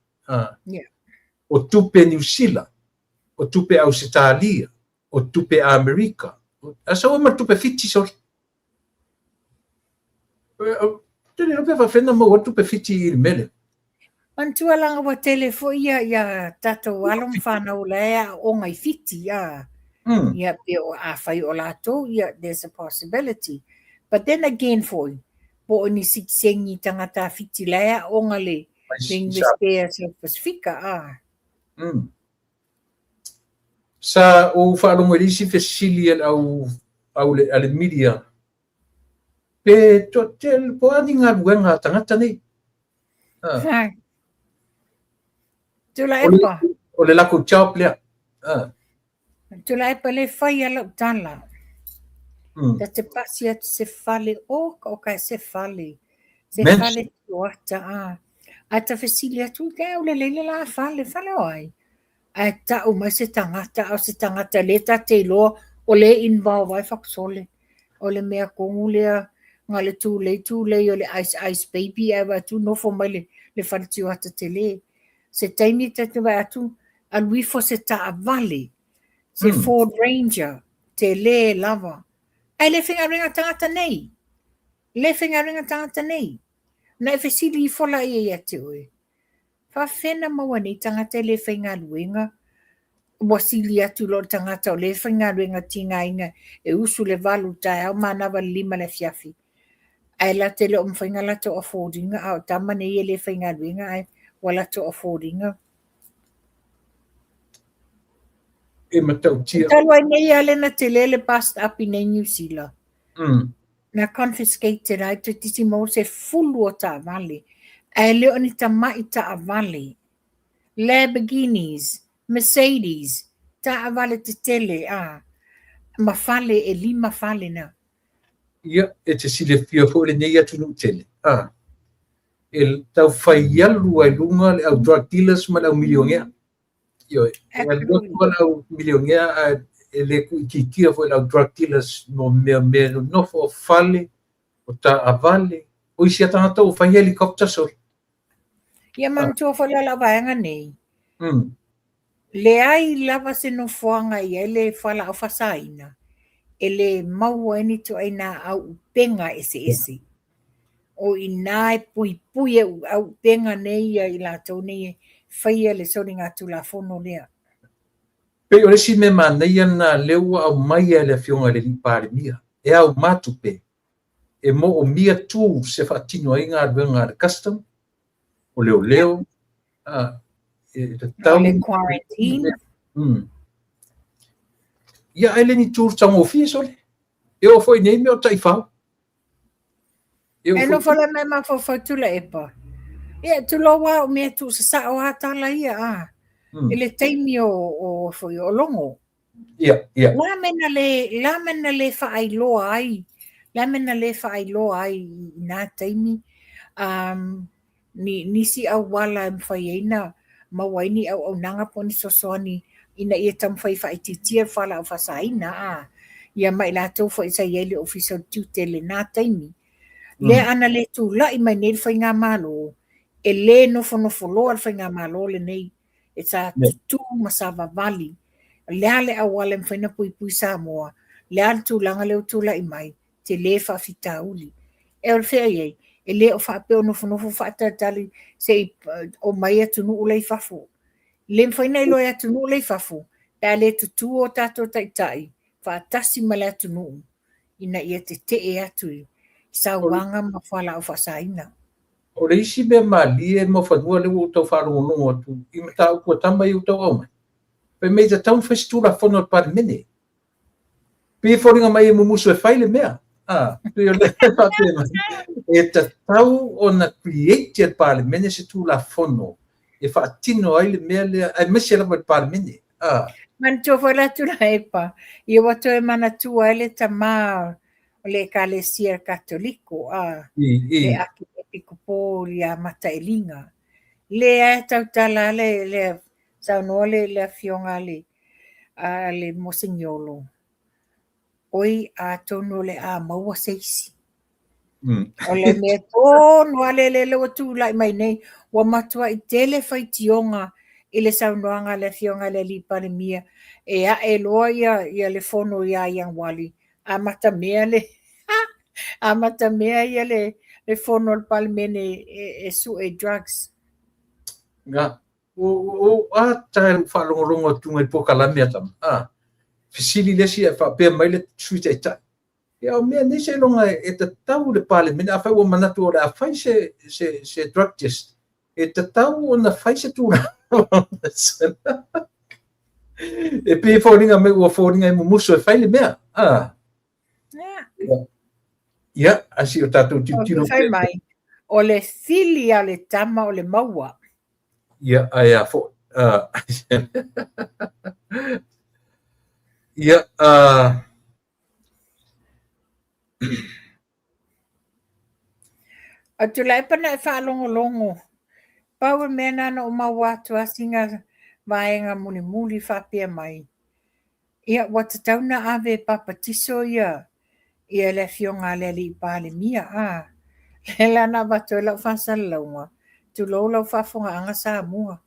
Speaker 1: O tupe Niu Sila, o tupe Ausetalia, o tupe Amerika, a sau ai ma le tupe Fiti sole. Te le iloa pe faapefea ona maua ai tupe Fiti i le mea lea.
Speaker 2: Manatua leaga ua tele foi ia tatou alo ma fanau la e aooga i Fiti a. Ia pe o afai o latou, ia there's a possibility. But then again foi, po o ni sitiseni tagata Fiti la e aooga le Universite a South Pasifika a.
Speaker 1: Sa ou faalogo i le isi fesili a le au, au le, a le media, pe toatele, po o a ni galuega a tagata nei.
Speaker 2: Ah. Tuilaepa.
Speaker 1: O le lakou job lea. Ah.
Speaker 2: Tuilaepa le fai a lau tala. Ta te pasi atu se fale, o ka o ka se fale. Se fale tioata, a. Ae ta fesili atu, ke au le leile la fale, fale o ai? Ae tau mai se tagata, a o se tagata lea ta te iloa o lea e involve ai Fakusole. O le mea tonu lea na o le tulei tulei o le ice ice baby ae vaai atu nofo mai le, le fale tioata tele. Se taimi ta te vaai atu alu ifo se taavale, se Ford Ranger tele lava. Ae le faigaluega tagata nei. Le faigaluega tagata nei. Na e fesili ifo laia ia te oe. Faafefea na maua nei tagata e le faigaluega? Ua sili atu i lo le tagata o lea e faigaluega tigaina e usu le 8 i le taeao manava le 5 i le afiafi. Ae latou te le o mafai ona latou afford ina, a o tama nei e le faigaluega ae ua latou afford ina.
Speaker 1: E matautia.
Speaker 2: Talu ai nei lava lea na tele le bust up i nei Niu Sila. Na confiscated ai toeitiiti maua se 10 o taavale, ae le o ni tamai taavale. Lamborghinis, Mercedes, taavale tetele a, ma fale e 5 fale na.
Speaker 1: Ia, e te silafia foi lenei atunuu tele, a, e tau fai alu ai luga le au drug dealers ma le au milionea. Ioe, e alu atu le au milionea ae e le tuuitiitia foi le au drug dealers mo mea mea nonofo o fale, o taavale, o isi a tagata ua fai helicopter sole.
Speaker 2: Ia manatua foi la lau vaega nei. Leai lava se nofoaga e i ai le fualaau faasaina e le maua ai ni ituaiga auupega eseese. O i ina e puipui e auupega nei ia i latou nei e faia le soligatulafono lea.
Speaker 1: Pei o le isi mea manaia lena lea ua aumai e le Afioga i le Alii Palemia, e auma tupe e moomia tools e faatino ai galuega a le custom, o leoleo, a, e tatau.
Speaker 2: O le quarantine.
Speaker 1: Ia, ae le ni tools taugofie sole. E oo foi nei mea o taifau.
Speaker 2: E nofo la mai mafaufau Tuilaepa. Ia, tulou lava o mea tuusasao lava tala ia, a. I le taimi o, o, foi, o Logo.
Speaker 1: Ia, ia.
Speaker 2: La mea na le, la mea na le faailoa ai, la mea na le faailoa ai i nā taimi, um, ni, nisi auala e mafai ai na maua ai ni auaunaga po o ni fesoasoani ina ia taumafai e faaitiitia le fualaau faasaina, a, ia ma i latou foi sa i ai le Ofisa o le Tiute i lena taimi. Lea ana le tulai mai nei le Faigamalo, e le nofonofo loa le Faigamalo lenei, e sa tutū ma savavali. O le a le auala e mafai ona puipui Samoa, le a le tulaga lea ua tulai mai, tele faafitauli. E o le fea i ai, e le o faapea o nofonofo faatalitali se i omai atunuu la i fafo. Le mafai ona iloa e atunuu la i fafo, pe a le tutū o tatou taitai faatasi ma le atunuu ina ia tetee atu i sauaga ma fualaau faasaina.
Speaker 1: O le isi mea malie ma fanua lea ua ou tau faalogologo atu i mataupu a tama ia ua tau aumai, fai mai e tatau ona fai se Tulafono a le Palemene. Pei e foliga mai e mumusu e fai le mea. A, pei o le faapena. E tatau ona create e le Palemene se Tulafono e faatino ai le mea lea, aemaise lava i le Palemene. A.
Speaker 2: Manatua foi la Tuilaepa, ia ua toe manatua ai le tama o le Ekalesia Katoliko, a, le Akiepikopo ia Matailiga. Lea e tautala le, le saunoa le, le afioga a le, a le Moseniolo. Oi, atonu o le a maua se isi. O le mea tonu lava lea lea ua tulai mai nei, ua matuai tele faitioga i le saunoaga a le Afioga i le Alii Palemia e ae loa ia le fono ia Ianuari, amatamea le amatamea ia le fono a le Palemene e sue drugs.
Speaker 1: Nga, o a tae lou faalogologo atu i polokalame a tama, a, fesili le isi ae faapea mai le Sui Taitai, Ia o mea nei seiloga e tatau i le Palemene, afai ua manatu o le a fai se drug test, e tatau ona fai se tulaga. E pei e foliga mai ua foliga e mumusu e fai le mea. Ah. Ia, a si o tatou tilotilo.
Speaker 2: Fai mai, o le fili a le tama o le maua.
Speaker 1: Ia, ae a foi. Ah. Ia, ah.
Speaker 2: O Tuilaepa na e faalogologo, pau le mea na na ou maua atu a sina vaega mulimuli faapea mai, ia ua tatau na ave e papatiso ia ia le afioga a le alii Palemia a. Lea la na avatu ai lau faasalalauga, tulou lau faafofogaaga Samoa.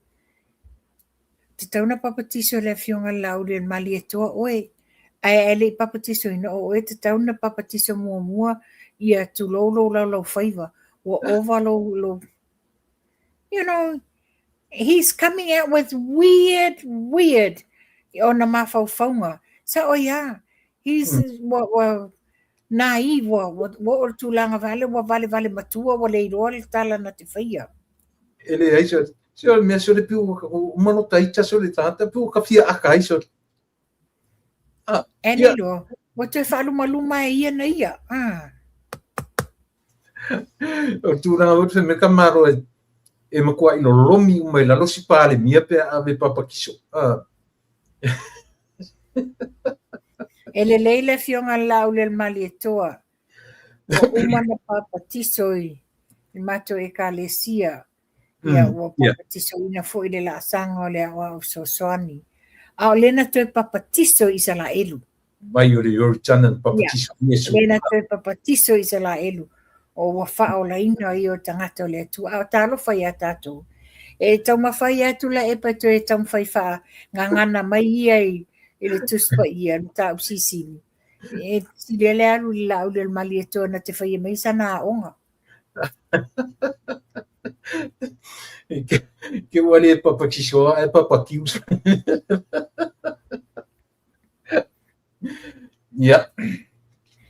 Speaker 2: Tatau ona papatiso e le Afioga i le Laaulialemalietoa oe. Ae a e le i papatisoina o oe, tatau ona papatiso muamua ia tulou lou laulaufaiva, ua ova lou, lou You know, he's coming out with weird, weird ona mafaufauga. Sao ai a, he's, ua, ua, naive, ua, ua, ua oo i le tulaga foi lea ua valevale matua, ua le iloa le tala na te faia.
Speaker 1: E leai se se o le mea sole pei ua uma lota ita sole tagata pei ua ka fia aka ai sole.
Speaker 2: Ah, e le iloa, ua toe faalumaluma e ia na ia. Ah.
Speaker 1: O le tulaga foi fai mai ka Malo e matuai lolomi uma i lalo si Palemia pe a ave papatiso. Ah.
Speaker 2: E lelei le Afioga i le Laaulialemalietoa, ua uma ona papatiso i le matou Ekalesia, ia ua papatisoina foi le laasaga o le Aoao Fesoasoani, a o lea na toe papatiso i Isalaelu.
Speaker 1: Mai o le Ioritana na papatiso
Speaker 2: i Iesu. Lea na toe papatiso i Isalaelu, o ua faaolaina ia o tagata o le Atua. A o talofa ia tatou, e taumafai atu Tuilaepa e toe taumafai faagagana mai ia i le Tusi Paia, le Mataupu Silisili. E sili ai le alu i le Laaulialemalietoa na te faia mai sana aoga.
Speaker 1: Ke ua le papatiso ae papatiu. Ia.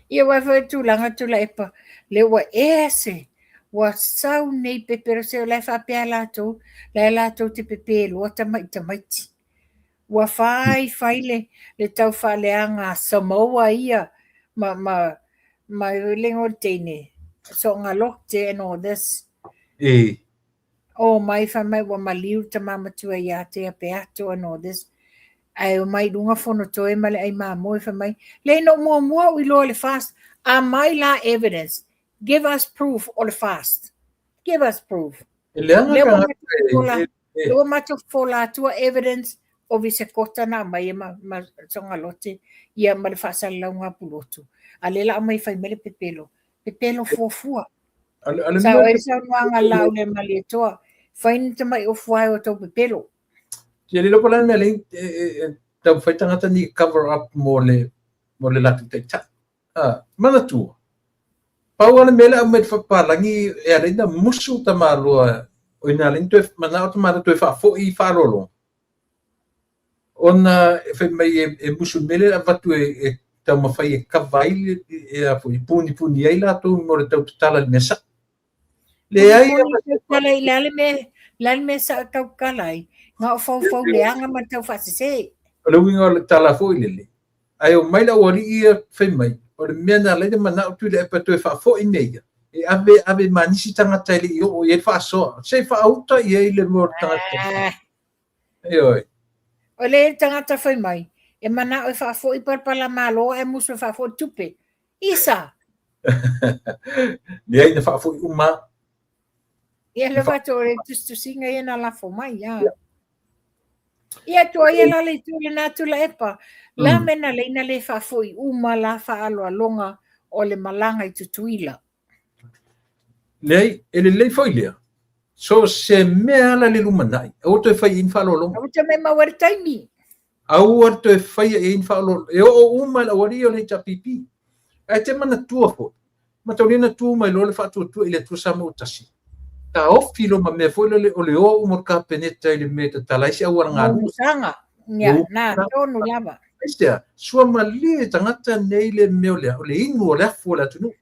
Speaker 2: Ia aua foi le tulaga Tuilaepa, lea ua ea se, ua sau nei pepelo se o la e faapea latou, la e latou te pepe loa tamai tamaiti. Ua fai fai le, le tau faaleaga a Samoa ia ma, ma, ma le igoa o le teine, Soogalote and all this.
Speaker 1: E.
Speaker 2: Omai fai mai ua maliu le tama matua ia te ia Peato and all this. Ae omai i luga Fonotoe ma le ai mamoe fai mai, leai na ou muamua ou iloa i le fast, aumai la evidence, give us proof o le fast. Give us proof.
Speaker 1: E leaga
Speaker 2: Lea ua matou fola, lea ua matou fola atua evidence o visekota na aumai e ma, ma Sogalote ia ma le faasalalauga a Pulotu. A lea la aumai fai mai le pepelo. Pepelo fuafua. Sao ai le saunoaga a le Laaulialemalietoa, fai ni tamai ofu ae o tou pepelo.
Speaker 1: Ia le iloa po o le a le mea lea e taumafai tagata nei e cover up mo le mo le latou taitai. Ah, manatua, pau lava le mea lea aumai le faapapalagi e ala ai ona musu tamaloa, o ina ala ai ona toe manao tamaloa toe faafoi i faaaloaloga, ona e fai mai e musu i le mea lea e avatu e taumafai e kava ai e a foi, e punipuni ai latou mo le tau tatala i le mea sa'o.
Speaker 2: Leai Punipuni i le a le mea, le a le mea sa'o e tau tatala ai, na o faufau leaga ma le tau faasese.
Speaker 1: O le uiga o le tala foi lele, ae omai le aualii ia fai mai, o le mea na ala ai ona manao Tuilaepa e toe faafoi mea ia, e ave ave ma nisi tagata e le i oo i ai le faasoa, se i faauta i ai le mea o le tagata. Ioe.
Speaker 2: O le tagata fai mai, e manao e faafoi palapala malo ae musu e faafoi tupe. Isa!
Speaker 1: Leai na faafoi uma.
Speaker 2: Ia le fato o le tusitusiga ia na lafo mai. Ia. Ia tuaia la le itu lena Tuilaepa, la mea na leina le faafoi uma la faaaloaloga o le malaga i Tutuila.
Speaker 1: Leai, e lelei foi lea. So se mea ala le lumanai, aua toe fai i ai ni faaaloaloga.
Speaker 2: Aua toe maumau ai le taimi.
Speaker 1: Aua toe faia i ai ni faaaloaloga. E oo uma i le aualii o le HRPP. Ae te manatua foi, mataulia na tu mai loa le faatuatua i le Atua Samoa ua tasi. Taofi loa ma mea foi lele o le o uma o le Kapeneta i le mea e tatala ai se auala galue.
Speaker 2: Umusaga. Ia, na tonu lava.
Speaker 1: Aisea, sua malie tagata nei le mea o le, o le inu o le afu o le atunuu.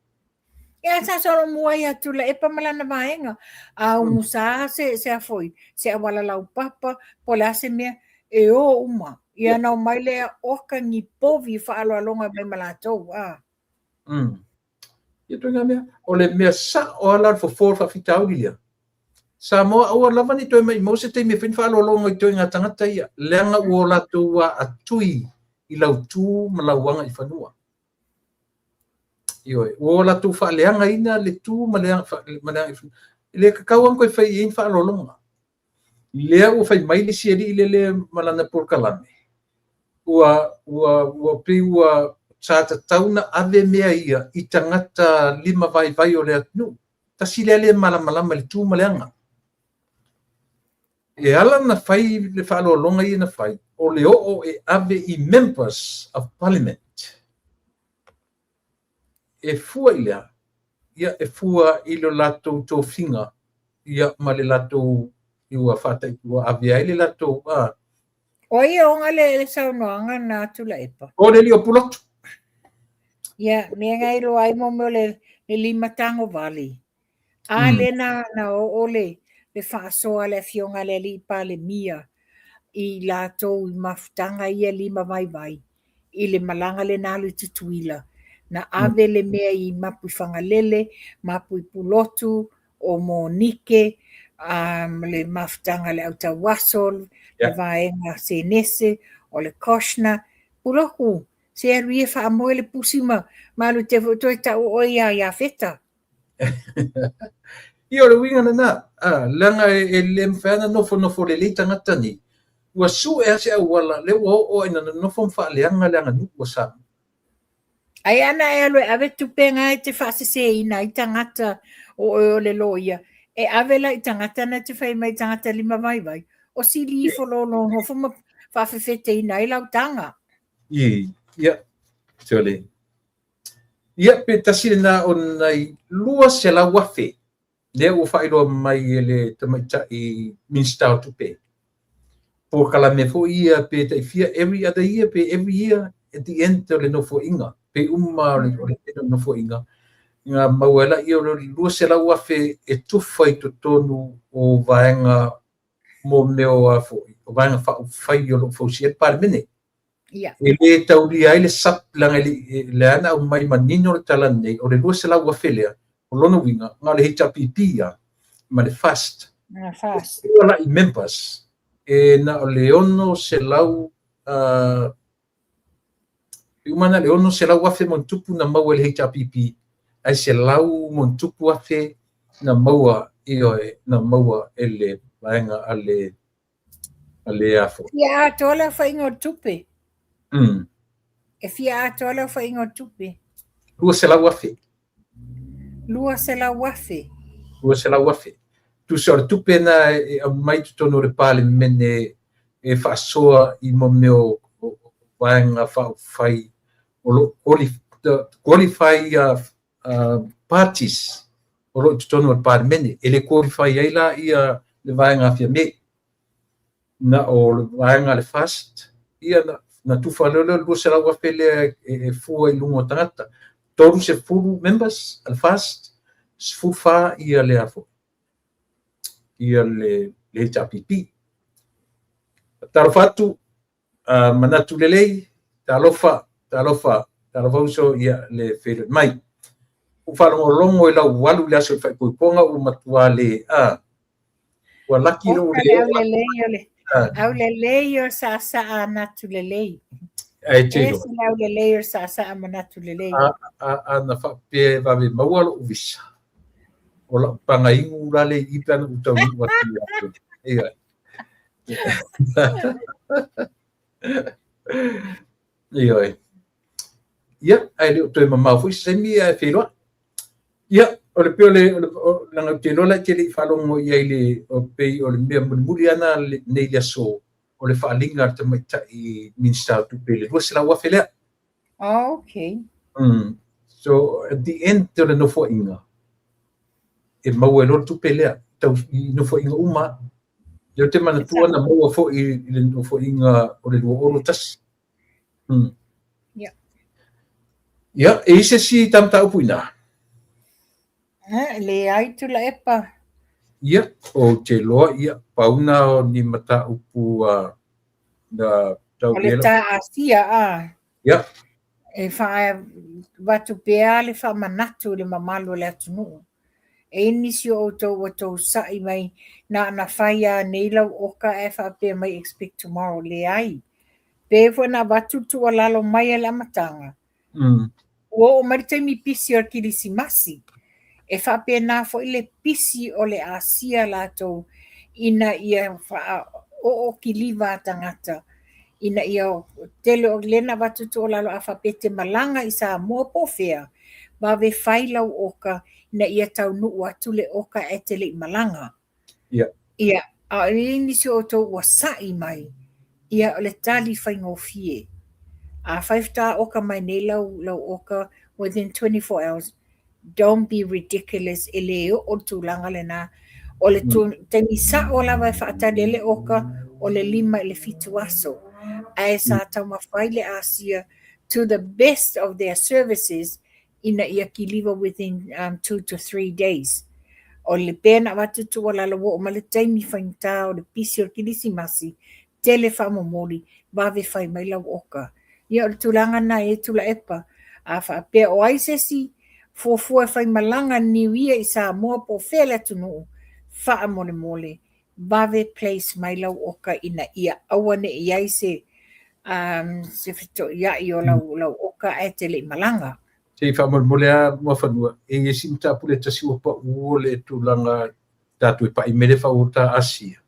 Speaker 2: Ia, sa solomua ia Tuilaepa ma lana vaega. A umusa se, se a foi, se auala laupapa, po o le a se mea, e o uma. Ia na omai lea oka ni povi faaaloaloga mai ma latou. A.
Speaker 1: Ia ituaiga mea. O le mea sao lava la o le fofo o le faafitauli lea. Samoa, aua lava ne i toe maimau se taimi e fai ni faaaloaloga i ituaiga tagata ia, leaga ua o latou aatui i lau tu ma lau agaifanua. Ioe, ua o latou faaleagaina le tu ma le agaifanua. E le tatau lava ona toe fai i ai ni faaaloaloga. Lea ua fai mai le isi alii lele ma lana polokalame, ua, ua, ua pei ua sa tatau ona ave mea ia i tagata lima vaivai o le atunuu. Tasi lea le malamalama i le tu ma le aga. E ala ona fai le faaaloaloga ia na fai, o le oo e ave i Members of Parliament. E fua i le a? Ia, e fua i lo latou tofiga, ia, ma le latou, ua faataiti, ua ave ai le latou, a.
Speaker 2: O ai e ona le saunoaga na Tuilaepa?
Speaker 1: O le alii o Pulotu.
Speaker 2: Ia, mea na iloa ai mo mea o le lima tagovale. A lea na oo le faasoa a le afioga a le alii Palemia i latou i mafutaga ia lima vaivai i le malaga lea na alu i Tutuila. Na ave le mea i Mapuifagalele, Mapuipulotu, o Monike, ma le mafutaga a le Autauaso, le vaega Senese, o le Koshna. Pulotu, se alu ia faamoe le pusi ma alu te foi toe tau oe ia Iafeta.
Speaker 1: Ia, o le uiga lena, leaga e le mafai ona nofonofo lelei tagata nei. Ua sue lava se auala, lea ua oo ina nonofo ma faaleaga le aganuu a Samoa.
Speaker 2: Ai ana e alu e ave tupe na e te faaseseina ai tagata o oe o le loia, e ave la i tagata na te fai mai tagata lima vaivai, o sili ifo lou nonofo ma faafefeteina ai lau taga.
Speaker 1: Ia, sole. Ia, pe tasi lena o nai 200,000 lea ua faailoa mai e le tamaitai Minisita o Tupe. Polokalame foi ia pe tai fia every other year pe every year at the end o le nofoaiga, pe uma o le nofoaiga, na maua ai lea o le 200,000 e tufa i totonu o vaega mo mea o a foi, o vaega faaupufai o lo o fausia ai le Palemene.
Speaker 2: Ia.
Speaker 1: E le taulia ai le SUPP, leaga e lea na aumai manino le tala nei, o le 200,000 lea, o lona uiga, na o le HRPP ia, ma le FAST.
Speaker 2: Na FAST.
Speaker 1: E la i members, e na o le 600, e uma na le 600,000 ma ona tupu na maua e le HRPP, ae 100 ma ona tupu afe na maua, ioe, na maua e le vaega a le a le a foi.
Speaker 2: Fia atoa le aofaiga o le tupe. E fia atoa le aofaiga o le tupe.
Speaker 1: 200,000.
Speaker 2: 200,000.
Speaker 1: 200,000. Tusa o le tupe na e aumai totonu o le Palemene e faasoa i mo mea o vaega faaupufai o lo o qualify parties o lo o i totonu o le Palemene. E le qualify ai la ia le vaega a Fiame. Na o le vaega a le FAST, ia na tufa lea le 200,000 lea e fua i luga o tagata. 30 members a le FAST, 14 ia le a foi, ia le HRPP. Talofa atu, manatu lelei, talofa, talofa, talofa uso, ia le feiloai mai. Ua faalogologo i lau alu i le aso i le faaipoipoga ua matua le, ua laki lou
Speaker 2: le. Aulelei o saasaa manatu lelei.
Speaker 1: Ae te iloa.
Speaker 2: Ese le aulelei o saasaa manatu lelei.
Speaker 1: A na faapea e vave maua lou visa, o lau pagainu la le i pe ana ou taunuu atu ia te. Ia. Ioe. Ia, ae le o toe mamao foi se taimi ae feiloai. Ia, o le pei o le, leaga ou te iloa la e te le i faalogo i ai i le, o pei o le mea mulimuli lava lena nei i le aso, o le faaaliga a le tamaitai Minisita o Tupe i le $200,000 lea.
Speaker 2: Oh, okay.
Speaker 1: So, at the end o le nofoaiga, e maua ai loa le tupe lea, tau, i nofoaiga uma lava. Lea ou te manatua na maua foi i le nofoaiga o le 2021.
Speaker 2: Ia.
Speaker 1: Ia, e i ai se isi ta mataupu i ina?
Speaker 2: E leai Tuilaepa.
Speaker 1: Ia, ou te iloa, ia, pau na o ni mataupu na tau
Speaker 2: O le ta Asia, a.
Speaker 1: Ia.
Speaker 2: E avatu pea le faamanatu i le mamalu o le atunuu. E i ai nisi o outou ua tou sa'i mai na ona fai lava nei lau oka ae faapea mai expect tomorrow. Leai. Pei foi ona avatu le tuualalo mai a le amataga, ua oo mai le taimi pisi o le Kilisimasi, e faapena foi le pisi o le Asia latou ina ia faaoo kiliva a tagata ina ia tele o lea na avatu le tuualalo a faapea e te malaga i Samoa po o fea, vave fai lau oka ina ia taunuu atu le oka ae te le i malaga.
Speaker 1: Ia.
Speaker 2: Ia, a o i ai nisi o outou ua sa'i mai, ia o le tali faigofie. Afai faatoa oka mai nei lau, lau oka within 24 hours, don't be ridiculous, e le oo le tulaga lena. O le taimi sa'o lava e faatali ai le oka, o le 5 i le 7 aso. Ae sa taumafai le Asia to the best of their services ina ia kiliva within 2 to 3 days. O le pea na avatu tuualalo ua oo mai le taimi faigata o le pisi o le Kilisimasi, tele faamomoli, vave fai mai lau oka. Ia o le tulaga lena e Tuilaepa, a faapea o ai se isi fuafua e faimalaga Niu Ia i Samoa po o fea le atunuu, faamolemole, vave place mai lau oka ina ia aua ne i i ai se se fetoiai o lau, lau oka ae te le i malaga.
Speaker 1: Se i faamolemole lava Muafanua, e i ai si mataupu lea e tasi ua pau o le tulaga tatou e pai mai le faaua Asia.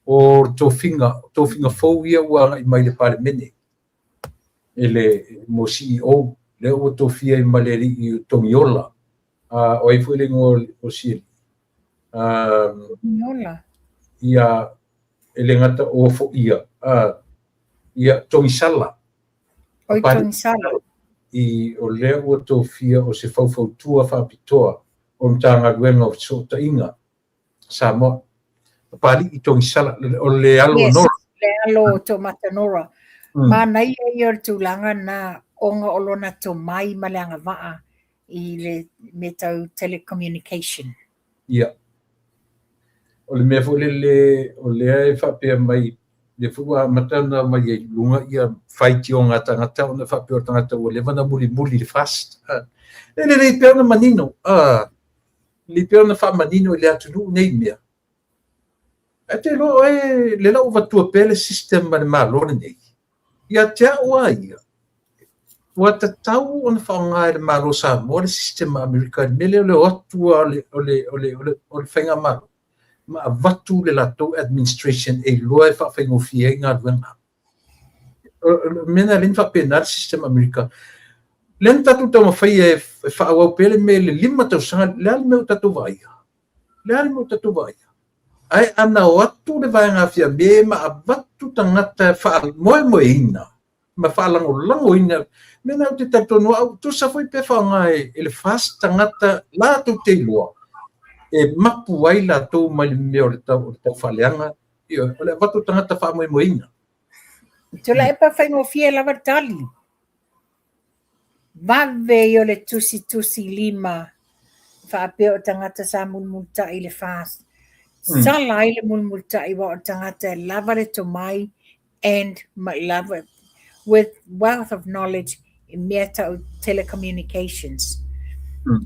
Speaker 1: O tofiga, tofiga fou ia ua agai mai le Palemene e le mo CEO, lea ua tofia ai ma le alii Togiola. O ai foi le igoa o si alii?
Speaker 2: Togiola.
Speaker 1: Ia, e le gata o foia, ia Togisala.
Speaker 2: Oi Togisala.
Speaker 1: I o lea ua tofia o se faufautua faapitoa o Matagaluega o Fesootaiga Samoa. Papalii Togisala, o le alo
Speaker 2: yes,
Speaker 1: Nora.
Speaker 2: Le alo Tomata Nora. Manaia ia o le tulaga na ona o lona tomai ma le agavaa i le mea tau telecommunication.
Speaker 1: Ia. O le mea foi lele, o lea e faapea mai, lea foi ua amata ona aumai ai i luga ia faitioga a tagata ona faapea o tagata ua leva ona mulimuli i le FAST. E lelei pea ona manino, lelei pea ona faamanino i le atunuu nei mea. Ae te iloa oe, lea la ua avatua pea le system a le Malo lenei, ia te au lava ia, ua tatau ona faaaoga e le Malo o Samoa le system a Amerika i le mea lea o le o atu lava o le faigamalo ma avatu le latou administration e iloa e faafaigofie ai galuega. O le mea lena lea na faapena le system a Amerika. Lea na tatou taumafai e faaauau pea le mea i le 5 tausaga, le a le mea ua tatou vaaia? Le a le mea ua tatou vaaia? Ae ana o atu le vaega Fiame ma avatu tagata faamoemoeina ma faalagolagoina, mea na ou te talitonu au, tusa foi pe faaaoga e le FAST tagata latou te iloa e mapu ai latou mai le mea o le tau, o le tau faaleaga, ioe, o le avatu o tagata faamoemoeina.
Speaker 2: Tuilaepa faigofie lava le tali. Vave ia o le tusitusi lima faapea o tagata sa mulimulitai i le FAST. Sala ai le mulimulitai aua o le tagata e lava le tomai and lava with wealth of knowledge i mea tau telecommunications.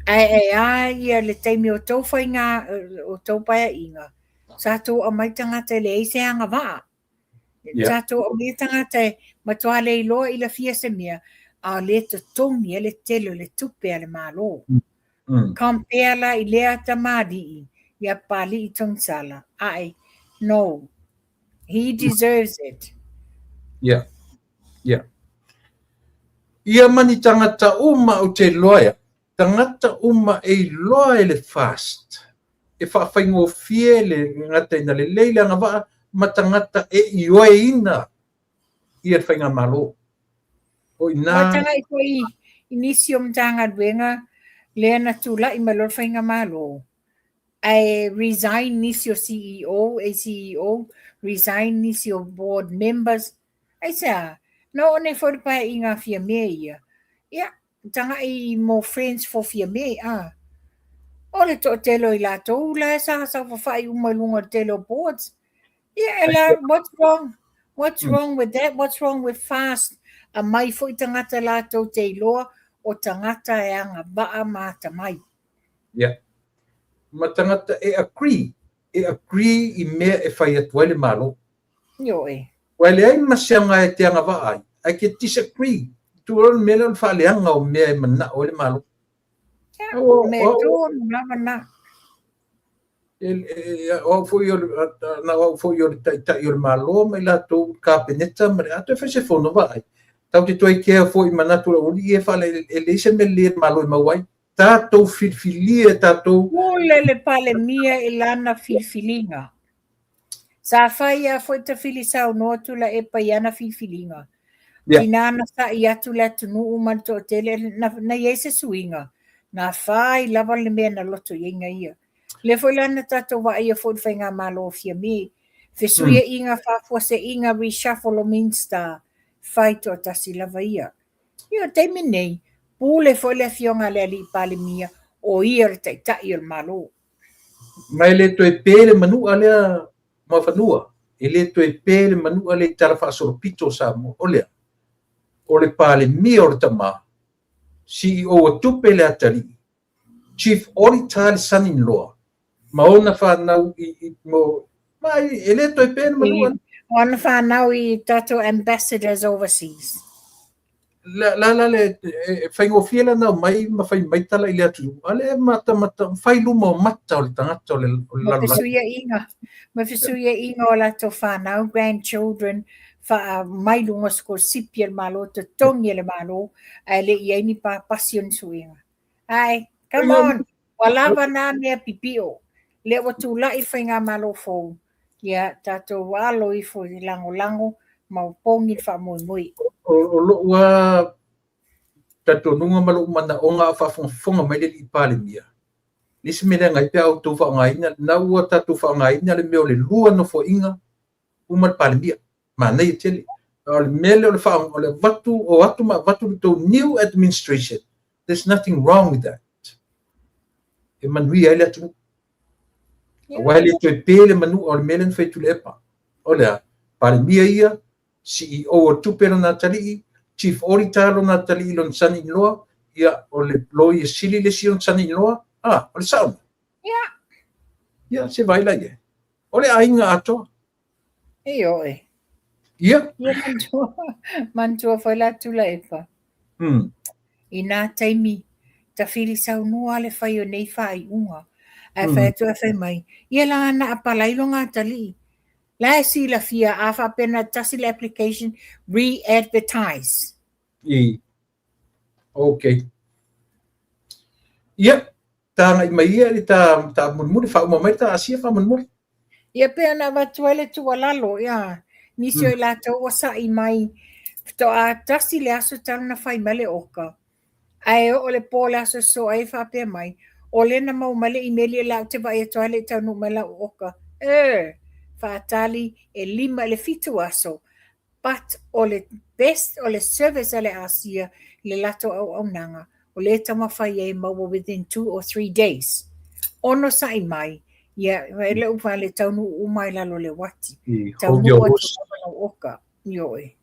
Speaker 2: Ae e a ia le taimi o tou faiga, o tou paeaiga, sa tou aumai tagata e leai se agavaa. Sa tou aumaia tagata e matua le iloa i lafia se mea, a o lea totogi ai le tele o le tupe a le Malo. Compare la i lea tamalii ia Papalii Togisala, ae no, he deserves it.
Speaker 1: Ia. Ia. Ia ma ni tagata uma ou te iloa ia, tagata uma e iloa e le FAST, e faafaigofie le gata ina lelei le agavaa ma tagata e ioeina ia le faigamalo. O i ina.
Speaker 2: Ua tagai foi i nisi o Matagaluega lea na tulai mai loa le faigamalo, ae resign nisi o CEO, ACEO, resign nisi o board members. Aisea? Na oo nei foi le paeaiga a Fiame ia, ia, tagai mo friends for Fiame, a. O le toatele o i latou la e sa saofafai uma i luga o le tele o boards. Ia, e la, what's wrong? What's wrong with that? What's wrong with fast? Aumai foi tagata latou te iloa o tagata e agavaa ma atamai.
Speaker 1: Ia. Ma tagata e agree, e agree i mea e fai atu ai le Malo.
Speaker 2: Ioe.
Speaker 1: Ua e leai ma se aga e te agavaa ai, ae ke disagree. Tu o le mea lea o le faaleaga o mea e manao ai le Malo.
Speaker 2: Ia, mea tonu lava na.
Speaker 1: O au foi o le, na o au foi o le taitai o le Malo ma i latou Kapeneta ma le, a toe fai se fono vaai. Tatou te toe kea foi i manatu o le aualii e faale, e leai se mea lelei a le Malo e maua ai. Tatou filifilia e tatou.
Speaker 2: Pule le Palemia i lana filifiliga. Sa fai a foi tafili saunoa Tuilaepa i ana filifiliga. Tina na sa'i atu le atunuu ma le toatele na i ai se suiga, na fai lava le mea na loto i ai ia. Lea foi la na tatou vaaia foi le faigamalo o Fiame, fesuia'iga, faafuase'iga, reshuffle o Minista, fai toatasi lava ia. Ia, o le taimi nei, pule foi le afioga a le alii Palemia, o ia o le taitai o le Malo.
Speaker 1: Ma e le toe pe le manua lea Muafanua, e le toe pe le manua lea i tala faasolopito o Samoa. O lea, o le Palemia o le tama, CEO a tupe le atalii, Chief Auditor le son-in-law, ma ona fanau i, i, mo, ma e le toe pe le manua.
Speaker 2: O ana fanau i tatou ambassadors overseas.
Speaker 1: La la la le e faigofie la na mai ma fai mai tala i le atunuu. A le mata mata fai luma o mata o le tagata o le o le
Speaker 2: lalolagi. Ma fesuiaiga o latou fanau, grandchildren, faa mai luga o sikolasipi a le Malo, totogi e le Malo, ae le i i ai ni papasi o ni suiga. Ae, come on, ua lava na mea pipio. Lea ua tulai le faigamalo fou, ia tatou alo ifo i lagolago ma opogi le faamoemoe.
Speaker 1: O lou lava talitonuga ma lou manaoga a o faafogafoga mai le alii Palemia, le isi mea leaga ai pe a outou faaaogaina, lena ua tatou faaaogaina le mea o le lua nofoaiga uma le Palemia. Manaia tele. A o le mea lea o le faa, o le avatu, o atu ma avatu le tou new administration, there's nothing wrong with that. E manuia ai le atunuu. Aua e le toe pe le manua o le mea lea na fai e Tuilaepa. O le a? Palemia ia, CEO o tupe lona atalii, Chief Auditor lona atalii lona son-in-law, ia, o le Loia Sili le isi ona son-in-law, a, o le sao lena. Ia, se vaai la i ai. O le aiga atoa.
Speaker 2: Ioe.
Speaker 1: Ia.
Speaker 2: Ia manatua, manatua foi la Tuilaepa. I nā taimi, tafili saunoa le fai o nei faaiuga. Ae fai atu ae fai mai, ia la na apalai lo ngā talii. La e silafia a faapea na tasi le application re-advertise.
Speaker 1: I. Ok. Ia, tāngai mai ia i tā, tā mulimuli, whauma mai tā asia whamulimuli.
Speaker 2: Ia pei ona avatu ai le tuualalo, ia, nisi o i latou ua sa'i mai, faatoa tasi le aso talu ona fai mai le oka, ae oo le po le aso sosoo ai e faapea mai, o lea na maua mai le imeli o lea ou te vaai atu ai e le i taunuu mai lau oka. Er, faatali e 5 i le 7 aso, but o le best o le service a le Asia i le latou auaunaga o lea e taumafai ai e maua within 2 or 3 days. Onosai mai, ia e le upa le taunuu uma i lalo o le uati. Taunuu atu lava lau oka, ioe.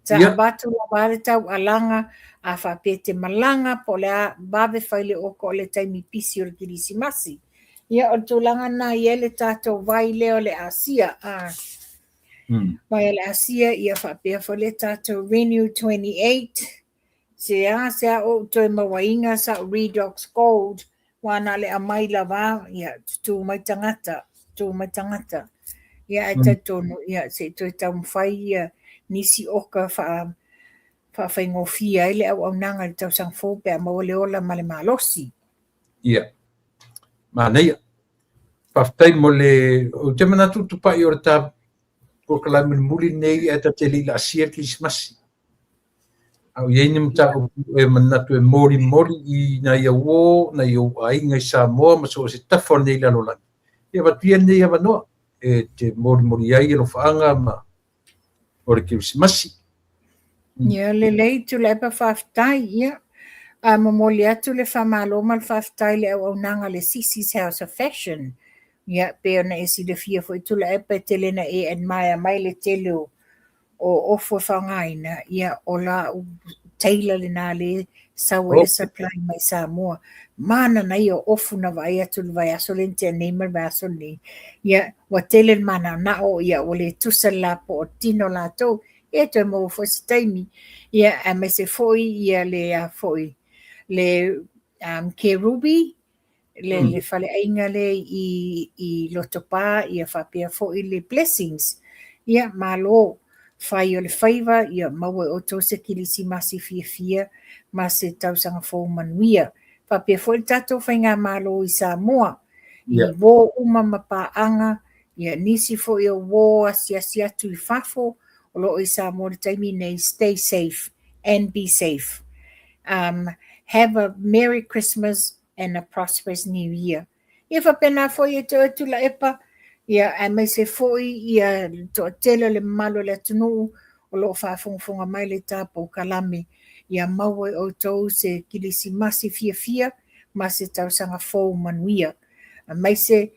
Speaker 2: Sa avatu lava le taualaga, a faapea e te malaga po o le a, vave fai le oka o le taimi pisi o le Kerisimasi. Ia, o le tulaga lena e i ai le tatou vai lea o le Asia. A, vai o le Asia, ia faapea foi le tatou Renew 28. Se a, se a ou toe mauaina sa'u Redox Gold, ua na o le aumai lava, ia, tutū mai tagata, tutū mai tagata. Ia ae talitonu ia se i toe taumafai ia nisi oka faa faafaigofie ai le auaunaga i le tausaga fou pe a maua le ola ma le malosi.
Speaker 1: Ia. Manaia. Faafetai mo le ou te manatu Tupai o le ta polokalame mulimuli lenei ae ta te le i laasia le Kerisimasi. A o i ai ni mataupu e manatu e molimoli i nai au uo, nai ou aiga i Samoa ma so o se tafa o lenei lalolagi, ia avatu ia lenei avanoa e te molimoli ai alofaaga ma o le Kerisimasi.
Speaker 2: Ia lelei Tuilaepa faafetai. Ia a momoli atu le faamalo ma le faafetai i le auaunaga a le Sisi's House of Fashion. Ia pei ona e silafia foi Tuilaepa e tele na e admire mai le tele o o ofu e faaaogaina, ia o lau tailor lena lea e sau ai le supply mai Samoa. Mana ia o ofu na vaai atu i le vaiaso lea na tea nei ma le vaiaso lenei. Ia, ua tele le manaonao, ia ua le tusa le lapoa o tino latou. Ia toe maua foi se taimi. Ia, aemaise foi ia le a foi le Kerubi, le, le faleaiga lea i Lotopa, ia faapea foi le Blessings. Ia, malo, fai o le faiva, ia maua e outou se Kerisimasi fiafia ma se tausaga fou manuia. Faapea foi le tatou faigamalo i Samoa, i uo uma ma paaga, ia nisi foi o uo asiasi atu i fafo o lo o i Samoa i le taimi nei, stay safe and be safe. Have a Merry Christmas and a prosperous New Year. Ia faapena foi e te oe Tuilaepa, ia aemaise foi ia le toatele o le mamalu o le atunuu o lo o faafogafoga mai le ta polokalame. Ia maua e outou se Kerisimasi fiafia ma se tausaga fou manuia. Aemaise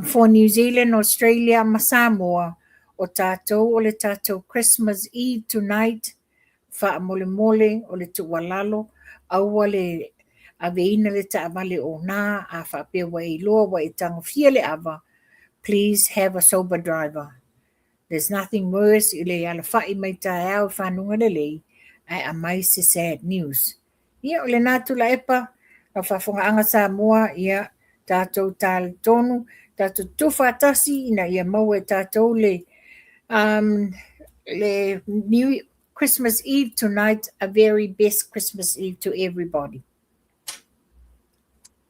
Speaker 2: for New Zealand, Australia ma Samoa, o tatou o le tatou Christmas Eve tonight, faamolemole o le tuualalo, aua le aveina le taavale ona, a faapea ua e iloa ua e tagofia le ava, please have a sober driver. There's nothing worse i le alafai mai taeao i fanuga lelei, ae aumai se sad news. Ia, o lena Tuilaepa, lau faafofogaaga Samoa, ia, tatou talitonu, tatou tutufaatasi ina ia maua e tatou le le New Christmas Eve tonight, a very best Christmas Eve to everybody.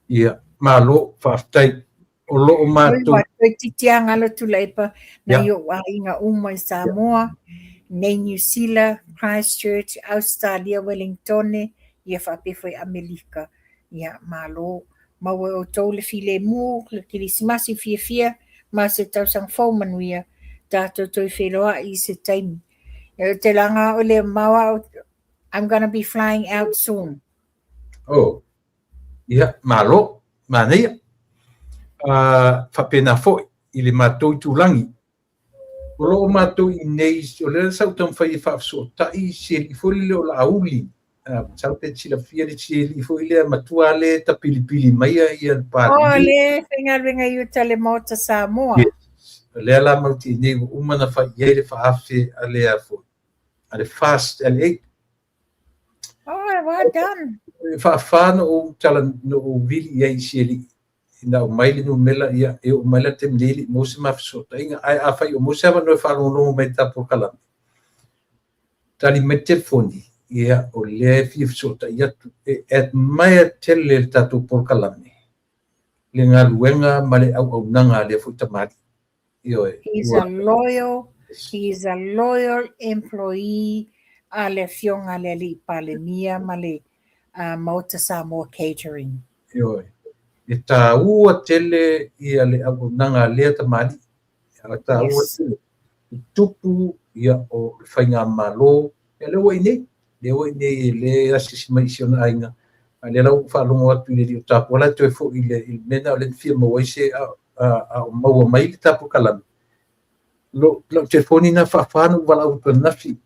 Speaker 1: Ia, malo, faafetai. O lo o matou. Oi,
Speaker 2: toeitiiti lava galo Tuilaepa, nai ou aiga uma i Samoa, nei Niu Sila, Christchurch, Ausetalia, Wellingtone, ia faapea foi Amerika. Ia, malo. Maua e outou le filemu, le Kerisimasi fiafia ma se tausaga fou manuia. Tatou toe feiloai i se taimi. Ou te laga au i le mamao au, I'm gonna be flying out soon.
Speaker 1: Oh, ia, malo, manaia. Faapena foi i le matou itulagi. O lo o matou i inei, o lea sa ou taumafai e faafesootai si alii foi lele o Laauli. Masalo pe te silafia le si alii foi lea matua lea e tapilipili maia ia le
Speaker 2: Palemia. Oh, le faigaluega i uta le Maota Samoa.
Speaker 1: Yes. O lea la matou te i inei ua uma ona fai i ai le faaafe a le a foi, a le FAST LA.
Speaker 2: Oh, well done.
Speaker 1: E faafa na ou tala na ou vili i ai i si alii. Ina aumai le numera, ia, e oo mai la le taimi nei e le i maua se ma fesootaiga. Ae afai o maua se avanoa e faalogologo mai i le ta polokalame, tali mai le telefoni, ia, o lea e fia fesootai atu. E admire tele le tatou polokalame, le galuega ma le auaunaga a lea foi tamalii. Ioe.
Speaker 2: He's a loyal, he is a loyal employee a le Afioga a le Alii Palemia ma le Maota Samoa Catering.
Speaker 1: Ioe. E taua tele ia le auaunaga a lea tamalii. E taua tele. I tupu ia o le faigamalo, ia lea ua i nei. Lea ua i nei e le asiasi mai i si ona aiga. A lea la ua ou faalogo atu i le alii o Tapuala la e toe foi i le mea lena o lea na fia maua ai se a o maua mai le ta polokalame. Lau telefoni na faafa na ou valaau atu ananafi.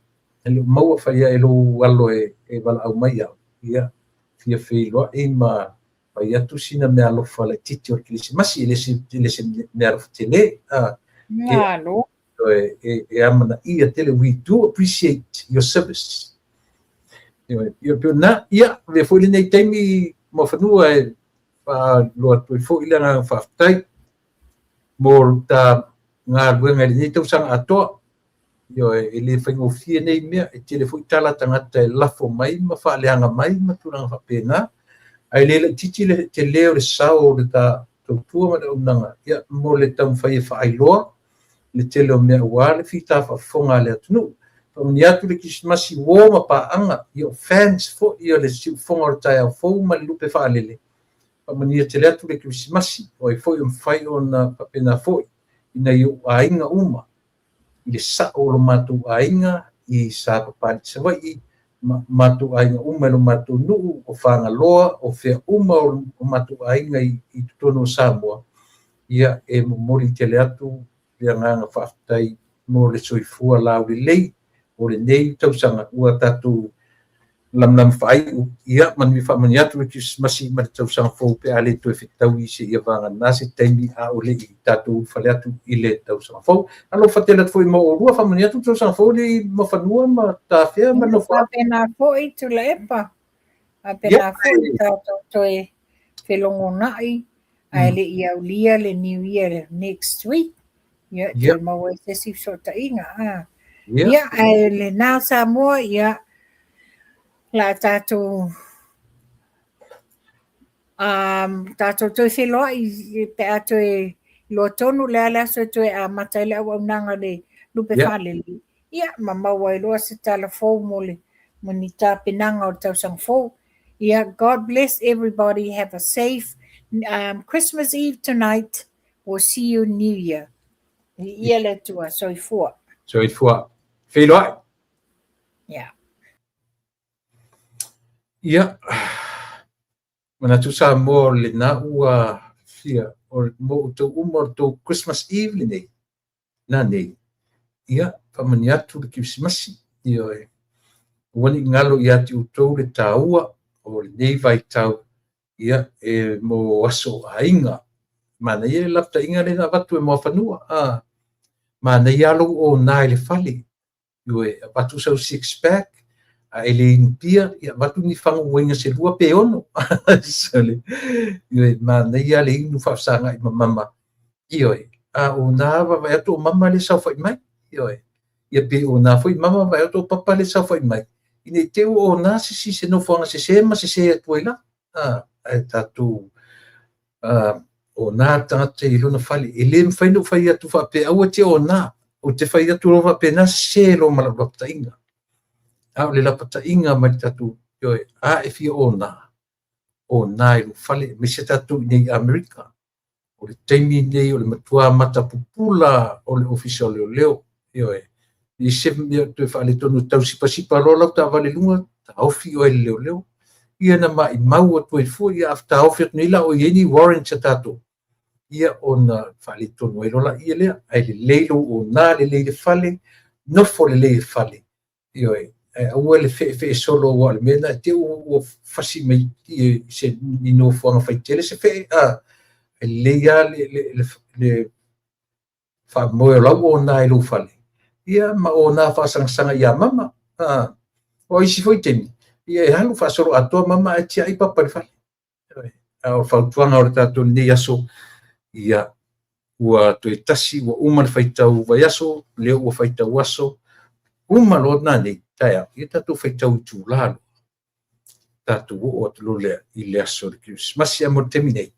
Speaker 1: E le o maua fai ai lou alo e valaau mai au. Ia, fia feiloai ma fai atu sina meaalofa laitiiti o le Kerisimasi, e le se meaalofa tele.
Speaker 2: Malo.
Speaker 1: E amanaia tele, we do appreciate your service. Ia, pei o lena, ia, avea foi lenei taimi Muafanua e faailoa atu ai foi le agaga faafetai mo ta galuega i lenei tausaga atoa. Ioe, e le faigofie nei mea, e tele foi tala a tagata e lafo mai ma faaleaga mai ma tulaga faapena, ae le laitiiti le tele o le sao o le tautua ma le auaunaga, ia, mo le taumafai e faailoa le tele o mea aua le fita faafofoga a le atunuu. Faamanuia atu le Kerisimasi uo ma paaga, ia o fans foi o le Siufofoga o le Taeao Fou ma le Lupe Faalele. Faamanuia tele atu le Kerisimasi, o ai foi o mafai ona faapena foi i nai ou aiga uma, i le sao o lo matou aiga i Sapapalii Savaii, ma matou aiga uma i lo matou nuu, o Fagaloa, o fea uma o matou aiga i totonu o Samoa, ia e momoli tele atu le agaga faafetai mo le soifua laulelei o lenei tausaga ua tatou lamalama faaiu. Ia manuia, faamanuia atu le Kerisimasi ma le tausaga fou pe a le toe fetaui seia vagana se taimi a o le i tatou ulufale atu i le tausaga fou. Alofa tele atu foi mo oulua, faamanuia atu le tausaga fou i Mafanua ma Tafea ma Nofoaga.
Speaker 2: Faapena foi Tuilaepa, faapena foi tatou toe felogonai ae le i aulia le New Year next week. Ia, toe maua ai se isi fesootaiga. Ia, ae lena Samoa, ia, la tatou tatou toe feloai pe a toe iloa tonu le a le aso e toe amata ai le auaunaga le Lupe Faalele, ia, ma maua ai loa se tala fou mo le mo ni tapenaga o le tausaga fou. Ia, God bless everybody. Have a safe Christmas Eve tonight. We'll see you New Year. Viia le Atua. Soifua.
Speaker 1: Soifua. Feiloai.
Speaker 2: Yeah.
Speaker 1: Ia, manatu Samoa o lena ua fia, o mo outou uma o le tou Christmas Eve lenei, nanei, ia, faamanuia atu le Kerisimasi, ioe, aua ne i galo ia te outou le taua o lenei vaitau, ia, e mo aso o aiga. Manaia le lapataiga lea na avatu e Moafanua, a, manaia lava lou ona i le fale, Ioe, avatu sau six pack, a e le inu pia, ia avatu ni fagu uaina se lua pe ono. Sole. Ioe, manaia le inu faafesagai ma mama. Ioe, a o nā vaavaai atu o mama le saofai mai. Ioe, ia pe o nā foi mama vaavaai atu o papa le saofai mai. Ina i te i ua ona se isi i se nofoaga sesē ma sesē atu ai lava. A, ae tatou ona le tagata i lona fale. E le mafai ona ou fai atu faapea, aua e te ona. Ou te fai atu loa faapena, sese loa ma lau lapataiga. A o le lapataiga mai le tatou, ioe, a e fia ona, ona i lou fale, aemaise tatou i inei i Amerika. O le taimi lenei o le matua matapupula o le Ofisa o Leoleo. Ioe. I se mea toe faaletonu e tau sipasipa loa lau taavale i luga, taofi oe e le leoleo. Ia na maimau atu ai fua, ia a taofi atu nei la o i ai ni warrants a tatou, ia ona faaletonu ai loa laia lea. Ae lelei lou ona, lelei le fale, nofo lelei i le fale. Ioe, ae aua le fe'efe'e solo aua o le mea lena e te i ua fasi mai i se ni nofoaga faitele se fe'e, a, e lelei lava le faamoe o lau ona i lou fale, ia ma ona faasagasag ia mama. A, o isi foi taimi, ia e alu faasoloatoa mama ae tiai papa i le fale. A o fautuaga o le tatou lenei aso, ia, ua toe tasi, ua uma le faitau vaiaso, lea ua faitau aso, uma loa nanei, taeao, ia tatou faitau itulā loa. Tatou oo atu loa lea i le aso o le Kerisimasi. Ae mo le taimi nei,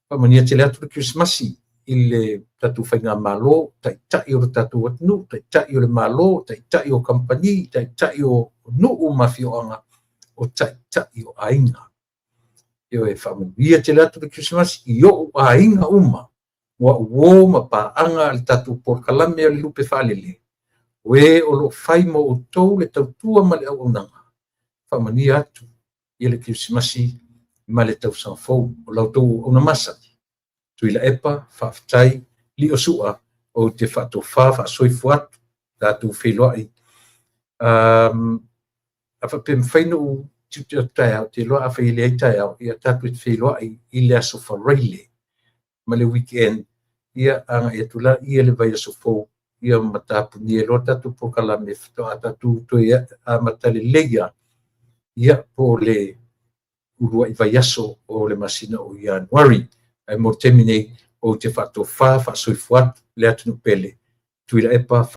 Speaker 1: faamanuia tele atu le Kerisimasi i le tatou faigamalo, taitai o le tatou atunuu, taitai o le Malo, taitai o kamupani, taitai o nuu ma afioaga, o taitai o aiga. Ioe, faamanuia tele atu le Kerisimasi i o'u aiga uma, o a'u uo ma paaga a le tatou polokalame o le Lupe Faalele, o e o lo o fai mo outou le tautua ma le auaunaga. Faamanuia atu ia le Kerisimasi ma le tausaga fou. O la outou auauna masani, Tuilaepa, faafetai, Liosua, ou te faatofa faasoifua atu, tatou feiloai. A faapea e mafai ona ou tiute atu taeao, ou te iloa afai e leai taeao, ia tatou te feiloai i le aso Faraile ma le weekend, ia agai atu laia le vaiaso fou, ia ma tapunia ai loa le tatou polokalame faatoa tatou toe amata lelei lava, ia po o le uluai vaiaso o le masina o Ianuari. Ae mo le taimi nei, Ou te faatofā faasoifua atu le atunuu pele, Tuilaepa.